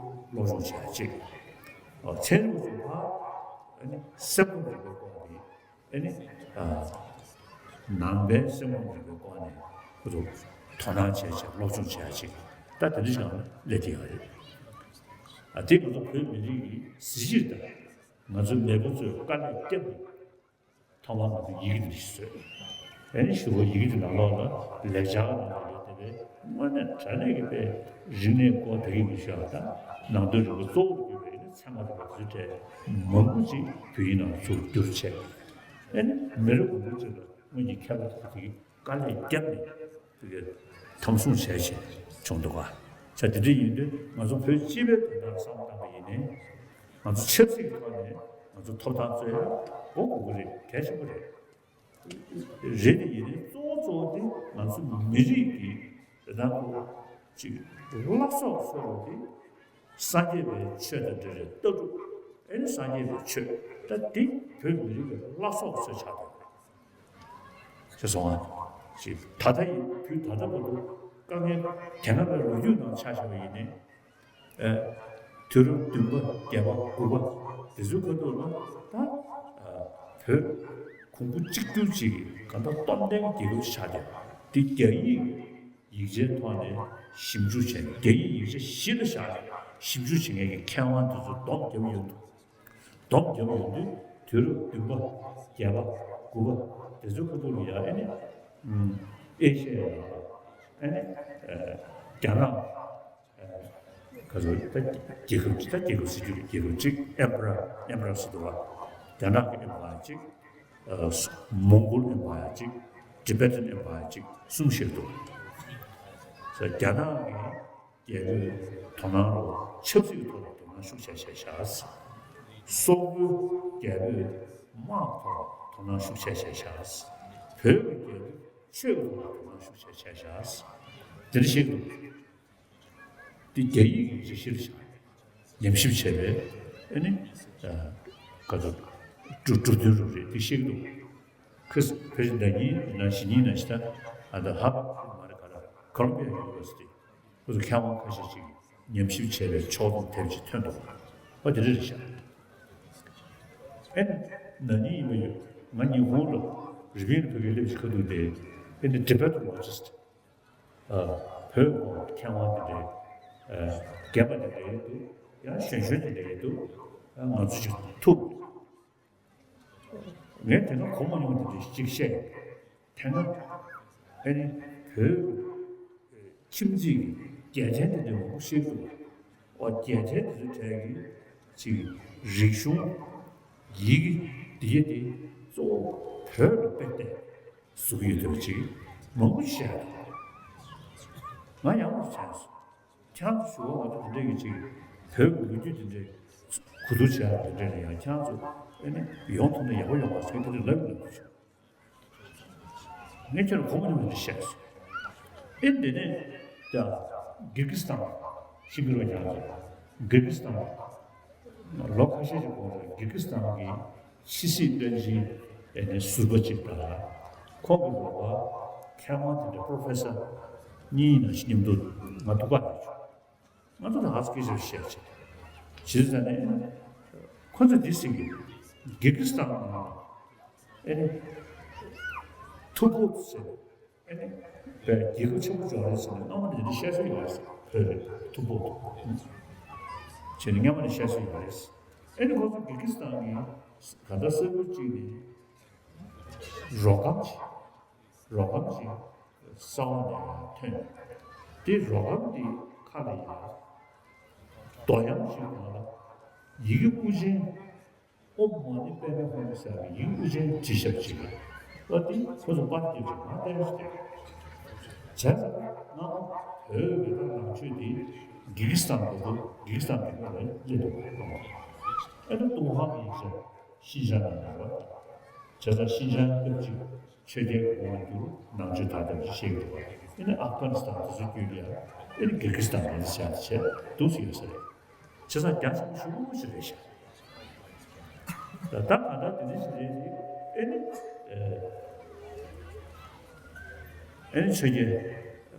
སློབ་སྦྱོང་བྱེད་ཡ་ཅིག་ཚན་རིག་པ་ཚོའི་ཕར་ཨ་ནི་སེམས་ཁམས་རིག་པའི་སྐོར་དེ། ཨ་ནི། ནང་པའི་སེམས་ཁམས་རིག་པའི་སྐོར་ནས་ཁོ་ཚོ་དོ་སྣང་བྱས་བྱས་སློབ་སྦྱོང་བྱས་བྱས་ད་དེ་འདྲ་ཞིག་ལ་སླེབས་ཀྱི་ཡོད་རེད། ཨ་དེ་ང་ཚོ་བོད་མི་རིགས་ཀྱི་གཟི་བརྗིད་དང་ང་ཚོ་མེས་པོ་ཚོས་དཀའ་ལས་བརྒྱབ་ནས་ཐོག་མར་ང་ཚོ་ཡི་གེ་འདི་བཟོས། ཨ་ནི་ཞུ་བ་ཡི་གེ་འདི་ནང་ལོགས་ལ་ལེགས་སྦྱར་གྱི་ནང་ལ་ཡོད་དེ་བས་དངོས་གནས་དྲང་གནས་ཀྱི་དཔེ་རིག་གནས་སྐོར་དེ་གའི་མི་ཤོག་དང་ནང་དོན་རིག་པ་གཙོ་བོར་གྱུར་པའི་ཚད་མ་རིག་པ་དེ་ཚོའི་གྲས་མང་པོ་ཅིག་བོད་ཡིག་ནང་ཚུར་བསྒྱུར་བྱས། ཨ་ནི་མི་རབས་མང་པོ་ཅིག་ལ་སྔོན་གྱི་མཁས་པ་དེ་ཚོ་དེ་གའི་དཀའ་ལས་བརྒྱབ་ནས་དེ་གའི་ཐམ་སྲུང་བྱས་བྱས་བྱུང་འདུག་ག་ས་དེ་འདྲ་ཡིན་དུས་ང་ཚོ་བོད་སྤྱི་པའི་དོན་དག་བསམ་བློ་བཏང་པ་ཡིན་ནའི་ང་ཚོ་ཆབ་སྲིད་ཀྱི་ཐོག་ནས་ང་ཚོ་ཐོབ་ཐང་རྩོད་ཡ་འོ་དགོས་ཀྱི་རེད། གལ་ཆེན་པོ་རེད། རེད་དེ་ཡིན་ནའི་གཙོ་བོ་གཙོ་བོ་དེ་ང་ཚོ་མི་རིགས་ཀྱི་དེ་དག་གོ་ཅིག་བླ་སྲོག་གསོལ་བ་དེ་སངས་རྒྱས་པའི་ཆོས་དང་འབྲེལ་བའི་ལྟ་གྲུབ་ཨེ་ནི་སངས་རྒྱས་པའི་ཆོས་ད་འདི་བོད་མི་རིགས་ཀྱི་བླ་སྲོག་གསོལ་ཆགས་དེ་ཞེས་སོང་ང་། ཅིག་ད་ལྟ་ཡི་དུས་ད་ལྟ་བར་དུ་དཀའ་ངལ་དེ་སྔ་བའི་ལོ་རྒྱུས་ནང་ཆ་བཞག་པ་ཡིན་ནའི། དུས་རབས་བདུན་པ་བརྒྱད་པ་དགུ་པ་དེ་ཚོའི་ཁ་ཐུག་ལ་ད་བོད་གོང་བུ་གཅིག་གྱུར་ཅིག་གི་གང་ལྟར་སྟོབས་ལྡན་རྒྱལ་ཁབ་ཆགས་ཏེ་དེ་རྒྱ་ཡིག་ཡིག་ཆའི་ཐོག་ནས་ཞིབ་འཇུག་བྱས་ནས་རྒྱ་ཡིག་ཡིག་ཆ་གཞི་ལ་བཞག་ནས་ཞིབ་འཇུག་བྱེད་མཁན་གྱི་མཁས་དབང་དེ་ཚོ་སྡོམ་བརྒྱབ་ཡོད་འདུག་སྡོམ་བརྒྱབ་ཡོད་དུས་དུས་རབས་བདུན་པ་བརྒྱད་པ་དགུ་པ་དེ་ཚོའི་ཁ་ཐུག་ལ་ཡ་ཨེ་ནི་ཨེ་ཤ་ཡ་ལ་ཨེ་ནི་རྒྱ་ནག་ག་ཚོད་ད་རྒྱལ་ཁབ་ཅིག་ད་རྒྱལ་ཁབ་ཟེར་རྒྱུ་རྒྱལ་ཁབ་ཅིག་ཨེམ་པ་ར་ཨེམ་པ་ར་ཟེར་འདུག་བ། རྒྱ་ནག་གི་ཨེམ་པ་ར་ཅིག་ ཨ་མོང་གོལ་ཨེམ་པ་ཡར་གཅིག Tibetan Empire་གཅིག་གསུམ་བཤད་འདུག་རྒྱ་ནག་གི་རྒྱལ་པོས་དོ་སྣང་རོགས་ཆབ་སྲིད་ཀྱི་ཐོག་ལ་དོ་སྣང་ཤུགས་ཆེ་བྱས་བཞག་སོག་པོའི་རྒྱལ་པོས་དམག་ཐོག་ལ་དོ་སྣང་ཤུགས་ཆེ་བྱས་བཞག་བོད་ཀྱི་རྒྱལ་པོས་ཆོས་ཀྱི་ཐོག་ལ་དོ་སྣང་ཤུགས་ཆེ་བྱས་བཞག་འདིར་བཤད་འདུག་འདི་རྒྱ་ཡིག་གི་རིགས་གཞིར་བཞག་ཉམས་ཞིབ་བྱས་པའི་ཨ་ནི་ཨ་ག་ཚོད་འབྲུ་འབྲུ་དོན་རུ་རེད་འདི་བཤད་འདུག་ཁོས་བོད་ཟླ་གཉིས་ནང་ཞེ་གཉིས་ནང་ཞེ་ད་ཨ་ད་ཧབ་མ་རེད་ག་ལ་Columbia University་ཁོ་ཚོ་མཁས་དབང་ཁ་ཤས་ཅིག་ཉམས་ཞིབ་བྱས་པའི་ཕྱོགས་སྡོམ་དེབ་ཅིག་ཐོན་འདུག་ཨ་དེ་འདྲ་རེད་ཤག་ཨེ་ན་ནིང་ཡིན་པ་ཡོད། ང་ཉི་ཧོང་ལ་རི་པིན་ཕ་གི་སླེབས་ཀྱི་ཁ་ཐུག་དེ་ཨེ་ནི་Tibetan Buddhist་ཨ་བོད་ཀྱི་མཁས་དབང་དེ་འདྲའི་ཨ་རྒན་པ་དེ་འདྲའི་འདུག་ཡང་གཞོན་གཞོན་དེ་འདྲའི་འདུག་ང་ཚོ་ཅིག་ཐུག་ངས་དེ་སྔ་གོ་མ་མྱོང་བ་དེ་འདྲ་ཅིག་བཤད་ཡོད། དེ་སྔ་ཨ་ནི་བོད་ཁྱིམ་མཚེས་ཀྱི་རྒྱལ་ཕྲན་དེ་འདྲ་མང་པོ་བཤད་འདུག་ཨོ་རྒྱལ་ཕྲན་དེ་ཚོའི་གྲས་ཀྱི་ཅིག་རིག་གཞུང་ཡི་གེ་འདི་དེ་གཙོ་བོ་བོད་ལ་དཔེ་བལྟས་བཟོ་གི་ཡོད་དོ་ཅིག་མང་པོ་བཤད་འདུག་ང་ཡག་པོ་བྱས་སོང་། ཁྱེད་རང་ཚོ་ཞུ་བ་ང་ཚོ་དེ་འདྲ་གི་ཅིག་བོད་ཀྱི་ལོ་རྒྱུས་དེ་འདྲ་གོ་བསྡུར་བྱས་པ་དེ་འདྲ་ལ་ཡང་ཁྱེད་རང་ཚོ་ཨ་ནི་ཡོང་ཐུབ་ན་ཡག་པོ་ཡོང་བ་ཟེར་དེ་འདྲ་ལབ་ལབ་བྱུང་། ངས་ཁྱོད་ལ་གོ་མ་མྱོང་བ་འདྲ་བཤད་སོང་། ཨེ་འདི་ནས་ཀྱང་གིར་གི་སི་ཐན་ཤིང་གི་རོ་ཀྱང་གིར་གི་སི་ཐན་ལོ་ཁ་ཤས་ཀྱི་གོང་ལ་གིར་གི་སི་ཐན་གྱི་ཕྱི་སྲིད་བློན་ཆེན་ཨེ་ནས་ཟུར་པ་གཅིག་དང་ཁོང་གི་རོགས་པ་མཁས་དབང་དེ་འདྲ་Professor་གཉིས་ཡིན་ན་མཉམ་དུ་ང་ཐུག་པ་རེད་བྱུང་། ང་ཚོ་ལ་ཧ་སི་ཀི་ཞབས་བཤད་ཆེ། ཇི་ལྟར་ནས་ཁོ་ཚོ་འདི་ཟིན་གི་གིར་གི་སི་ཐན་ནང་ཨེ་ནི་ཐུ་བྷོད་ཟེར་ཨེ་ནི་བའི་རྒྱལ་ཁབ་ཆེན་པོ་འབྱོར་རེད་ཟེར་ནས་སྔ་མོ་ནས་འདི་བཤད་སྲོལ་ཡོད་རེད་བོད་རེད་ཐུ་བྷོད་ཟེར་ནས་སྔ་མོ་ནས་བཤད་སྲོལ་ཡོད་རེད། ཨེ་ནི་ཁོ་ཚོ་གིར་གི་སི་ཐན་གི་ག་ད་ས་ཁུལ་གཅིག་ནས་རོ་སྒམ་ཞིག་རོ་སྒམ་ཞིག་ས་འོག་ནས་ཡར་ཐོན། དེ་རོ་སྒམ་དེ་ཁ་ལ་ཡར་རྡོ་གཡམ་ཞིག་ནང་ལ་ཡི་གེ་དབུ་ཅན་ཨོཾ་མ་ཎི་པདྨེ་ཧཱུྃ་ཟེར་བའི་ཡི་གེ་དབུ་ཅན་བྲིས་ཞབས་ཅིག་ཨ་དེ་ཁོ་ཚོ་པར་དེ་བྲིས་ང་ལྟ་བུ་ཞིག་བྱས་ཙང་ང་བོད་ཀྱི་ད་ནང་ཆོས་དེ་གིར་གི་སི་ཐན་དུ་འདུག་གིར་གི་སི་ཐན་དུ་ཁོ་ལ་སླེབས་འདུག་ཨ་ད་ཏུན་ཧོང་ཡིན་ཟེར། ཤིན་ཅང་ནང་ཡོད་པ། བྱས་ཙང་ཤིན་ཅང་སྐབས་གཅིག་ཆོས་རྒྱལ་དབང་སྒྱུར་ནང་ཆོས་དར་ཐབས་ཀྱི་ཤེས་ཀྱི་འདུག་པ། ཨེ་ནི་ཨབ་གྷ་ནི་སི་ཐན་དེ་ཚོ་བརྒྱུད་ལ་ཨེ་ནི་གིར་གི་སི་ཐན་དེ་ཚོ་བྱས་ཏེ་བྱས་འདུག་སེ་ཡོད་ས་རེད། བྱས་ཙང་རྒྱ་ཆེན་པོ་ཞེ་པོ་ཞིག་རེད་ཤག་ད་ད་ག་ད་དེ་འདྲ་ཞིག་རེད་དེ་ཨེ་ནི་ཨེ་ནི་ཆོས་རྒྱལ་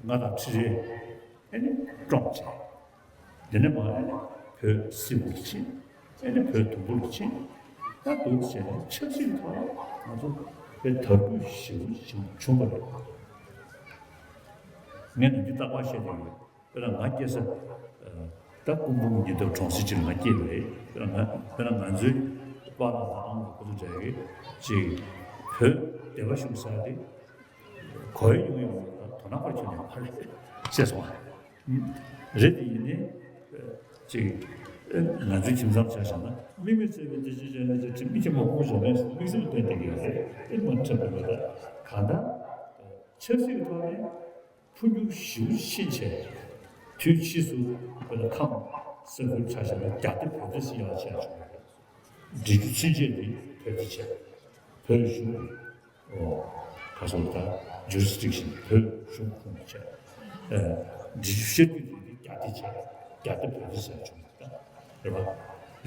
ང་དང་ཁྲི་རལ་ཨེ་ནི་བཀྲོངས་བྱས། འདི་ནས་མར་ཨེ་ནི་བོད་སིལ་བུར་ཕྱིན། ཨེ་ནི་བོད་དུམ་བུར་ཕྱིན། ད་འདུག་བྱས་ནས་ཆབ་སྲིད་ཐོག་ལ་ང་ཚོ་དཔེ་དར་རྒུད་ཞེ་པོ་ཅིག་བྱུང་བ་རེད། ངས་ནམ་རྒྱུན་རྟག་པར་བཤད་བསྡད་ཡོད། དཔེར་ན་ང་སྐྱེས་ས་ད་སྐུ་འབུམ་ཉིས་ལྡབ་གྲོང་གསེབ་ཅིག་ལ་ང་སྐྱེས་པ་རེད། དཔེར་ན་ང་དཔེར་ན་ང་ཚོའི་པཱ་ལགས་དང་ཨ་མ་ཁོ་ཚོ་འདྲ་གི་ཅིག་བོད་སྡེ་པ་བཞུགས་ས་དེ་གོ་ཡ་ཉོ་ཡ་མ་རེད། དོ་སྣང་པར་ཁྱོན་ནས་ཡོད་མ་རེད། ཤེས་སོང་ང་། རེད་དེ་ཡིན་ནའི་ཅིག་ང་ཚོའི་ཁྱིམ་ཚང་ཆ་བཞག་ན་མིག་མི་བརྩེ་བའི་བདེ་སྐྱིད་ཅན་ལ་ཅིག་མིག་ཆེན་མོ་ཁོང་བཞག་ནས་མིག་ཟུར་སྟོན་བསྡད་ཀྱི་ཡོད་རེད། ཨེ་མ་འཁྲབ་པ་ལ་ད་གང་ལྟར་ཆབ་སྲིད་ཐོག་ནས་འཕོ་འགྱུར་ཞེ་པོ་ཕྱིན་བྱས་དུས་ཕྱིས་སུ་དཔེར་ན་ཁམས་ས་ཁུལ་ཆ་བཞག་ན་རྒྱ་སྡེ་བོད་སྡེ་ཟེར་ཡག་ཆགས་བྱུང་བ་རེད། འབྲི་རྒྱུ་ཚུན་ཆད་དེ་བོད་དེ་བྱས། བོད་གཞུང་གི་ཨོ་ག་སོགས་ད་ཇུ་རི་སི་ཌིག་ཤན་བོད་གཞུང་ཁོངས་སུ་བྱས། ཨ་འབྲི་རྒྱུ་བཤད་རྒྱུ་དེ་རྒྱ་སྡེ་བྱས། རྒྱ་སྡེ་བོད་སྡེ་ཟེར་བྱུང་བ་ད་རེད་པ།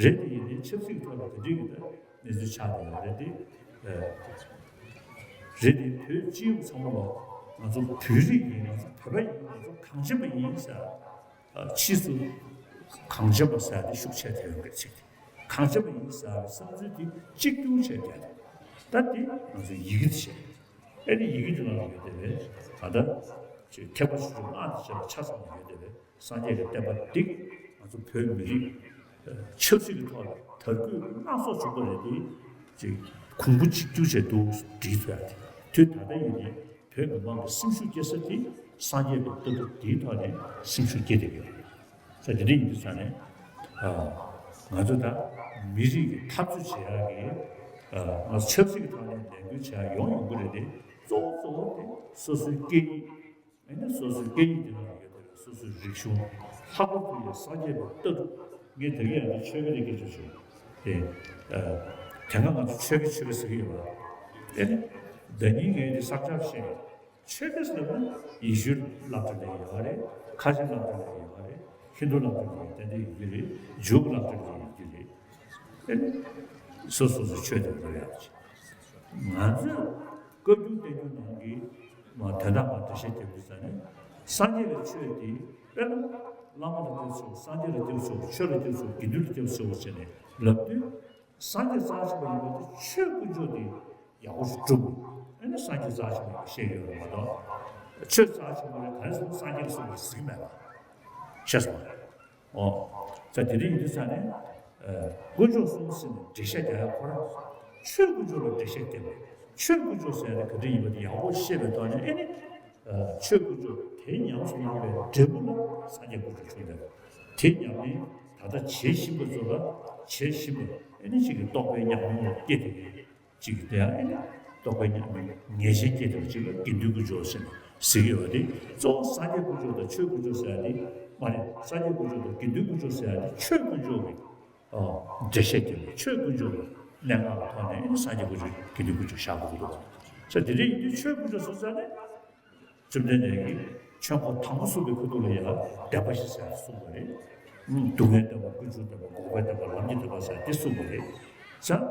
རེད་དེ་ཡིན་ནའི་ཆབ་སྲིད་ཐོག་ལ་དེ་འདྲའི་གི་ད་གནས་ཚུལ་ཆགས་བསྡད་ཡོད་རེད་དེ། ཨ་རེད་དེ་བོད་སྤྱི་ཡོངས་ཚང་མ་ལ་ང་ཚོ་བོད་རིགས་ཡིན། ང་ཚོ་བོད་པ་ཡིན། ང་ཚོ་གངས་ཅན་པ་ཡིན་ཟེར། ཕྱིས་སུ་གངས་ཅན་པ་ཟེར་ཡ་དེ་ཤུགས་ཆེ་ཐལ་ཡོང་གི་ཚིག་དེ། གངས་ཅན་པ་ཡིན་ཟེར་བའི་བསམ་ཚུལ་དེ་གཅིག་གྱུར་བྱས་བསྡད་དེ། ད་དེ་ང་ཚོའི་ཡི་གེ་དེ་བྱས། ཨེ་ནི་ཡི་གེ་དེ་ནང་ལ་ཡོད་བསྡད་པས་ད་ལྟ་ཅིག་ཐེག་པ་ཆེ་ཆུང་སྔགས་དང་བཅས་པ་ཆ་ཚང་ནས་ཡོད་བསྡད་པས་སངས་རྒྱས་ཀྱི་བསྟན་པ་འདི་ང་ཚོ་བོད་མི་རིགས་ཆབ་སྲིད་ཀྱི་ཐོག་ལ་དར་རྒུད་སྣ་ཚོགས་བྱུང་བ་རེད་དེ། ཅིག་གོང་བུ་གཅིག་གྱུར་བྱས་འདུག་བྲིས་ཐུབ་ཡ་དེ་དུས་ད་ལྟ་ཡིན་ནའི། བོད་མི་མང་གི་སེམས་ཤུགས་སྐྱེད་ས་དེ་སངས་རྒྱས་པའི་ལྟ་གྲུབ་དེའི་ཐོག་ནས་སེམས་ཤུགས་སྐྱེད་བསྡད་ཡོད་རེད། ས་དེ་འདྲ་ཡིན་དུས་ཙང་ནས་ང་ཚོ་ད་མི་རིགས་ཀྱི་འཐབ་རྩོད་བྱེད་ཡག་གི་ ང་ཚོ་ཆབ་སྲིད་ཀྱི་ཐོག་ནས་ལས་འགུལ་བྱ་ཡོང་ཡོང་གི་རེད་དེ། གཙོ་བོ་གཙོ་བོ་དེ་སོ་སོའི་སྐད་ཡིག་ཨེ་ནི་སོ་སོའི་སྐད་ཡིག་དེ་ནང་ཡོད་པའི་སོ་སོའི་རིག་གཞུང་། ལྷག་པར་དུ་ཡང་སངས་རྒྱས་པའི་ལྟ་གྲུབ། ངས་དེ་ག་ཡང་དེ་ཆོས་སྐད་དེ་སྐད་ཆ་བྱུང་། དེ་དེ་སྔ་ང་ཚོ་ཆོས་སྐད་ཆོས་སྐད་ཟེར་གྱི་ཡོད་པ། ཨེ་ནི་ཟླ་ཉིན་ངས་དེ་བསམ་འཆར་བཤད་ཡོད། ཆོས་སྐད་ཟེར་ན་ཡེ་ཤུའི་སློབ་གྲྭ་ལ་ཡོད་རེད། ཁ་ཆེ་སློབ་གྲྭ་ལ་ཡོད་རེད། ཧིན་རྡུ་སློབ་གྲྭ་ལ་ཡོད་དེ་འདྲ་ཡོད་ཀྱི་རེད། འཇུག་སློབ་གྲྭ་ལ་ཡོད་ཀྱི་རེད། ཨེ་ནི་སོ་སོ་སོ་ཆོས་དེ་འགྲོ་ཡག་ཅིག་ང་ཚོས་བཀའ་བརྒྱུད་བསྟན་བརྒྱུད་ནང་གི་མ་དོན་དག་མ་འགྲེལ་བཤད་རྒྱབ་དུས་ཙ་ནས། སངས་རྒྱས་ལ་ཆོས་དེ་དཔེར་ན་བླ་མ་ལ་བསྟོད་ཆོག་སངས་རྒྱས་ལ་བསྟོད་ཆོག་ཆོས་ལ་བསྟོད་ཆོག་དགེ་འདུན་ལ་བསྟོད་ཆོག་ཟེར་ནས་ལབ་དུས། སངས་རྒྱས་རྩ་ཆེན་པོ་ཡིན་པ་དེ་ཆོས་དཀོན་མཆོག་དེ་ཡག་པོ་ཞིག་བསྒྲུབས། ཨེ་ནི་སངས་རྒྱས་རྩ་ཆེན་པོ་ཡིན་པ་བཤད་ཡོད་རེད་མ་གཏོགས། ཆོས་རྩ་ཆེན་པོ་རེད་ག་རེ་ཟེར་ན་སངས་རྒྱས་ལ་གསུངས་པ་ཟེར་གྱི་མེད་པ། ཤེས་སོང་། ཨོ། ད་དེ་འདྲ་ཡིན་དུས་ཙ་ནས། ཨ། དཀོན་མཆོག་གསུམ་ཟེར་ནས་འགྲེལ་བཤད་རྒྱག་ཡ་ཁོ་རང་། ཆོས་དཀོན་མཆོག་ལ་འགྲེལ་བཤད་རྒྱབ་པ། ཆོས་དཀོན་མཆོག་ཟེར་ཡ་དེ་ག་འདྲ་ཡིན་པ་དེ་ཡག་པོ་ཤེས་པའི་ཐོག་ནས། ཨེ་ནི། ཨ། ཆོས་དཀོན་མཆོག་དེ་ཉམས་སུ་བླངས་པའི་འབྲས་བུ་ལ་སངས་རྒྱས་དཀོན་མཆོག་བྱུང་བ་རེད། དེ་ཉམས་ལེན་ད་ལྟ་བྱེད་བཞིན་པ་ཚོ་ལ་བྱེད་བཞིན་པ། ཨེ་ནི་ཅིག་གི་རྟོགས་པའི་ཉམས་མྱོང་ལ་སྐྱེས་ཏེ། ཅིག་གི་དེ་ཡང་ཨེ་ནི་རྟོགས་པའི་ཉམས་མྱོང་ངེས་ཤེས་སྐྱེས་ཏེ་ཅིག་ལ་དགེ་འདུན་དཀོན་མཆོག་ཟེར་ནས་ཟེར་གྱི་ཡོད་པ་དེ། གཙོ་བོ་སངས་རྒྱས་དཀོན་མཆོག་དང་ཆོས་དཀོན་མཆོག་ཟེར་ཡ་དེ་མ་རེད། སངས་རྒྱས་དཀོན་མཆོག་དང་དགེ་འདུན་དཀོན་མཆོག་ཟེར་ཡ་དེ་ཆོས་དཀོན་མཆོག་གི། ཨ། འགྲེལ་བཤད་ཀྱི་ཆོས་དཀོན་མཆོག་གི་གནད་འགག་གི་ཐོག་ནས་ཨེ་ནི་སངས་རྒྱས་དཀོན་མཆོག་དགེ་འདུན་དཀོན་མཆོག་བཞག་དགོས་ཀྱི་འདུག་བ། ས་དེ་འདྲ་ཡིན་དུས་ཆོས་དཀོན་མཆོག་ཟེར་ཙ་ནས། བཅོམ་ལྡན་འདས་ཀྱིས་ཆོས་འཁོར་དང་པོ་གསུངས་པའི་ཁ་ཐུག་ལ་ཡང་བདེན་པ་བཞི་ཟེར་གསུངས་པ་རེད། ཨུམ། སྡུག་བསྔལ་བདེན་པ། ཀུན་འབྱུང་བདེན་པ། འགོག་པའི་བདེན་པ། ལམ་གྱི་བདེན་པ་ཟེར་དེ་གསུངས་པ་རེད། ས།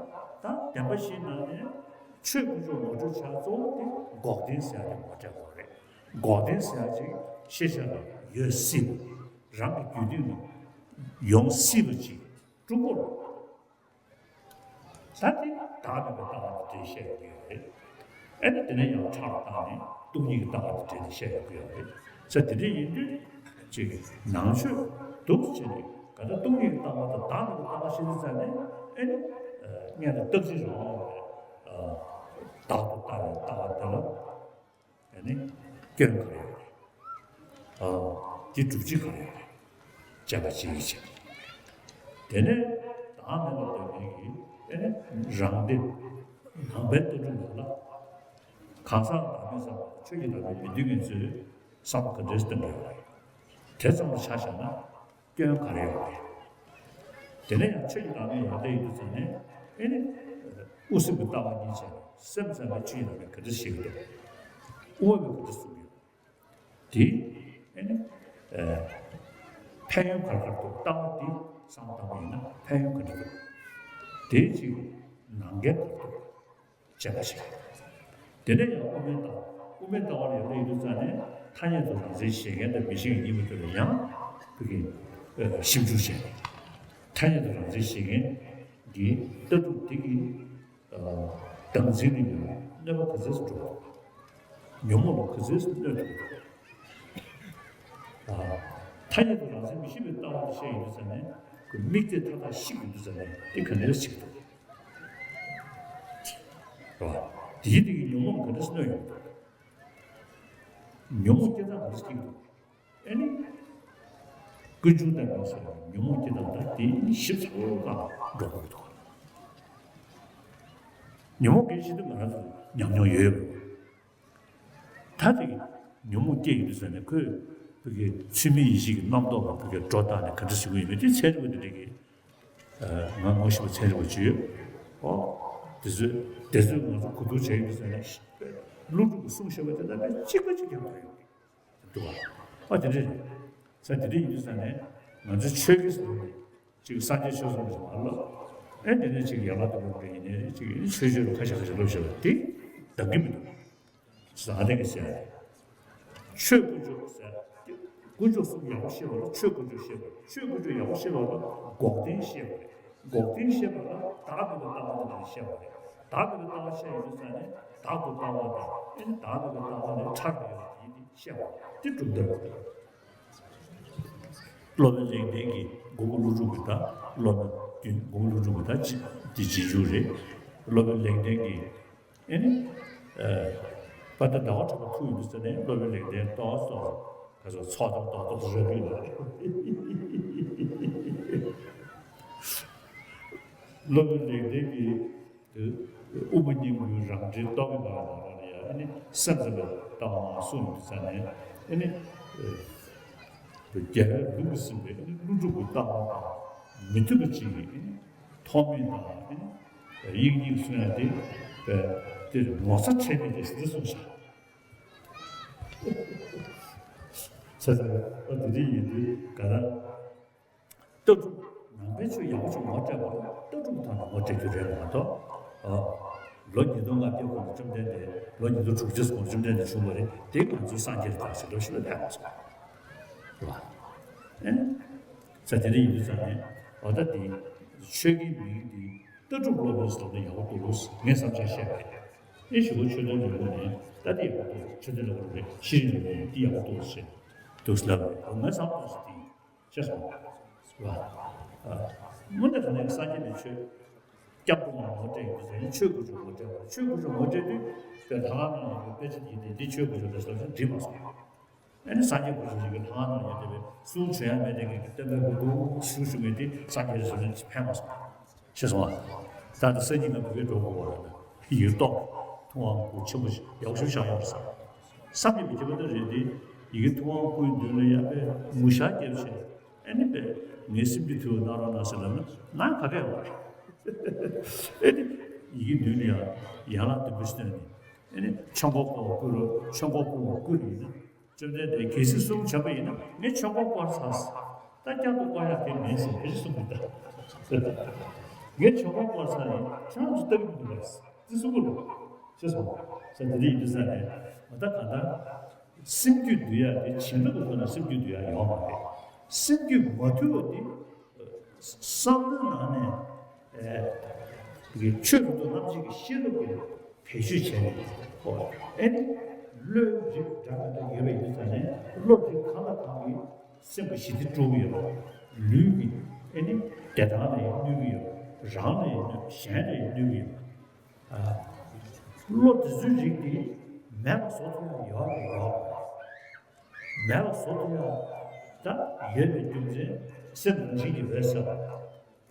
ད་བདེན་པ་བཞིའི་ནང་ནས་ཆོས་དཀོན་མཆོག་ངོ་སྤྲོད་བྱ་གཙོ་བོ་དེ་འགོག་བདེན་ཟེར་ཡ་དེ་ངོ་སྤྲད་དགོས་རེད། འགོག་བདེན་ཟེར་ཡ་ཅིག་ཤེས་བྱ་ལ་ཡོད་སྲིད་པ། རང་གི་རྒྱུད་སྟེང་ལ་ཡོང་སྲིད་པ་ཅིག་སྤྲུལ་སྐུ་རེད། ད་དེ་བདག་མེད་པའི་ལྟ་བ་དེ་འདྲ་བཤད་ཡོང་གི་ཡོད་རེད། ཨེ་ནི་དེ་ནས་ཡང་ཕྲག་ལ་བཏགས་ནས་སྟོང་ཉིད་ཀྱི་ལྟ་བ་དེ་འདྲ་བཤད་ཡོང་གི་ཡོད་རེད། ས་དེ་འདྲ་ཡིན་དུས་ཅིག་ནང་ཆོས་འདུག་ཟེར་ནས་ག་ད་སྟོང་ཉིད་ཀྱི་ལྟ་བ་དང་བདག་མེད་པའི་ལྟ་བ་བཤད་དུས་ཙ་ནས། ཨེ་ནི་སྔོན་ལ་རྟག་གཅིག་རང་དབང་བའི་བདག་ཏུ་ལྟ་བའི་ལྟ་བ་དེ་ལ། ཨ་ནི། སྐྱོན་ག་རེ་ཡོད་རེད། ཨ། དེ་སྒྲུབ་བྱེད་ག་རེ་ཡོད་རེད། དཔྱད་པ་བྱེད་ཀྱི་བྱེད། དེ་ནས་བདག་མེད་པར་འདོད་མཁན་གྱིས་ཨ་ནི་རང་སྡེ་ནང་པའི་ལྟ་གྲུབ་ནང་ལ། གང་ཟག་བདག་མེད་བསམ་པ་ཆོས་ཀྱི་བདག་མེད་མི་འདོད་མཁན་ཚོས་བསམ་བློ་ག་འདྲས་བཏང་གི་ཡོད་རེད། དེ་ཙམ་ལ་ཆ་བཞག་ན། སྐྱོན་ག་རེ་ཡོད་རེད། དེ་ནས་ཡང་ཆོས་ཀྱི་བདག་མེད་ཡོན་ཏན་ཡིན་དུས་ཙམ་ནས། ཨེ་ནི། དབུ་སེམས་ཀྱི་ལྟ་བ་གཉིས་བྱས་ནས་སེམས་ཙམ་པའི་ཆོས་ཀྱི་བདག་མེད་ག་འདྲ་ཞིག་འདུག་དབུ་མ་པས་ག་འདྲ་གསུངས་ཡོད། དེ། ཨེ་ནི། ཨ། ཕན་ཡོན་ག་རེ་ག་རེ་འདུག་ལྟ་བ་འདི་བསམ་བློ་བཏང་བ་ཡིན་ན་ཕན་ཡོན་ག་འདྲ་འདུག་དེའི་ཕྱིར་ནང་འགལ་ག་རེ་འདུག་དཔྱད་པ་བྱེད། དེ་ནས་ཡང་དབུ་མའི་ལྟ་བ། དབུ་མའི་ལྟ་བ་ལ་ཡོང་ཡོང་དུས་ཙམ་ནས་ཐ་སྙད་དུ་རང་མཚན་བཞེད་མཁན་དང་མི་བཞེད་མཁན་གཉིས་པོ་དེ་ལ་ཡང་བོད་ཀྱི་ཨ་ཞིབ་འཇུག་བྱས། ཐ་སྙད་དུ་རང་མཚན་བཞེད་མཁན་གྱི་ལྟ་གྲུབ་དེ་གི་ཨ་བདག་འཛིན་ལ་ཡོད་པའི་གནོད་པ་ག་ཚོད་ཅིག་འགྲོ་གི་འདུག་ཉོན་མོངས་ལ་ག་ཚོད་ཅིག་གནོད་ཐུབ་ཀྱི་འདུག་ཨ། ཐ་སྙད་དུ་རང་མཚན་མི་བཞེད་པའི་ལྟ་བ་དེ་བཤད་ཡོང་དུས་ཙམ་ནས་ཁོ་དམིགས་གཏད་མཐའ་དག་བཤིག་ཡོང་དུས་ཙམ་ནས་དེ་ག་འདྲ་ཞིག་འདུག་རེད་བ། དེའི་སྟེང་གི་ཉོན་མོངས་ག་འདྲ་གནོད་ཡོང་གི་འདུག་ཉོན་མོངས་སྐྱེ་སྟངས་ག་འདྲ་སྐྱེ་གི་འདུག་ཨེ་ནི། ཀུན་འབྱུང་ལྟར་སྣང་ཟེར་བ་ཉོན་མོངས་སྐྱེ་སྟངས་དང་དེ་ཞིབ་ཚགས་པོ་འགྲོ་དགོས་ཀྱི་འདུག་ཉོན་མོངས་སྐྱེ་ཕྱིན་དུས་ང་རང་ཚོ་ཉམས་མྱོང་ཡོད་ཡོད་པ། ད་དེ་ཉོན་མོངས་སྐྱེ་ཡོང་དུས་ཙམ་ནས་ཁོས་བོད་ཀྱི་ཚུལ་མིན་ཡིད་བྱེད་ཀྱི་རྣམ་རྟོག་ལ་བོད་ཀྱི་སྒྲོ་བཏགས་ནས་ག་འདྲ་བྱེད་ཀྱི་ཡོད་མེད་དེ་ཚན་རིག་པ་དེ་འདྲ་གིས། ང་ངོ་ཤེས་པ་ཚན་རིག་པ་ཅིག་ཡོད། ཨོ། དེ་ཚོས་དེ་ཚོས་ང་ཚོ་གོ་བསྡུར་བྱས་ཡོང་དུས་ཙམ་ནས་ཀླུ་སྒྲུབ་ཀྱིས་གསུངས་བཞག་པ་དེ་ལྟར་གཅིག་པ་གཅིག་རྐྱང་ཐོན་ཡོང་གི་འདུག་བ། ཨ་དེ་འདྲ་རེད། ས་དེ་འདྲ་ཡིན་དུས་ཙམ་ནས་ང་ཚོའི་ཆོས་ཀྱི་ཟེར་བ་ནི་ཅིག་སངས་རྒྱས་ཆོས་གསུངས་པ་ཞིག་མ་ལབ། ཨེ་འདི་ནས་ཅིག་ཡན་ལག་དུ་མ་འདྲ་ཡིན་ནའི་ཅིག་ཆོས་སྤྱོད་ལ་ཁ་ཤས་ཁ་ཤས་ལབ་བཞག་པ་དེ་འདང་གི་མི་འདུག་ཟ་དེ་གི་ཟེར། ཆོས་དཀོན་མཆོག་ཟེར། དཀོན་མཆོག་གསུམ་ཡག་པོ་ཤེས་པ་ལ་ཆོས་དཀོན་མཆོག་ཤེས་པ་རེད། ཆོས་དཀོན་མཆོག་ཡག་པོ་ཤེས་པ་ལ་འགོག་བདེན་ཤེས་པ་རེད། འགོག་བདེན་ཤེས་པ་ལ་བདག་མེད་པའི་ལྟ་བ་དེ་འདྲ་ཤེས་པ་རེད། བདག་མེད་པའི་ལྟ་བ་ཤེས་ཡོང་དུས་ཙམ་ནས་བདག་ཏུ་ལྟ་བ་དང་ཨེ་ནི་བདག་མེད་པའི་ལྟ་བ་ལས་ཕྲ་བ་ཡོད་པ་དེ་ཤེས་པ་དེ་གྲུབ་འདོད་པ་རེད། སློབ་དཔོན་ལེགས་ལྡན་གྱིས་མགོན་པོ་ཀླུ་སྒྲུབ་ཀྱི་ད་སློབ་མ་དེ་མགོན་པོ་ཀླུ་སྒྲུབ་ཀྱི་ད་ཅི་དེ་རྗེས་འཇུག་རེད། སློབ་དཔོན་ལེགས་ལྡན་གྱིས་ཨེ་ནི། ཨ། པ་ད་ཟླ་བ་གྲགས་པ་ཐུག་ཡོང་དུས་ཙམ་ནས་སློབ་དཔོན་ལེགས་ལྡན་ཏོག་ཙམ་ག་ཚོད་ཚོགས་གཏམ་ཏོག་ཏོག་རེ་རེ་ལ། སློབ་དཔོན་ལེགས་ལྡན་གྱིས། དབུ་མ་སྙིང་པོའི་རང་འགྲེལ་རྟོག་གེ་མ་ལ་མ་རོ་ལ་ཡ་ཨ་ནི་སེམས་ཙམ་པའི་ལྟ་བ་མ་གསུངས་འདུག་ས་ནས་ཨ་ནི། རྒྱལ་བའི་ལུང་གིས་ཟིན་པའི་ཨ་ནི་ཀླུ་སྒྲུབ་ཀྱི་ལྟ་བ་དང་མི་མཐུན་པ་ཅིག་ཡིན། ཐོགས་མེད་དང་ཨ་ནི་དབྱིག་གཉེན་གསུང་ཡ་དེ་དེར་ངོ་ཚ་ཁྲེལ་མེད་ཀྱི་ཟིན་གསུངས་ཤག་ས་ས་ཨ་དེ་འདྲ་ཡིན་དུས་ག་ལ། ལྟ་གྲུབ་ནང་པའི་ཆོས་ཡག་པོ་ཅིག་ངོ་སྤྲད་པ་ལྟ་གྲུབ་ཐོག་ནས་ངོ་སྤྲད་རྒྱུ་རེད་མ་གཏོགས། ལོ་ཉིས་སྟོང་ལྔ་བརྒྱ་གོང་ལ་བཅོམ་ལྡན་འདས། ལོ་ཉིས་སྟོང་དྲུག་ཅུ་གོང་ལ་བཅོམ་ལྡན་འདས་བཞུགས་པ་རེད། དེ་ང་ཚོའི་སངས་རྒྱས་རེད་ད་ཟེར་ལབ་ཞུ་ལ་ཕན་མ་སོང་། རེད་བ། ཨེ། ས་དེ་འདྲ་ཡིན་དུས་ཙང་ནས་འོ་ད་དེ་ཆོས་ཀྱི་མིང་འདི་ལྟ་གྲུབ་སློབ་དཔོན་ཟེར་ན་ཡག་པོ་འདུག་ངས་བསམ་འཆར་བཤད་པ་རེད། ཨེ་ཞུ་བ་ཆོས་དོན་ལས་ཁུངས་ནས་ད་དེ་ཡག་པོ་འདུག་ཆོས་དོན་ལས་ཁུངས་རེད། ཤེས་རིག་ལས་ཁུངས་ནས་འདི་ཡག་པོ་འདུག་ཟེར་འདུག་ལབ་རེད། ངས་བསམ་འདུག་ཟེར་དེ། ཤེས་སོང་། ཤེས་སོང་། དངོས་གནས་དྲང་གནས་སངས་རྒྱས་པའི་ཆོས་སྐྱབས་འགྲོ་མ་ངོ་སྤྲད་ཡོད་ཟེར་ནས་ཆོས་དཀོན་མཆོག་ངོ་སྤྲད་པ། ཆོས་དཀོན་མཆོག་ངོ་སྤྲད་དུས་དེ་ལྷ་ཁང་ནང་ཡོད་པའི་དཔེ་ཆ་དེ་དེ་འདི་ཆོས་དཀོན་མཆོག་རེད་ཟེར་ཞིང་འགྲིག་མ་སོང་། ཨ་ནི་སངས་རྒྱས་དཀོན་མཆོག་ཅིག་གིས་ལྷ་ཁང་ནང་ཡོད་བསྡད་པའི་གསུང་བྱོན་ཡ་མེད་བསྡད་མཁན་གྱི་སྟོན་པའི་སྐུ་གདུང་ཞུ་ཞུ་མཁན་དེ་སངས་རྒྱས་རེད་ཟེར་ནས་ཕན་མ་སོང་། ཤེས་སོང་ཨ། ད་ལྟ་སང་ཉིན་ང་བོད་སྐད་འགྲོ་དགོས་པ་རེད། ཡིག་ཐོག་ཐུབ་དབང་སྐུ་ཆེན་པོ་ཞིག་ཡག་ཤོས་བཞག་ཡོད་རེད་བསམ། བསམ་གྱི་མི་ཁྱད་པར་དེ་རེད་དེ། ཡི་གེ་ཐུབ་དབང་སྐུའི་མདུན་ལ་ཡར་དཔེ་ངུ་ཤག་བརྒྱབ་བྱས་ཨ་ནི་དཔེ་ངའི་སེམས་རྒྱུད་དུལ་བ་གནང་རོགས་གནང་ཟེར་ལབ་ན་ང་ག་གས་ཡོང་བ་རེད། ཨ་ནི་ཡི་གེ་མདུན་ལ་ཡར་ཡན་ལག་བདུན་པོ་ཞིག་བཏོན་ནས་ཨ་ནི་ཆོས་འཁོར་བསྐོར་བར་བསྐུལ་རོགས། ཆོས་འཁོར་བསྐོར་བར་བསྐུལ་ཡིན་ན། བཅོམ་ལྡན་འདས་རྒྱལ་སྲིད་གསུམ་བྱོན་པ་ཡིན་ན་ངས་ཆོས་འཁོར་བསྐོར་ཚར། ད་བསྐྱར་དུ་བསྐོར་ཡག་གི་མེད་ཟེར་ཕལ་ཆེར་གསུང་གི་འདུག་ངས་ཆོས་འཁོར་བསྐོར་ཚར་ཡིན་ཁྱོད་རང་ཚོ་ལྟ་གི་མི་འདུག་ག་ཟེར་གསུང་གི་འདུག་ཤེས་སོང་། ས་དེ་འདྲ་ཡིན་དུས་ས་ནས་ད་གང་ལྟར་སེམས་རྒྱུད་འདུལ་ཡག་དེ་བྱིན་རླབས་ཀྱི་ཐོག་ནས་སེམས་རྒྱུད་འདུལ་ཡག་ཡོད་མ་རེད། སེམས་རྒྱུད་མ་དུལ་བ་དེ་བསམ་བློའི་ནང་ནས་ཨེ་ཆོས་རབ་ཏུ་རྣམ་འབྱེད་ཀྱི་ཤེས་རབ་ཀྱི་བེད་སྤྱོད་བྱས་ནས། ཨོ། ཨེ་ནི། བློའི་རིགས་འདྲ་མི་འདྲ་ཡོད་པ་ཡིན་ཙང་ནས་བློ་རིགས་གང་ལ་གང་གིས་སེམས་ཀྱི་ཞི་བདེ་སྤྲོད་ཀྱི་ཡོད་པ། ལུས་ཀྱི་ཨེ་ནི་བདེ་ཐང་ལ་ཡང་གནོད་ཀྱི་ཡོད་པ། རང་ལ་ཡང་གནོད་པ་གཞན་ལ་ཡང་གནོད་ཀྱི་ཡོད་པ། ཨ། བློ་དེ་ཚོའི་རིགས་དེ་མེད་པ་བཟོ་ཐུབ་ཡག་ཡོད་རེད་ཡོད་པ། མེད་པ་བཟོ་ཐུབ་ཡག་ད་ཡོད་པའི་རྒྱུ་མཚན་སེམས་རང་བཞིན་གྱིས་འོད་གསལ་བ།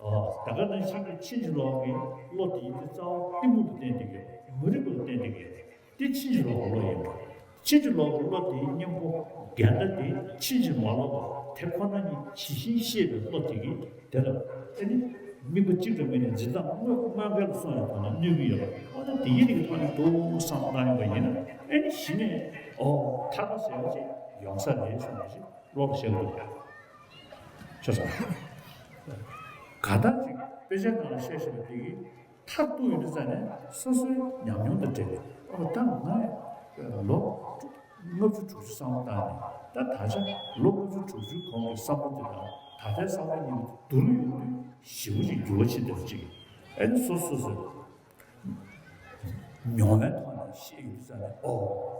ཨོ། ད་ག་ནང་བཞིན་གྱི་ཕྱིན་ཅི་ལོག་གི་བློ་དེ་ཡིན་ཏེ་རྩ་བ་གཏི་མུག་ལ་བརྟེན་བསྡད་ཀྱི་ཡོད། མ་རིག་པ་ལ་བརྟེན་བསྡད་ཀྱི་ཡོད། དེ་ཕྱིན་ཅི་ལོག་གི་བློ་ཡིན་པ། ཕྱིན་ཅི་ལོག་གི་བློ་དེའི་གཉེན་པོ་འགལ་ཟླ་དེ་ཕྱིན་ཅི་མ་ལོག་པ་དེ་ཁོ་ན་ཉིད་ཇི་བཞིན་ཤེས་པའི་བློ་དེ་གིས་དེ་ལ་ཨེ་ནི་དམིགས་པ་གཅིག་ཀྱང་མེད་ནས་འཛིན་སྟངས་དངོས་དངོས་འགལ་ལ་སོང་ཡོང་དོན་ལ་གནོད་ཀྱི་ཡོད་པ། འོ་ན་དེ་ཡི་རིགས་ཐོག་ནས་འདུག་བསམ་བློ་བཏང་ཡོང་པ་ཡིན་ན་ཨེ་ནི་གཞི་ནས་ཨོ་ཐར་པ་ཟེར་བ་ཅིག་ཡོང་ས་རེད་བསམ་པ་ཞིག་བློ་ལ་ཤར་གྱི་འདུག་ཤེས་སོང་། ག་ད་ཅིག་དཔེ་ཆ་ནང་ལ་བཤད་བཞིན་པ་དེ་གིས་མཐར་གཏུགས་ཡོང་དུས་ཙ་ནས་སོ་སོའི་ཉམས་མྱོང་དང་འབྲེལ་ཏེ་ཨོ་ད་ང་ལོ་ལྔ་བཅུ་དྲུག་ཅུ་བསམ་བློ་བཏང་ནས་ད་ད་ཆ་ལོ་ལྔ་བཅུ་དྲུག་ཅུའི་གོང་གི་བསམ་བློ་དེ་དང་ད་ལྟའི་བསམ་བློ་གཉིས་ཀྱི་བསྡུར་ཡོང་དུས་ཞེ་པོ་ཅིག་འགྱུར་བ་ཕྱིན་བསྡད་པ་ཅིག་ཨེ་ནི་སོ་སོ་སོ་སོའི་མྱོང་བའི་ཐོག་ནས་ཤེས་ཡོང་དུས་ཙ་ནས་ཨོ་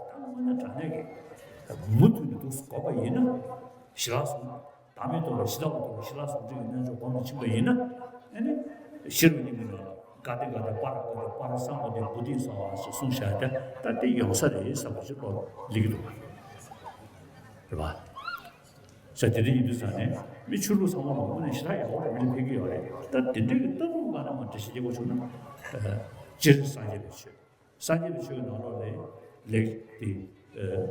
ད་དངོས་གནས་དྲང་གནས་ཀྱི་མུ་མཐུད་ནས་འདུག་སེ་འགོག་པ་ཡིན་ན་ཞི་ལྷག་སོང་། བདག་མེད་རྟོགས་པ་ཞི་བདག་པོ་རྟོགས་པ་ཞི་ལྷག་སོགས་རིགས་ཀྱི་རྣལ་འབྱོར་སྒོམ་དུ་ཕྱིན་པ་ཡིན་ན། ཨེ་ནི། ཤེས་རབ་སྙིང་པོའི་ནང་ལ་ག་ཏེ་ག་ཏེ་པ་ར་ག་ཏེ་པ་ར་སཾ་ག་ཏེ་བོ་དྷི་སྭཱ་ཧཱ་ཞེས་གསུངས་བཞག་སྟེ་ད་དེ་ཡོང་ས་རེད་བསམ་པ་ཞིག་བློ་ལ་སླེབས་ཀྱི་འདུག་པ། རེད་པ། ས་དེ་འདྲ་ཡིན་དུས་ཙང་ནས་མི་ཆོས་ལུགས་ཚང་མ་ལ་དངོས་གནས་ཞེ་དྲག་ཡག་པོ་རེད། མི་ལ་ཕན་གྱི་ཡོད་རེད། ད་དེ་འདྲ་གི་ལྟ་གྲུབ་སྒང་ནས་མར་འགྲེལ་བཤད་རྒྱག་དགོས་བྱུང་ན། སྤྱིར་སངས་རྒྱས་པའི་ཆོས། སངས་རྒྱས་པའི་ཆོས་ཀྱི་ནང་ལོགས་ལ་ལེགས་ཏེ།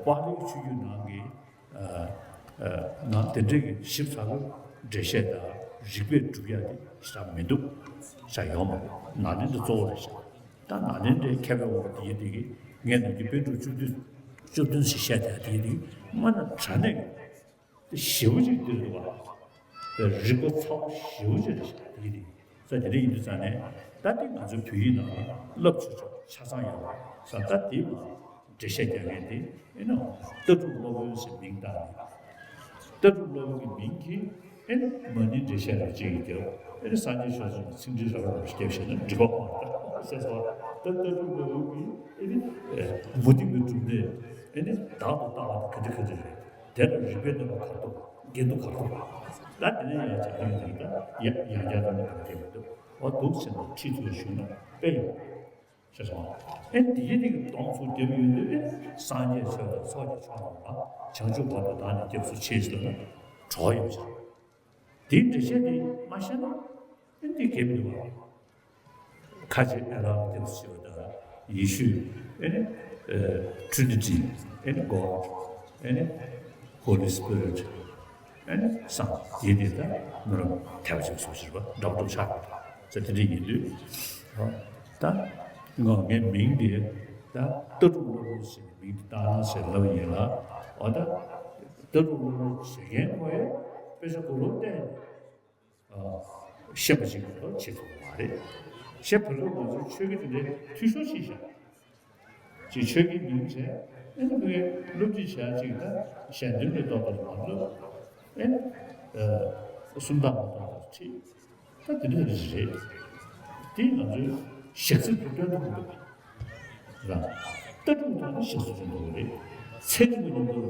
པཱ་ལིའི་ཆོས་བརྒྱུད་ནང་གི་ནང་དེ་འདྲའི་གི་ཞིབ་ཚགས་པོའི་འགྲེལ་བཤད་དང་རིགས་པས་སྒྲུབ་ཡ་དེ་ཞེ་དྲག་མི་འདུག་ཤ་ཡོང་མ་རེད། ནཱ་ལེནྡྲ་གཙོ་བོ་རེད་ཤག་ད་ནཱ་ལེནྡྲའི་མཁས་པའི་དབང་པོ་དེ་ཡིན་དེ་གི་ངས་ནམ་རྒྱུན་པཎ་གྲུབ་བཅུ་བདུན་བཅུ་བདུན་ཞེས་བཤད་བསྡད་དེ་ཡིན་དེ་གི་དངོས་གནས་དྲང་གནས་ཀྱི། དེ་ཞེ་པོ་ཅིག་འདིར་འདུག་པ། རིག་པ་ཚ་པོ་ཞེ་པོ་ཅིག་རེད་ཤག་དེ་དེ་ས་དེ་འདྲ་ཡིན་དུས་ཙང་ནས་ད་དེ་ང་ཚོའི་བོད་ཡིག་ནང་ལ་རླབས་ཆེ་ཆོག་ཆ་ཚང་ཡོད་པ་ས་ད་དེ་མ་འགྲེལ་བཤད་རྒྱག་མཁན་དེ་ཨེ་ནོ་ལྟ་གྲུབ་སློབ་དཔོན་ཟེར་མིང་བཏགས་ནས་ལྟ་གྲུབ་སློབ་དཔོན་གྱི་མིང་གིས་ཨེ་ནི་མ་ཎི་འགྲེལ་བཤད་རབ་བྱེད་ཀྱི་རྒྱབ་ཨེ་ནི་སངས་རྒྱས་ཆོས་ཚོགས་ཀྱི་ཚིག་འགྲེལ་རབ་རབ་རྒྱབ་བྱས་ན་འགྲིག་པ་མ་རེད་ཟེར་སོང་། ད་ལྟ་གྲུབ་སློབ་དཔོན་གྱིས་ཨེ་ནི་མུ་སྟེགས་པའི་གྲུབ་མཐས་ཨེ་ནི་བདག་ཏུ་ལྟ་བ་དེ་ག་འདྲ་ག་འདྲ་རེད། དེ་ལ་རིགས་པས་གནོན་པ་ག་རེ་འདུག་འགལ་འདུ་ག་རེ་འདུག་ད་དེ་ནས་ཡང་བྱ་ཡང་དེ་ད་ཡ་ཡང་བསྐྱར་ད་ནི་ག་འགལ་མི་འདུག་འོ་འདུག་ཟེར་ནས་ཁྲིད་ཚུལ་ཞུས་ན་དཔེ་ཡོང་ཤེས་སོང་། ཨེ་འདི་ཡི་ནི་གདོང་ཚུགས་རྒྱབ་ཡོང་དུས་ཨེ་སངས་རྒྱས་ཆོས་དང་ཚོགས་ཀྱི་མཆོག་རྣམས་ལ་བྱང་ཆུབ་བར་དུ་བདག་ནི་སྐྱབས་སུ་མཆི་ཟེར་ན་གྲོགས་ཡོང་ཤེས། དེའི་འགྲེལ་བཤད་དེ་མ་ཤེས་ན་ཨེ་འདི་འགལ་མི་འདུག་བ། ཁ་ཆེ་ཨེ་ལ་ལ་སྐྱབས་སུ་མཆིའོ་དང་ཡེ་ཤུ། ཨེ་ནི་ཨ་Trinity། ཨེ་ནི་God། ཨེ་ནི་Holy Spirit། ཨེ་ནི་སངས་རྒྱས་དེ་ད་མི་རང་ཐལ་བ་ཅིག་སོ་ཞིག་པ་འདྲ་པོ་འདྲ་པོ་ཆགས་ཡོད་ད། དེ་འདྲ་ཡིན་དུས་ད་ང་ངའི་མིང་དེ་ད་ལྟ་གྲུབ་བློ་གྲོས་ཟེར་ནས་མིང་དེ་བཏགས་ན་ཟེར་ལབ་ཡིན་ལ། འོ་ད་ལྟ་གྲུབ་བློ་གྲོས་ཟེར་མཁན་ཁོ་ཡས་དཔེ་ཆ་གོ་ལོ་བལྟས་ནས། ཤེས་པ་ཞིག་གི་ཐོག་བྱེད་ཐུབ་པ་མ་རེད། ཤེས་བོད་སྐད་ང་ཚོའི་ཆོས་སྐད་དེ་འདྲའི་འཐུས་ཤོར་ཕྱིན་བཞག་ཅིག་ཆོས་སྐད་མིང་བྱས། ཨེ་ནི་བོད་སློབ་ཁྲིད་བྱས་ཅིག་ད་ཞལ་འདོན་གྱི་ཏོག་ཏོག་མ་སློབ། ཨེ་ནི་ཨ་སུམ་རྟགས་མ་ཏོག་ཏོག་ཁྲིད། ད་དེ་འདྲ་རེད། དེ་ང་ཚོའི་ཞག་ཚི་བོད་དོན་དུ་འདུག་ར། ལྟ་གྲུབ་ཐོག་ནས་ཞག་ཚི་ཅན་འདུག་རེད། ཚན་རིག་གི་ནང་དུ།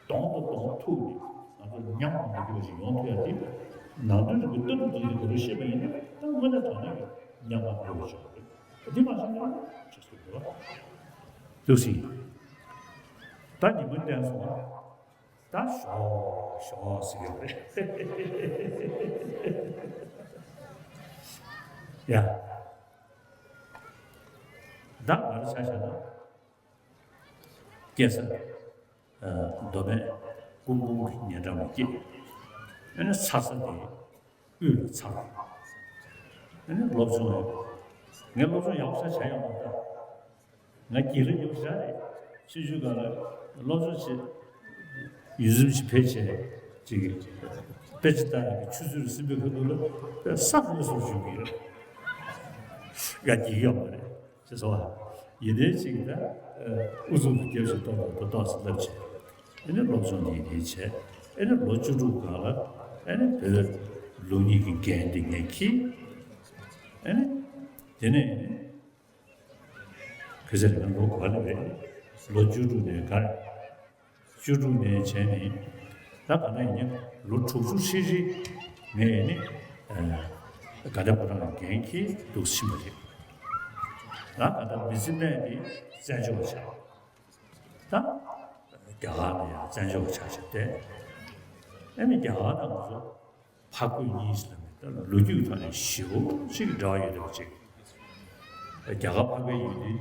གདོང་དང་གདོང་ཐུག་ནས་ང་ཚོ་ཉམས་མ་འགྲོ་བ་ཞིག་ཡོང་ཐུབ་ཡ་དེ། ནང་དོན་རིག་པའི་ལྟ་གྲུབ་འདི་ཡི་གོ་རུ་ཤེས་པ་ཡིན་ན་ད་དངོས་གནས་དྲང་གནས་ཀྱི་ཉམས་པ་འགྲོ་བ་ཞིག་རེད། འདི་མ་བྱུང་ན་ཅི་ཟེར་དགོས། ཏུ་སི། ད་ཉི་མ་བསྟན་སོང་ང་། ད་ཞོག་ཞོག་ཟེར་གྱི་རེད། ཡ། ད་ང་རང་ཆ་བཞག་ན། སྐྱེ་ས། ཨ་མདོ་སྨད་སྐུ་འབུམ་གྱི་ཉེ་འགྲམ་ལ་སྐྱེས། ཨ་ནི་འཚར་ས་དེ་དབུས་ལ་འཚར། ཨ་ནི་སློབ་སྦྱོང་ཡང་། ངས་སློབ་སྦྱོང་ཡག་པོ་ས་བྱས་ཡོད་མ་རེད། ང་དགེ་ལས་ཡག་པོ་ཞེ་དྲག་རེད། ཆུང་ཆུང་སྒང་ལ་སློབ་སྦྱོང་བྱེད། ཡུལ་གྲུ་ཞིག་ཕེབས་བྱས་ཅིག་དཔེ་ཆ་ལྟ་ཡག་གི་ཆུ་ཚོད་སྲིན་པོའི་ཁ་ཐུག་ལ་ས་རུབ་སོར་བྱུང་གི་རེད། ང་དགེ་གི་ཡོད་མ་རེད། ཅེས་སོ། ཡིན་ནའི་ཅིག་ད་ཨུ་ཚུགས་ཀྱིས་རྒྱབ་ཞིག་ཏོག་ཏོག་ཏོག་ཏོག་ཙམ་བསླབ་བྱས། ཨ་ནི་སློབ་སྦྱོང་འདི་འདི་བྱས། ཨ་ནི་ལོ་བཅུ་དྲུག་སྒང་ལ་ཨ་ནི་བོད་ལུགས་གཉིས་ཀྱི་འགན་འདི་ངས་འཁྱེར། ཨ་ནི་དེ་ནས་ཁ་སང་ང་ལོ་ག་ལ་རེད། ལོ་བཅུ་དྲུག་ནས་ག་རེ། བཅུ་དྲུག་ནས་བྱས་ནས་ད་ག་ན་ཡིན་ན་ལོ་དྲུག་ཅུ་ཧྲིལ་ཧྲིལ་ངས་ནི་ཨ་དགའ་ལྡན་ཕོ་བྲང་ལ་འགན་འཁྱེར་འདུག་ཕྱིན་པ་རེད། ད་ག་ད་མི་ཚེ་སྨད་དེ་བཙན་བྱོལ་བ་ཆགས། ད་རྒྱ་གར་ལ་ཡང་བཙན་བྱོལ་བ་ཆགས་བྱས་ཏེ། ཨ་ནི་རྒྱ་གར་དང་ང་ཚོ་ཕ་རྒོད་གཉིས་ཟེར་ནས་ད་ལོ་རྒྱུས་ཐོག་ནས་ཞེ་པོ་ཅིག་འབྲེལ་བ་ཡོད་པ་ཅིག་རྒྱ་གར་ཕ་རྒོད་ཡིན་དུས་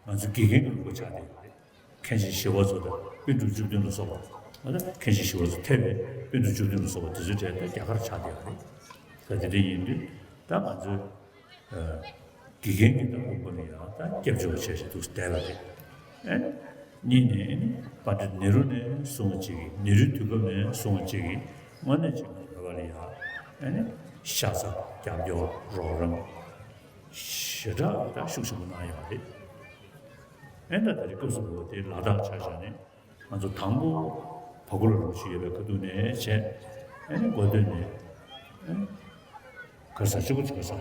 ང་ཚོ་དགེ་རྒན་གྱི་ལུང་པ་ཆགས་བསྡད་ཡོད་རེད། མཁན་ཆེན་ཞི་བ་འཚོ་དང་པཎ་གྲུབ་བཅུ་བདུན་ལ་སོགས་པ། ང་ཚོ་མཁན་ཆེན་ཞི་བ་འཚོ་ཐེ་བའི་པཎ་གྲུབ་བཅུ་བདུན་ལ་སོགས་པ་དེ་ཚོའི་གྲས་ད་རྒྱ་གར་ཆགས་བསྡད་ཡོད་རེད། ད་དེ་འདྲ་ཡིན་དུས་ད་ང་ཚོའི་ཨ་དགེ་རྒན་གྱི་ད་དབུ་མ་ལ་ཡང་ད་སྐྱབས་བཅོལ་བ་བྱས་བྱས་འདུག་བསྡད་པ་རེད། ཨ་གཉིས་ནས་ཨ་ནི་པཎ་ཌི་ཏ་ནེ་རུ་ནས་གསུངས་པ་གཅིག་གིས། ནེ་རུའི་དུས་སྐབས་ནས་གསུངས་པ་གཅིག་གིས། དངོས་གནས་བྱས་ན་བོད་པ་ལ་ཡང་ཨ་ནི་ཤ་ཚ་རྒྱབ་སྐྱོར་རོགས་རམ་ཞེ་དྲག་ད་ཤུགས་ཆེན་པོ་གནང་ཡོད་རེད། ཨ་ནི་ད་ད་རེས་སྐབས་སུ་བབས་པ་དེ་ལ་དྭགས་ཆ་བཞག་ནས། ང་ཚོ་དང་པོ་བ་ཀུ་ལ་རིན་པོ་ཆེ་ཡོད་པའི་ཁ་ཐུག་ནས་བྱས། ཨ་ནི་མགོ་སྟོད་ནས་ཨ་ནི་ག་ས་གཅིག་པོ་གཅིག་ག་ས།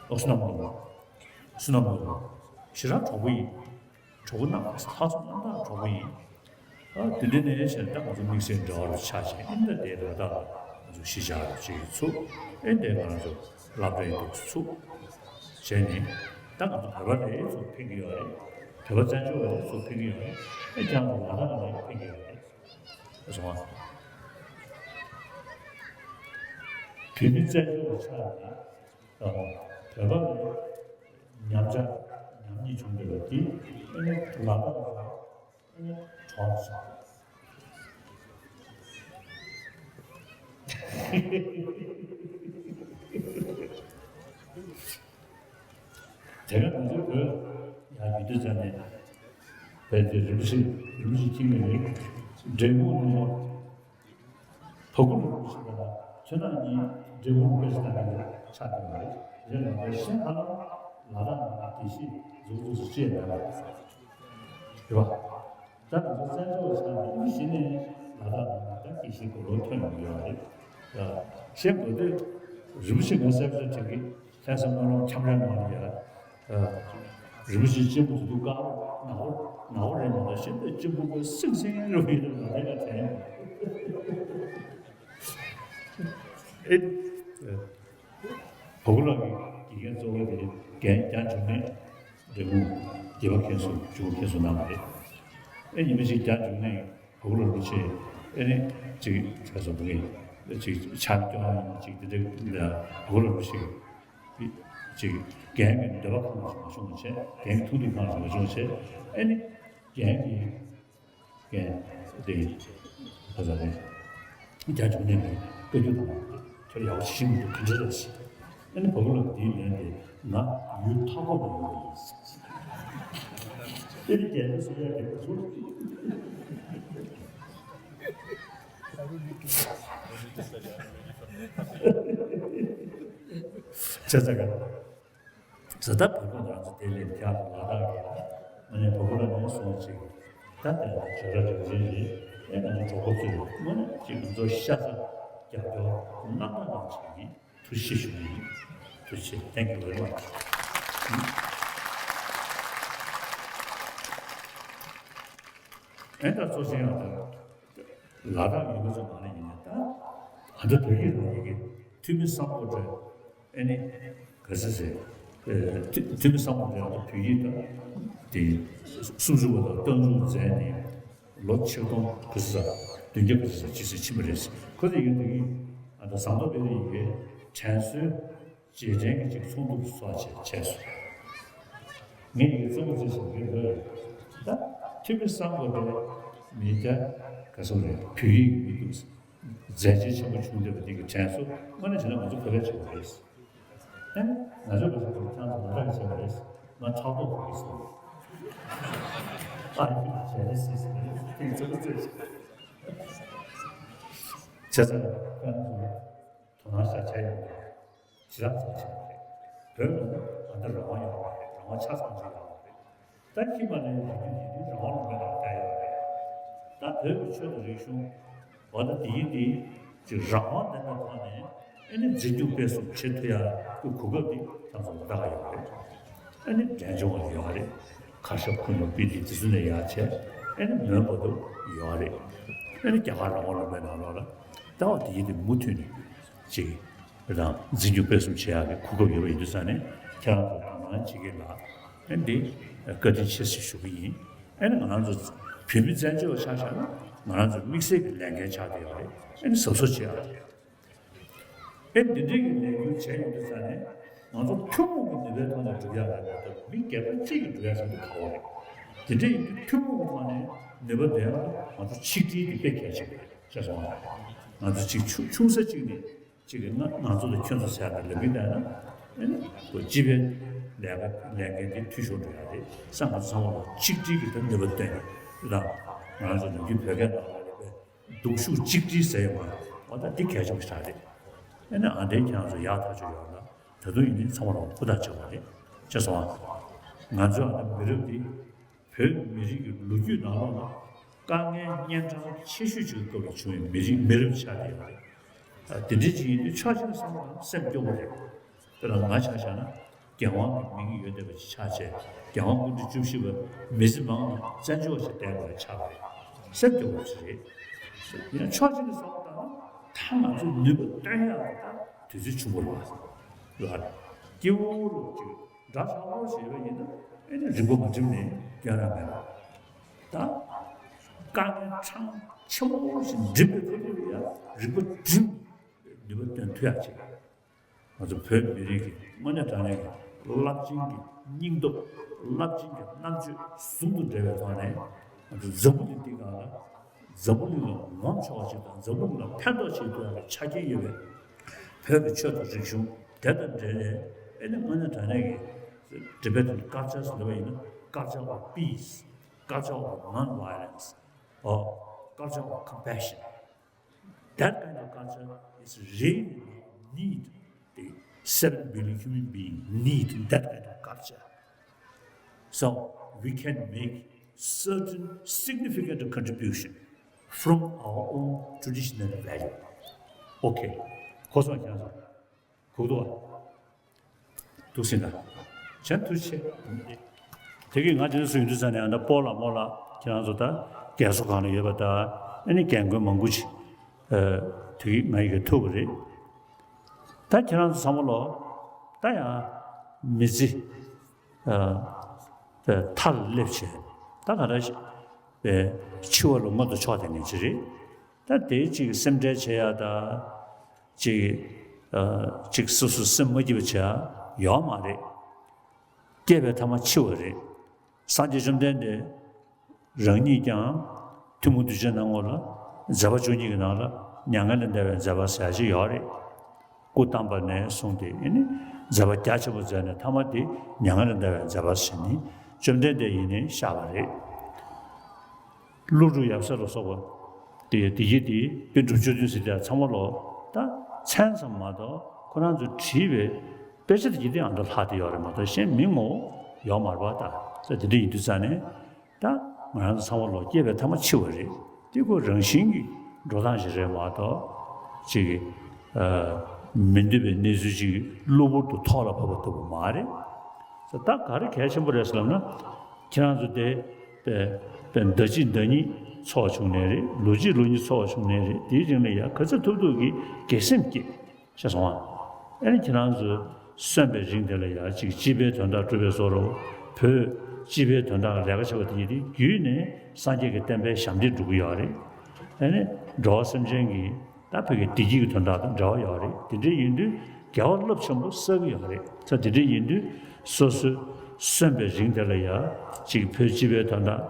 ཨོ་བསོད་ནམས་ནོར་བུ། བསོད་ནམས་ནོར་བུ། ཞེ་དྲག་གྲོགས་པོ་ཡིན། གྲོགས་པོ་རྣམས་ལྷག་བསམ་རྣམ་དག་གྲོགས་པོ་ཡིན། ཨ་དེ་འདྲ་ནས་བྱས་ད་ང་ཚོ་དམིགས་བསལ་འབྲེལ་བ་རུ་ཆགས་བྱས། ཨ་ནི་ད་དེ་ལ་དྭགས་ལ་ང་ཚོ་གཞིས་ཆགས་རུ་ཅིག་ཚུགས། ཨ་ནི་དེ་ང་ཚོ་སློབ་གྲྭ་ཡིན་འདུག་ཚུགས། བྱས་ནས་ད་ང་ཚོ་བོད་པ་རེ་ཚོ་ཕེབས་ཀྱི་ཡོད་རེད། བོད་པ་བཙན་བྱོལ་བ་རེ་ཚོ་ཕེབས་ཀྱི་ཡོད་རེད། ཨེ་ཀྱང་ལ་དྭགས་ནས་ཕེབས་ཀྱི་ཡོད་རེད། སོང་བ། བོད་མི་བཙན་བྱོལ་བ་ཆགས་ནས་བོད་པ་ལ་ཉམས་ཆག་ཉམས་ཉེས་བྱུང་བསྡད་པ་དེ་ཨེ་ནི་ལ་དྭགས་ལ་ཨེ་ནི་གྲོངས་སོང་། དེ་ག་ང་ཚོའི་བོད་ཡང་ཡུལ་དུས་ཙམ་ནས་བོད་དེ་རིན་པོ་ཆེ་རིན་པོ་ཆེ་ཁྱེར་མི་རེད། འབྲས་སྤུངས་ནས་བ་ཀུ་ལ་རིན་པོ་ཆེ་དང་ཆོས་ནག་གཉིས་འབྲས་སྤུངས་དཔེ་ཆ་ལྟ་མཁན་ཆགས་བསྡད་པ་རེད། རེད་ལ་བོད་གཞན་ཧ་ལམ་ལ་དྭགས་ནང་ལ་དགེ་བཤེས་འཛུགས་འཛུགས་སུ་བཅད་མེད་པ་རེད་པ། ད་ང་ཚོ་བཙན་བྱོལ་བ་ཆགས་ནས་ཨ་ནི་གཞི་ནས་ལ་དྭགས་ནང་ལ་ད་དགེ་བཤེས་གོ་ལོག་ཐོན་ཡོང་གི་ཡོད་རེད། ད་བཤད་དགོས་དུས་རིན་པོ་ཆེ་ང་གསལ་པོ་དྲན་གི་ལྷ་ས་སྨོན་ལམ་ཁྱམས་རའི་ནང་ལ་ཡ། རིན་པོ་ཆེ་གཅེན་པོ་དེ་དུས་དཀར་པོ་ནག་པོ་ནག་པོ་རེད་མ་གཏོགས་ཤིན་ཏུ་གཅེན་པོ་པོ་སིང་སིང་རེད་པ་ཡིན་ན་ང་རེ་ལ་དྲན་ཡོང་། ཨེ། བ་ཀུ་ལ་གི་དགེ་རྒན་གཙོ་བོ་དེ་རྒན་རྒྱ་འབྱུང་གནས་འབྲས་སྤུངས་དགེ་བ་མཁན་ཟུར་འབྲས་སྤུངས་མཁན་ཟུར་གནང་བ་རེད། ཨེ་ཉི་མ་ཞིག་རྒྱ་འབྱུང་གནས་བ་ཀུ་ལ་རིན་པོ་ཆེ་ཨེ་ནི་ཅིག་ཁ་སོ་བུ་གི་ཅིག་ཕྱག་སྐྱོང་ཡང་ཅིག་དེ་འདྲ་བ་ཀུ་ལ་རིན་པོ་ཆེ་གི་ ཅིག་རྒན་གྱི་འདོད་པ་ཁེངས་པ་ཞིག་མ་བྱུང་བ་བྱས། རྒན་གྱི་ཐུགས་འདོད་ཁེངས་པ་ཞིག་མ་བྱུང་བ་བྱས། ཨེ་ནི་རྒན་གྱི་རྒན་དེ་ག་ས་རེད། རྒྱ་ཆུང་ནས་ནི་བཀའ་བརྒྱུད་དང་ཁྱོད་ཡག་པོ་ཤེས་མི་འདུག་ག་འདྲ་རེད་ཟེར། ཨེ་ནི་བུ་གུ་ལ་དེའི་ལན་དེ། ང་ཡུལ་མཐའ་འཁོབ་ལ་ཡོད་པ་ཡིན་ཟེར། ཨེ་ནི་རྒན་ལ་གསུང་ཡ་དེ་ག་ཚོད་རེད། བྱས་ཙང་ག་ས་ད་བར་སྐོར་ང་ཚོ་དེ་ལས་ཁྱག་ལ་དྭགས་ཀྱི་ཨ་ནི་བུ་གུ་ལ་ནས་སོང་ཅིག་ད་དེ་ལ་བྱ་ར་རིག་འཛིན་རེད། ཨེ་ང་ཚོ་གྲོགས་པོ་ཚོས་དངོས་གནས་ཅིག་ང་ཚོ་ཤ་ཚ་རྒྱབ་སྐྱོར་གནང་སྟངས་ནང་བྱས་ནས་ཐུགས་རྗེ་ཆེ་ཞུ་གི་ཡིན། ཐུགས་རྗེ་ཆེ། Thank you very much། ཨེ་ད་གཙོ་ཆེན་ཡང་ད། ལ་དྭགས་ཡུལ་ག་ཚོ་ནང་ལ་ཡིན་ནའི་ད། ཨ་ད་བོད་ཡིག་རང་ཡིག་གི་ཐུ་མི་སམ་བྷོ་ཊ། ཨེ་ནི་ག་ཚོད་ཟེར། ཨེ་ཐུ་ཐུ་མི་སམ་བྷོ་ཊ་ཡང་ད་བོད་ཡིག་ད་དེ་སུམ་ཅུ་པ་དང་རྟགས་འཇུག་མཛད་ནས་ལོ་ཆིག་སྟོང་ག་ཚོད་ཟེར། བདུན་བརྒྱ་ག་ཚོད་ཟེར་ཅིག་ཟེར་ཕྱིན་པ་རེད། ཁོ་ཚོ་ཡིན་དུས་ཨ་ད་ཟངས་མདོག་དཔལ་རི་ཡི་གི་དྲན་གསོའི་རྗེས་དྲན་གྱི་ཅིག་ཚོགས་འདུ་སོགས་བྱས་བྱས་སོང་། ངས་ཡི་གེ་རྩོམ་པ་ཅིག་བྱེད་ཀྱི་ཡོད་རེད། ད་ཐུ་མི་སམ་བྷོ་ཊ་མི་ད་ག་ཚོད་རེད། བོད་ཡིག་མི་འདུག་མཛད་རྗེས་ཆེན་པོ་བྱུང་བསྡད་པ་འདི་གི་དྲན་གསོ་དངོས་གནས་བྱས་ན་ང་ཚོ་བོད་པས་བྱེད་དགོས་རེད། ཨེ་ང་ཚོ་བོད་པ་ཚོ་ཁྱེད་ཚོ་ང་རང་བྱེད་པ་རེད། ང་ཕྲག་དོག་གི་སོང་། ཨ་ཡིག་བྱས་ནས་སྲིད་སྲིད་ཐེངས་གཅིག་གཅིག་བྱས་ཙང་ཁྱེད་ཚོ་དོ་སྣང་ཤ་ཆ་ཡོད་རེད། ཇི་ལྟར་ཚོགས་ཆེན་རེད། བོད་ལ་ང་ཚོ་རང་དབང་ཡོད་པ་རེད། རང་དབང་ཆ་ཚང་ཅིག་ཡོད་པ་རེད། ད་ཁྱི་མ་ལས་རང་རྒྱུད་ཡིན་དུས་རང་དབང་ལུང་པའི་ནང་བསྡད་ཡོད་པ་རེད། ད་བོད་ཀྱི་ཆོས་དང་རིག་གཞུང་། འོ་ད་དེ་ཡིན་དེ་ཅིག་རང་དབང་ལྡན་པའི་ཐོག་ནས་ཨེ་ནི་འཛིན་སྐྱོང་སྤེལ་གསུམ་བྱེད་ཐུབ་ཡ་གི་གོ་སྐབས་འདི་ཁྱེད་ཚོ་ལ་ད་ག་ཡོད་རེད། ཨེ་ནི་འབྲས་ལྗོངས་ལ་ཡོད་རེད། ཁ་ཤ་ཁུ་ནུ་པི་ཏི་དེ་ཚོ་ནས་ཡར་བྱས། ཨེ་ནི་མོན་གྷོ་དུ་ཡོད་རེད། ཨེ་ནི་རྒྱ་གར་རང་དབང་ལུང་པའི་ནང་ལོགས་ལ་ད་བ་དེ་ཡིན་དེ་མུ་མཐུད་ནས་ཅིག་དང་འཛིན་སྐྱོང་སྤེལ་གསུམ་བྱེད་ཡག་གི་གོ་སྐབས་ཡོད་པ་ཡིན་དུས་ཙང་ནས་ཁྱེད་རང་ཚོ་དོ་སྣང་བྱེད་ཀྱི་ལ་ཨེ་འདི་བཀའ་དྲིན་ཆེ་ཞེས་ཞུ་གི་ཡིན། ཨེ་ནི་ང་རང་ཚོ་བོད་མི་བཙན་བྱོལ་བ་ཆ་བཞག་ན་ང་རང་ཚོ་དམིགས་བསལ་གྱི་ལས་འགན་ཆགས་བསྡད་ཡོད་རེད། ཨེ་ནི་གཟབ་གཟབ་བྱེད་ཡག་རེད། ཨེ་འདི་འདྲའི་གི་ལས་འགུལ་བྱས་ཡོང་དུས་ཙང་ནས་ང་ཚོ་ཐུན་མོང་གི་ནུས་པའི་ཐོག་ནས་སྒྲུབ་ཡག་རེད་མ་གཏོགས་མི་སྒེར་པ་གཅིག་གིས་སྒྲུབ་ཡག་ཟེར་དུས་ཁག་པོ་རེད། དེ་འདྲ་ཡིན་དུས་ཐུན་མོང་གི་ཐོག་ནས་ནུས་པ་འདོན་ཡག་ལ་ང་ཚོ་ཆིག་སྒྲིལ་དེ་དཔེ་གལ་ཆེན་པོ་རེད། ཤེས་སོང་ང་། ང་ཚོ་གཅིག་ཆུང་ཆུང་ས་གཅིག་ནས་གཅིག་གིས་ང་ང་ཚོ་ལ་ཁྱོད་ཚོ་ཟེར་ཡག་ལབ་ཀྱི་བསྡད་ན་ཨེ་ནི་ཁོ་སྤྱི་པའི་ལས་ཀ་ལས་འགན་དེ་འཐུས་ཤོར་འགྲོ་ཡག་རེད་ས། ང་ཚོ་ཚང་མ་ལ་གཅིག་སྒྲིལ་གྱི་ད་ནུས་པ་བཏོན་ཡག་ལ་ང་ཚོ་ནམ་རྒྱུན་བོད་སྐད་ནང་ལ་རེད་པས། སྡུག་ཤུགས་གཅིག་སྒྲིལ་ཟེར་ཡོད་མ་རེད། འོ་ད་འདི་གལ་ཆེན་པོ་ཞིག་རེད། ཨེ་ནི་ཨ་འདྲའི་ཁྱེད་རང་ཚོ་ཡག་ཐག་ཆོད་ཡོད་ན་ད་དུང་ཡིན་ནའི་ཚང་མ་ལ་ཧུར་ཐག་བྱེད་དགོས་རེད། ཤེས་སོང་ང་། ང་ཚོ་ཨ་ནི་མི་རབས་འདི་བོད་མི་རིགས་ཀྱི་ལོ་རྒྱུས་ནང་ལོགས་ལ་དཀའ་ངལ་གཉན་འཕྲང་ཆེ་ཤོས་ཅིག་གི་སྐབས་ལ་བྱུང་བའི་མི་རིགས་མི་རབས་ཆགས་བསྡད་ཡོད་རེད། ཨ་དེ་འདྲའི་ཅིག་ཡིན་དུས་ཕྱོགས་གཅིག་ནས་བསམ་བློ་བཏང་ན་སེམས་སྐྱོ་པོ་རེད། དཔེར་ན་ང་ཆ་བཞག་ན་རྒྱལ་དབང་གི་མིང་ཡོད་བསྡད་པ་ཅིག་ཆགས་བྱས་རྒྱལ་དབང་སྐུ་ཕྲེང་བཅུ་བཞི་པ་མི་ཚེ་མང་པོ་བཙན་བྱོལ་བ་ཞིག་བསྡད་པ་ལ་ཆགས་པ་རེད། སེམས་སྐྱོ་བ་ཞིག་རེད། ཡིན་ན་ཕྱོགས་གཅིག་ནས་བསམ་བློ་བཏང་ན་ད་ང་ཚོས་ནུས་པ་བཏོན་ཡག་ལ་ད་དུས་ཚོད་བྱུང་བ་རེད་བ། རེད་བ། སྐྱིད་པོ་རུ་ཅིག་འདྲ་ཆགས་པོ་ཞིག་ཡོད་པ་ཡིན་ན་ཨེ་ནི་རིག་པ་མ་བསྒྲིམས་ནས་སྐྱོན་རང་མེད་པ། ད་དཀའ་ངལ་གྲངས་ཆེན་པོ་ཞིག་འགྲིམ་པའི་ཐོག་ནས་ཡང་རིག་པ་བསྒྲིམས་ནུས་པ་བཏོན་ཐུབ་ཡག་ཅིག་ང་ཚོ་བོད་མི་རིགས་ཀྱི་དངོས་གནས་དྲང་གནས་ཀྱི་རླབས་ཆེན་གྱི་སྙིང་སྟོབས། རླབས་ཆེན་གྱི་རྣམ་དཔྱོད་ཟུང་དུ་འབྲེལ་བའི་ཐོག་ནས་ང་ཚོ་འཛམ་བུ་གླིང་འདི་སྒང་ལ་འཛམ་བུ་གླིང་ལ་ངོམ་ཆོག་པ་ཞིག་དང་འཛམ་བུ་གླིང་ལ་ཕན་ཐོགས་བྱེད་ཐུབ་ཡག་གི་ཆ་རྐྱེན་ཡོད་པའི་བོད་ཀྱི་ཆོས་དང་རིག་གཞུང་དེ་དང་འབྲེལ་ནས་ཨེ་ནི་དངོས་གནས་དྲང་གནས་ཀྱི་Tibetan culture ཟེར་བ་ཡིན་ན་culture of peace, culture of non-violence, or culture of compassion. That kind of culture is really need. The seven billion human beings need that kind of culture. So we can make certain significant contribution from our own traditional value. Okay. གོ་སོང་ཁྱེད་ཚོ། གོ་འདུག་ག་འདུག་ཟིན་ད། བྱས་ཐུགས་རྗེ་ཆེ། དེ་གིས་ང་དེ་ཚོ་ཡིན་དུས་ཙང་ནས་ཨ་ནི་སྤོ་ལགས་རྨོ་ལགས་ཁྱེད་རང་ཚོ་ད་རྒས་གསོ་ཁང་ལ་ཡོད་པ་ད་ཨ་ནི་རྒན་རྒོན་མང་པོ་ཅིག་ཨ་དེ་གིས་ང་ཡི་གེ་ཐུག་པ་རེད། ད་ཁྱེད་རང་ཚོ་ཚང་མ་ལོ་ད་ཡང་མི་ཚེ་ཨ་མཐའ་ལ་སླེབས་བྱས་ད་ག་འདྲ་ཞིག་འཆི་བ་ལ་མངོན་དུ་ཕྱོགས་བསྡད་མཁན་ཅིག་རེད། ད་དེའི་ཅིག་སེམས་ཁྲལ་བྱེད་ཡ་ད། ཅིག་ཨ་ཅིག་སོ་སོ་སེམས་མ་སྐྱིད་པ་བྱས། ཡོད་མ་རེད། སྐྱེས་པའི་ཐ་མ་འཆི་བ་རེད། སངས་རྒྱས་བཅོམ་ལྡན་འདས་རང་ཉིད་ཀྱང་ཐུན་མོང་གདུལ་བྱའི་སྣང་ངོ་ལ་མཛད་པ་བཅུ་གཉིས་ཀྱི་ནང་ལ་མྱ་ངན་ལས་འདས་པའི་མཛད་པ་ཟེར་ཡ་ཅིག་ཡོད་རེད། སྐུ་བལྟམས་པ་ནས་བཟུང་སྟེ་ཨེ་ནི་མཛད་པ་རྒྱ་ཆེན་པོ་མཛད་ནས་ཐ་མ་དེ་མྱ་ངན་ལས་འདས་པའི་མཛད་པ་ཟེར་ནི་བཅོམ་ལྡན་འདས་ཡིན་ནི་ཤར་བ་རེད། ཀླུ་སྒྲུབ་ཡབ་སྲས་ལ་སོགས་པ་དེ་དེ་ཡི་དེ་པཎ་གྲུབ་བཅུ་བདུན་ཟེར་དེ་ཚང་མ་ལོ་ད་མཚན་ཙམ་མ་གཏོགས་ཁོ་རང་ཚོས་བྲིས་པའི་དཔེ་ཆ་དེ་ཡི་དེ་ཨ་འདྲ་ལྷག་དེ་ཡོད་རེད་མ་གཏོགས་གཞན་མི་ངོ་ཡོད་མ་རེད་པ། ད་ད་དེ་འདྲ་ཡིན་དུས་ཙང་ནས་ད་ང་རང་ཚོ་ཚང་མ་ལོ་སྐྱེས་པའི་ཐ་མ་འཆི་བ་རེད། དེ་ཁོ་རང་བཞིན་གྱི་འགྲོ་སྟངས་ཤིག་རེད་མ་གཏོགས་ཅིག་མི་འདོད་པའི་གནས་ཚུལ་ཅིག་གློ་བུར་དུ་ཐོག་ལ་བབས་པ་ལྟ་བུ་མ་རེད། ད་ག་རེ་གལ་ཆེན་པོ་རེད་ཟེར་ལབ་ན། ཁྱེད་རང་ཚོ་དེ་པའི་པའི་ཟླ་གཅིག་ཟླ་གཉིས་འཚོ་བ་བྱུང་ནའི་རེད། ལོ་གཅིག་ལོ་གཉིས་འཚོ་བ་བྱུང་ནའི་རེད། དེའི་རིང་ལ་ཡ་ག་ཚོད་ཐུབ་ཐུབ་ཀྱིས་དགེ་སེམས་བསྐྱེད། ཤེས་སོང་ཨ། ཨེ་ནི་ཁྱེད་རང་ཚོས་གསོན་པའི་རིང་དེ་ལ་ཡ་གཅིག་སྤྱི་པའི་དོན་དག་སྒྲུབ་པའི་བཟོ་འདྲ། བོད་སྤྱི་པའི་དོན་དག་ལས་ཀ་བྱེད་པ་དེ་ཉིད་དེ་བརྒྱུད་ནས་སངས་རྒྱས་ཀྱི་བསྟན་པའི་ཞབས་འདེགས་སྒྲུབ་ཀྱི་ཡོད་རེད། ཨེ་ནི་འགྲོ་བ་སེམས་ཅན་གྱི་ད་བོད་ཀྱི་བདེ་སྐྱིད་ཀྱི་དོན་དག་དང་འབྲེལ་བ་ཡོད་རེད། དེ་འདྲ་ཡིན་དུས་དགེ་བ་རླབས་ཆེན་པོ་བསགས་ཀྱི་ཡོད་རེད། ད་དེ་འདྲ་ཡིན་དུས་སོ་སོའི་གསོན་པའི་རིང་དེ་ལ་ཡ་གཅིག་བོད་སྤྱི་པའི་དོན་དག་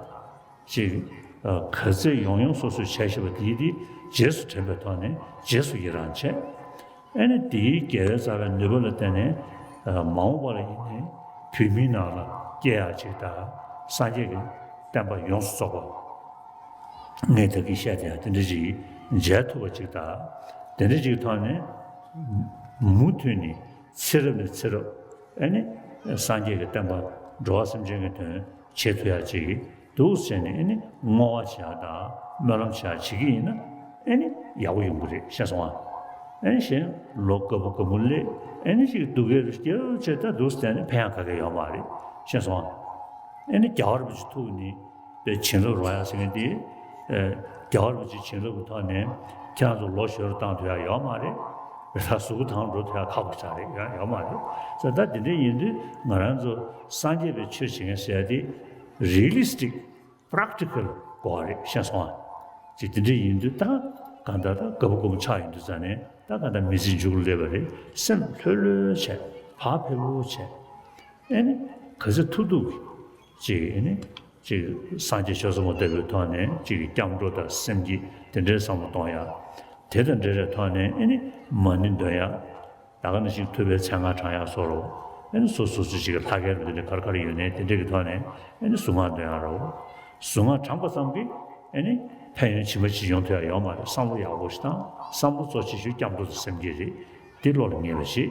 ཅིག་ག་ཚད་ཡོང་ཡོང་སོ་སོས་བྱས་ཤེས་པ་དེ་དེ་རྗེས་སུ་དྲན་པའི་ཐོག་ནས་རྗེས་སུ་ཡི་རང་བྱས། ཨེ་ནི་དེའི་དགེ་བའི་རྩ་བའི་ནུས་པ་ལ་བརྟེན་ནས་མ་འོངས་པ་ལ་ཡིན་ནའི་བོད་མིའི་ནང་ལ་སྐྱེ་ཡག་ཅིག་དང་སངས་རྒྱས་ཀྱི་བསྟན་པ་ཡོངས་སུ་རྫོགས་པ་ངས་ད་གིན་བཤད་དེ་ཡང་དེ་འདྲ་ཅིག་མཇལ་ཐུབ་པ་ཅིག་དང་དེ་འདྲ་ཅིག་ཐོག་ནས་མུ་མཐུད་ནས་ཚེ་རབས་ནས་ཚེ་རབས་ཨེ་ནི་སངས་རྒྱས་ཀྱི་བསྟན་པ་འགྲོ་བ་སེམས་ཅན་གྱི་དོན་བྱེད་ཐུབ་ཡག་ཅིག་འདུག་ཟེར་ནས་ཨེ་ནི་བསྔོ་བ་བྱེད་ཡག་དང་སྨོན་ལམ་བྱེད་ཡག་བྱེད་ཀྱི་ཡིན་ན་ཨེ་ནི་ཡག་པོ་ཡོང་གི་རེད། ཤེས་སོང་ཨ། ཨེ་ནི་གཞན་ལོ་ག་བུ་ག་མུ་སླེབས་ཨེ་ནི་ཅིག་སྡུག་གི་རུ་སྐྱེ་རུ་བྱེད་ད་འདུག་ཟེར་ནས་ཕན་ཡག་ག་གེ་ཡོད་མ་རེད། ཤེས་སོང་ཨ། ཨེ་ནི་རྒྱལ་བ་རིན་པོ་ཆེ་ཐུགས་ནི་པའི་བྱིན་རླབས་རོལ་ཡག་ཟེར་མཁན་དེ། ཨེ། རྒྱལ་བ་རིན་པོ་ཆེའི་བྱིན་རླབས་ཀྱི་ཐོག་ནས་ཁྱེད་རང་ཚོ་ལོ་གཞོན་རུ་བཏང་ཐུབ་ཡག་ཡོད་མ་རེད། རེད་ད་གཟུགས་པོ་དྭངས་འགྲོ་ཐུབ་ཡག་ཁག་པོ་ཆགས་རེད། ཡོད་ཡོད་མ་རེད། ཟེར་ད་དེ་འདྲ་ཡིན་དུས་ང་རང་ཚོ་སངས་རྒྱས་པའི་ཆོས་བྱེད་མཁན་ཟེར་ཡག་དེ་རི་ལི་སི་ཊིག་པ་རེག་ཊི་ཀལ་དགོས་པ་རེད། ཤེས་སོང་ཨ། ཅིག་དེ་འདྲ་ཡིན་དུས་ད་གང་ལྟར་ད་དགའ་པོ་དགའ་མོ་ཆགས་ཡོང་དུས་ཙང་ནས་ད་གང་ལྟར་མི་ཚེ་མཇུག་ལ་སླེབས་པ་རེད། སེམས་ལྷོད་ལྷོད་བྱས་བག་ཕེབས་པོ་བྱས། ཨེ་ནི་ག་ཚོད་ཐུབ་ཐུབ་ཀྱིས་ཅིག་ཨེ་ནི་ཅིག་སངས་རྒྱས་ཆོས་ཚོགས་མ་ལྟ་བུའི་ཐོག་ནས་ཅིག་སྐྱབས་འགྲོ་དང་སེམས་བསྐྱེད་དེ་འདྲའི་བསམ་བློ་གཏོང་ཡག་དེ་དང་འབྲེལ་བའི་ཐོག་ནས་ཨེ་ནི་མ་ཎི་འདོན་ཡག་ད་ག་ནང་བཞིན་ཐུབ་པའི་མཚན་སྔགས་བགྲང་ཡག་སོགས་རོ། ཨེ་ནི་སོ་སོ་སོ་ཅིག་གི་ལྷ་སྐལ་རུ་དེ་འདྲ་ག་རེ་ག་རེ་ཡོད་ནའི་དེ་འདྲ་གི་ཐོག་ནས་ཨེ་ནི་གཟུངས་སྔགས་འདོན་ཡག་རོ། གཟུངས་སྔགས་བགྲངས་པ་ཙམ་གྱིས་ཨེ་ནི་ཕན་ཡོན་ཇི་མ་ཇི་བཞིན་ཡོང་ཐུབ་ཡག་ཡོད་མ་རེད། བསམ་བློ་ཡག་པོ་ཞིག་བཏང་། བསམ་བློ་གཙོ་ཆེ་ཤོས་སྐྱབས་འགྲོ་དང་སེམས་བསྐྱེད་རེད། དེ་བློ་ལ་ངེས་པ་བྱེད།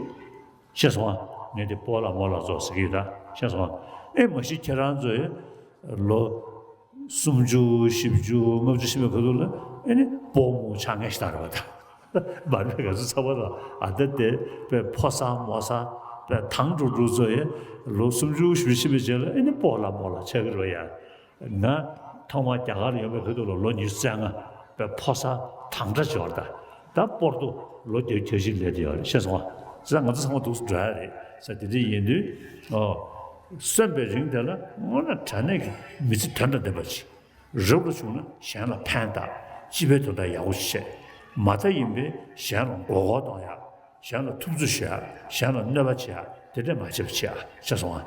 ཤེས་སོང་ཨ། ངས་དེ་སྤོ་ལགས་རྨོ་ལགས་ཚོ་ཟེར་གྱི་ཡོད་ད། ཤེས་སོང་ཨ། ཨེ་མ་གཞི་ཁྱེད་རང་ཚོས་ལོ་སུམ་ཅུ་བཞི་བཅུ་ལྔ་བཅུ་ཕྱིན་པའི་ཁ་ཐུག་ལ་ཨེ་ནི་སྤོ་རྨོ་ཆགས་མཁན་ཞིག་ད་རེད་པ་ད། མ་རེད་པས། ང་ཚོ་ཚང་མ་ལ་ཨ་ད་དེ་པའི་ཕོ་གསར་རྨོ་གསར་པའི་དྭངས་འགྲོ་འགྲོ་ཚོ་ཡས་ལོ་སུམ་ཅུ་བཞི་བཅུ་ཕྱིན་པའི་རྗེས་ལ་ཨེ་ནི་སྤོ་ལགས་རྨོ་ལགས་ཆགས་ཀྱི་རེད་པ་ཡ། ང་ཐོག་མར་རྒྱ་གར་ལ་ཡོང་བའི་ཁ་ཐུག་ལ་ལོ་ཉི་ཤུ་རྩ་ལྔ་པའི་ཕོ་གསར་དྭངས་འདྲ་འབྱོར་ད། ད་སྤོར་ཏོ་ལོ་བརྒྱད་ཅུ་གྱ་བཞི་སླེབས་བསྡད་ཡོད་རེད། ཤེས་སོང་ཨ། ཟེར་ང་ཚོ་ཚང་མ་འདུག་སེ་འགྲོ་ཡ་རེད་ཟེར། དེ་འདྲ་ཡིན་དུས་ཨོ། གསོན་པའི་རིང་དེ་ལ་དངོས་གནས་དྲང་གནས་ཀྱི་མི་ཚེ་དོན་དང་ལྡན་པ་ཅིག་རབ་ཏུ་བྱུང་ན་གཞན་ལ་ཕན་བཏགས། སྤྱི་པའི་དོན་དག་ཡག་པོ་ཞིག་བྱས། མ་མཐའ་ཡིན་པའི་གཞན་ལ་མགོ་སྐོར་གཏོང་ཡ། གཞན་ལ་ཐུབ་ཚོད་བྱེད་ཡ། གཞན་ལ་གནོད་པ་བྱེད་ཡ། དེ་འདྲས་མ་བྱེད་པ་བྱེད་ཡ། ཤེས་སོང་ཨ།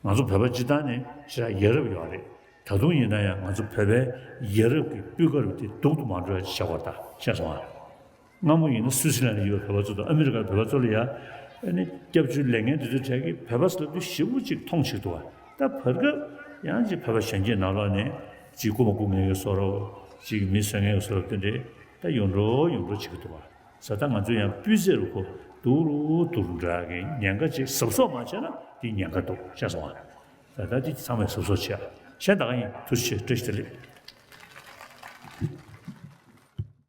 ང་ཚོ་བོད་པ་སྤྱིར་བཏང་ནི་ཞེ་དྲག་ཡ་རབས་ཡོད་རེད། ད་དུང་ཡིན་ན་ཡང་ང་ཚོ་བོད་པའི་ཡ་རབས་ཀྱི་སྤུས་ཀ་རུ་དེ་སྡུག་ཏུ་མ་འགྲོ་ཡ་ཅིག་བྱེད་དགོས་རེད་ད། ཤེས་སོང་ཨ། སྔ་མོ་ཡིན་ན་སུའི་སི་ལན་ལ་ཡོད་པའི་བོད་པ་ཚོ་དང་ཨ་མི་རི་ཀའི་བོད་པ་ཚོ་ལ་ཡ་ཨ་ནི་སྐྱབས་བཅོལ་ལས་འགན་དེ་ཚོའི་གྲས་ཀྱིས་བོད་པ་ཟེར་དུས་ཞེ་པོ་ཅིག་མཐོང་ཆེ་འདུག་བ། ད་བར་སྐབས་ཡང་ཅིག་བོད་པ་གཞོན་སྐྱེས་ནང་ལོགས་ནས་ཅིག་རྐུ་མ་རྐུ་མཁན་གྱི་བཟོ་འདྲ་བོ། ཅིག་མི་གསོད་མཁན་གྱི་བཟོ་འདྲ་བོ་དེ་འདྲས་ད་ཡོང་འགྲོ་ཡོང་འགྲོ་བྱེད་ཀྱི་འདུག་བ། ཟེར་ད་ང་ཚོ་ཡང་སྤུས་ཚད་རུ་ཁོ་སྡུག་རུ་སྡུག་རུ་འགྲོ་ཡག་གི་ཉེན་ཁ་ཅིག་གཟབ་གཟབ་མ་བྱས་ན་དེ་ཉེན་ཁ་འདུག། ཤེས་སོང་ཨ། ད་ལྟ་འདི་ཚང་མས་གཟབ་གཟབ་བྱེད། གཞན་ད་ག་ཡིན། ཐུགས་རྗེ་ཆེ། བཀྲ་ཤིས་བདེ་ལེགས།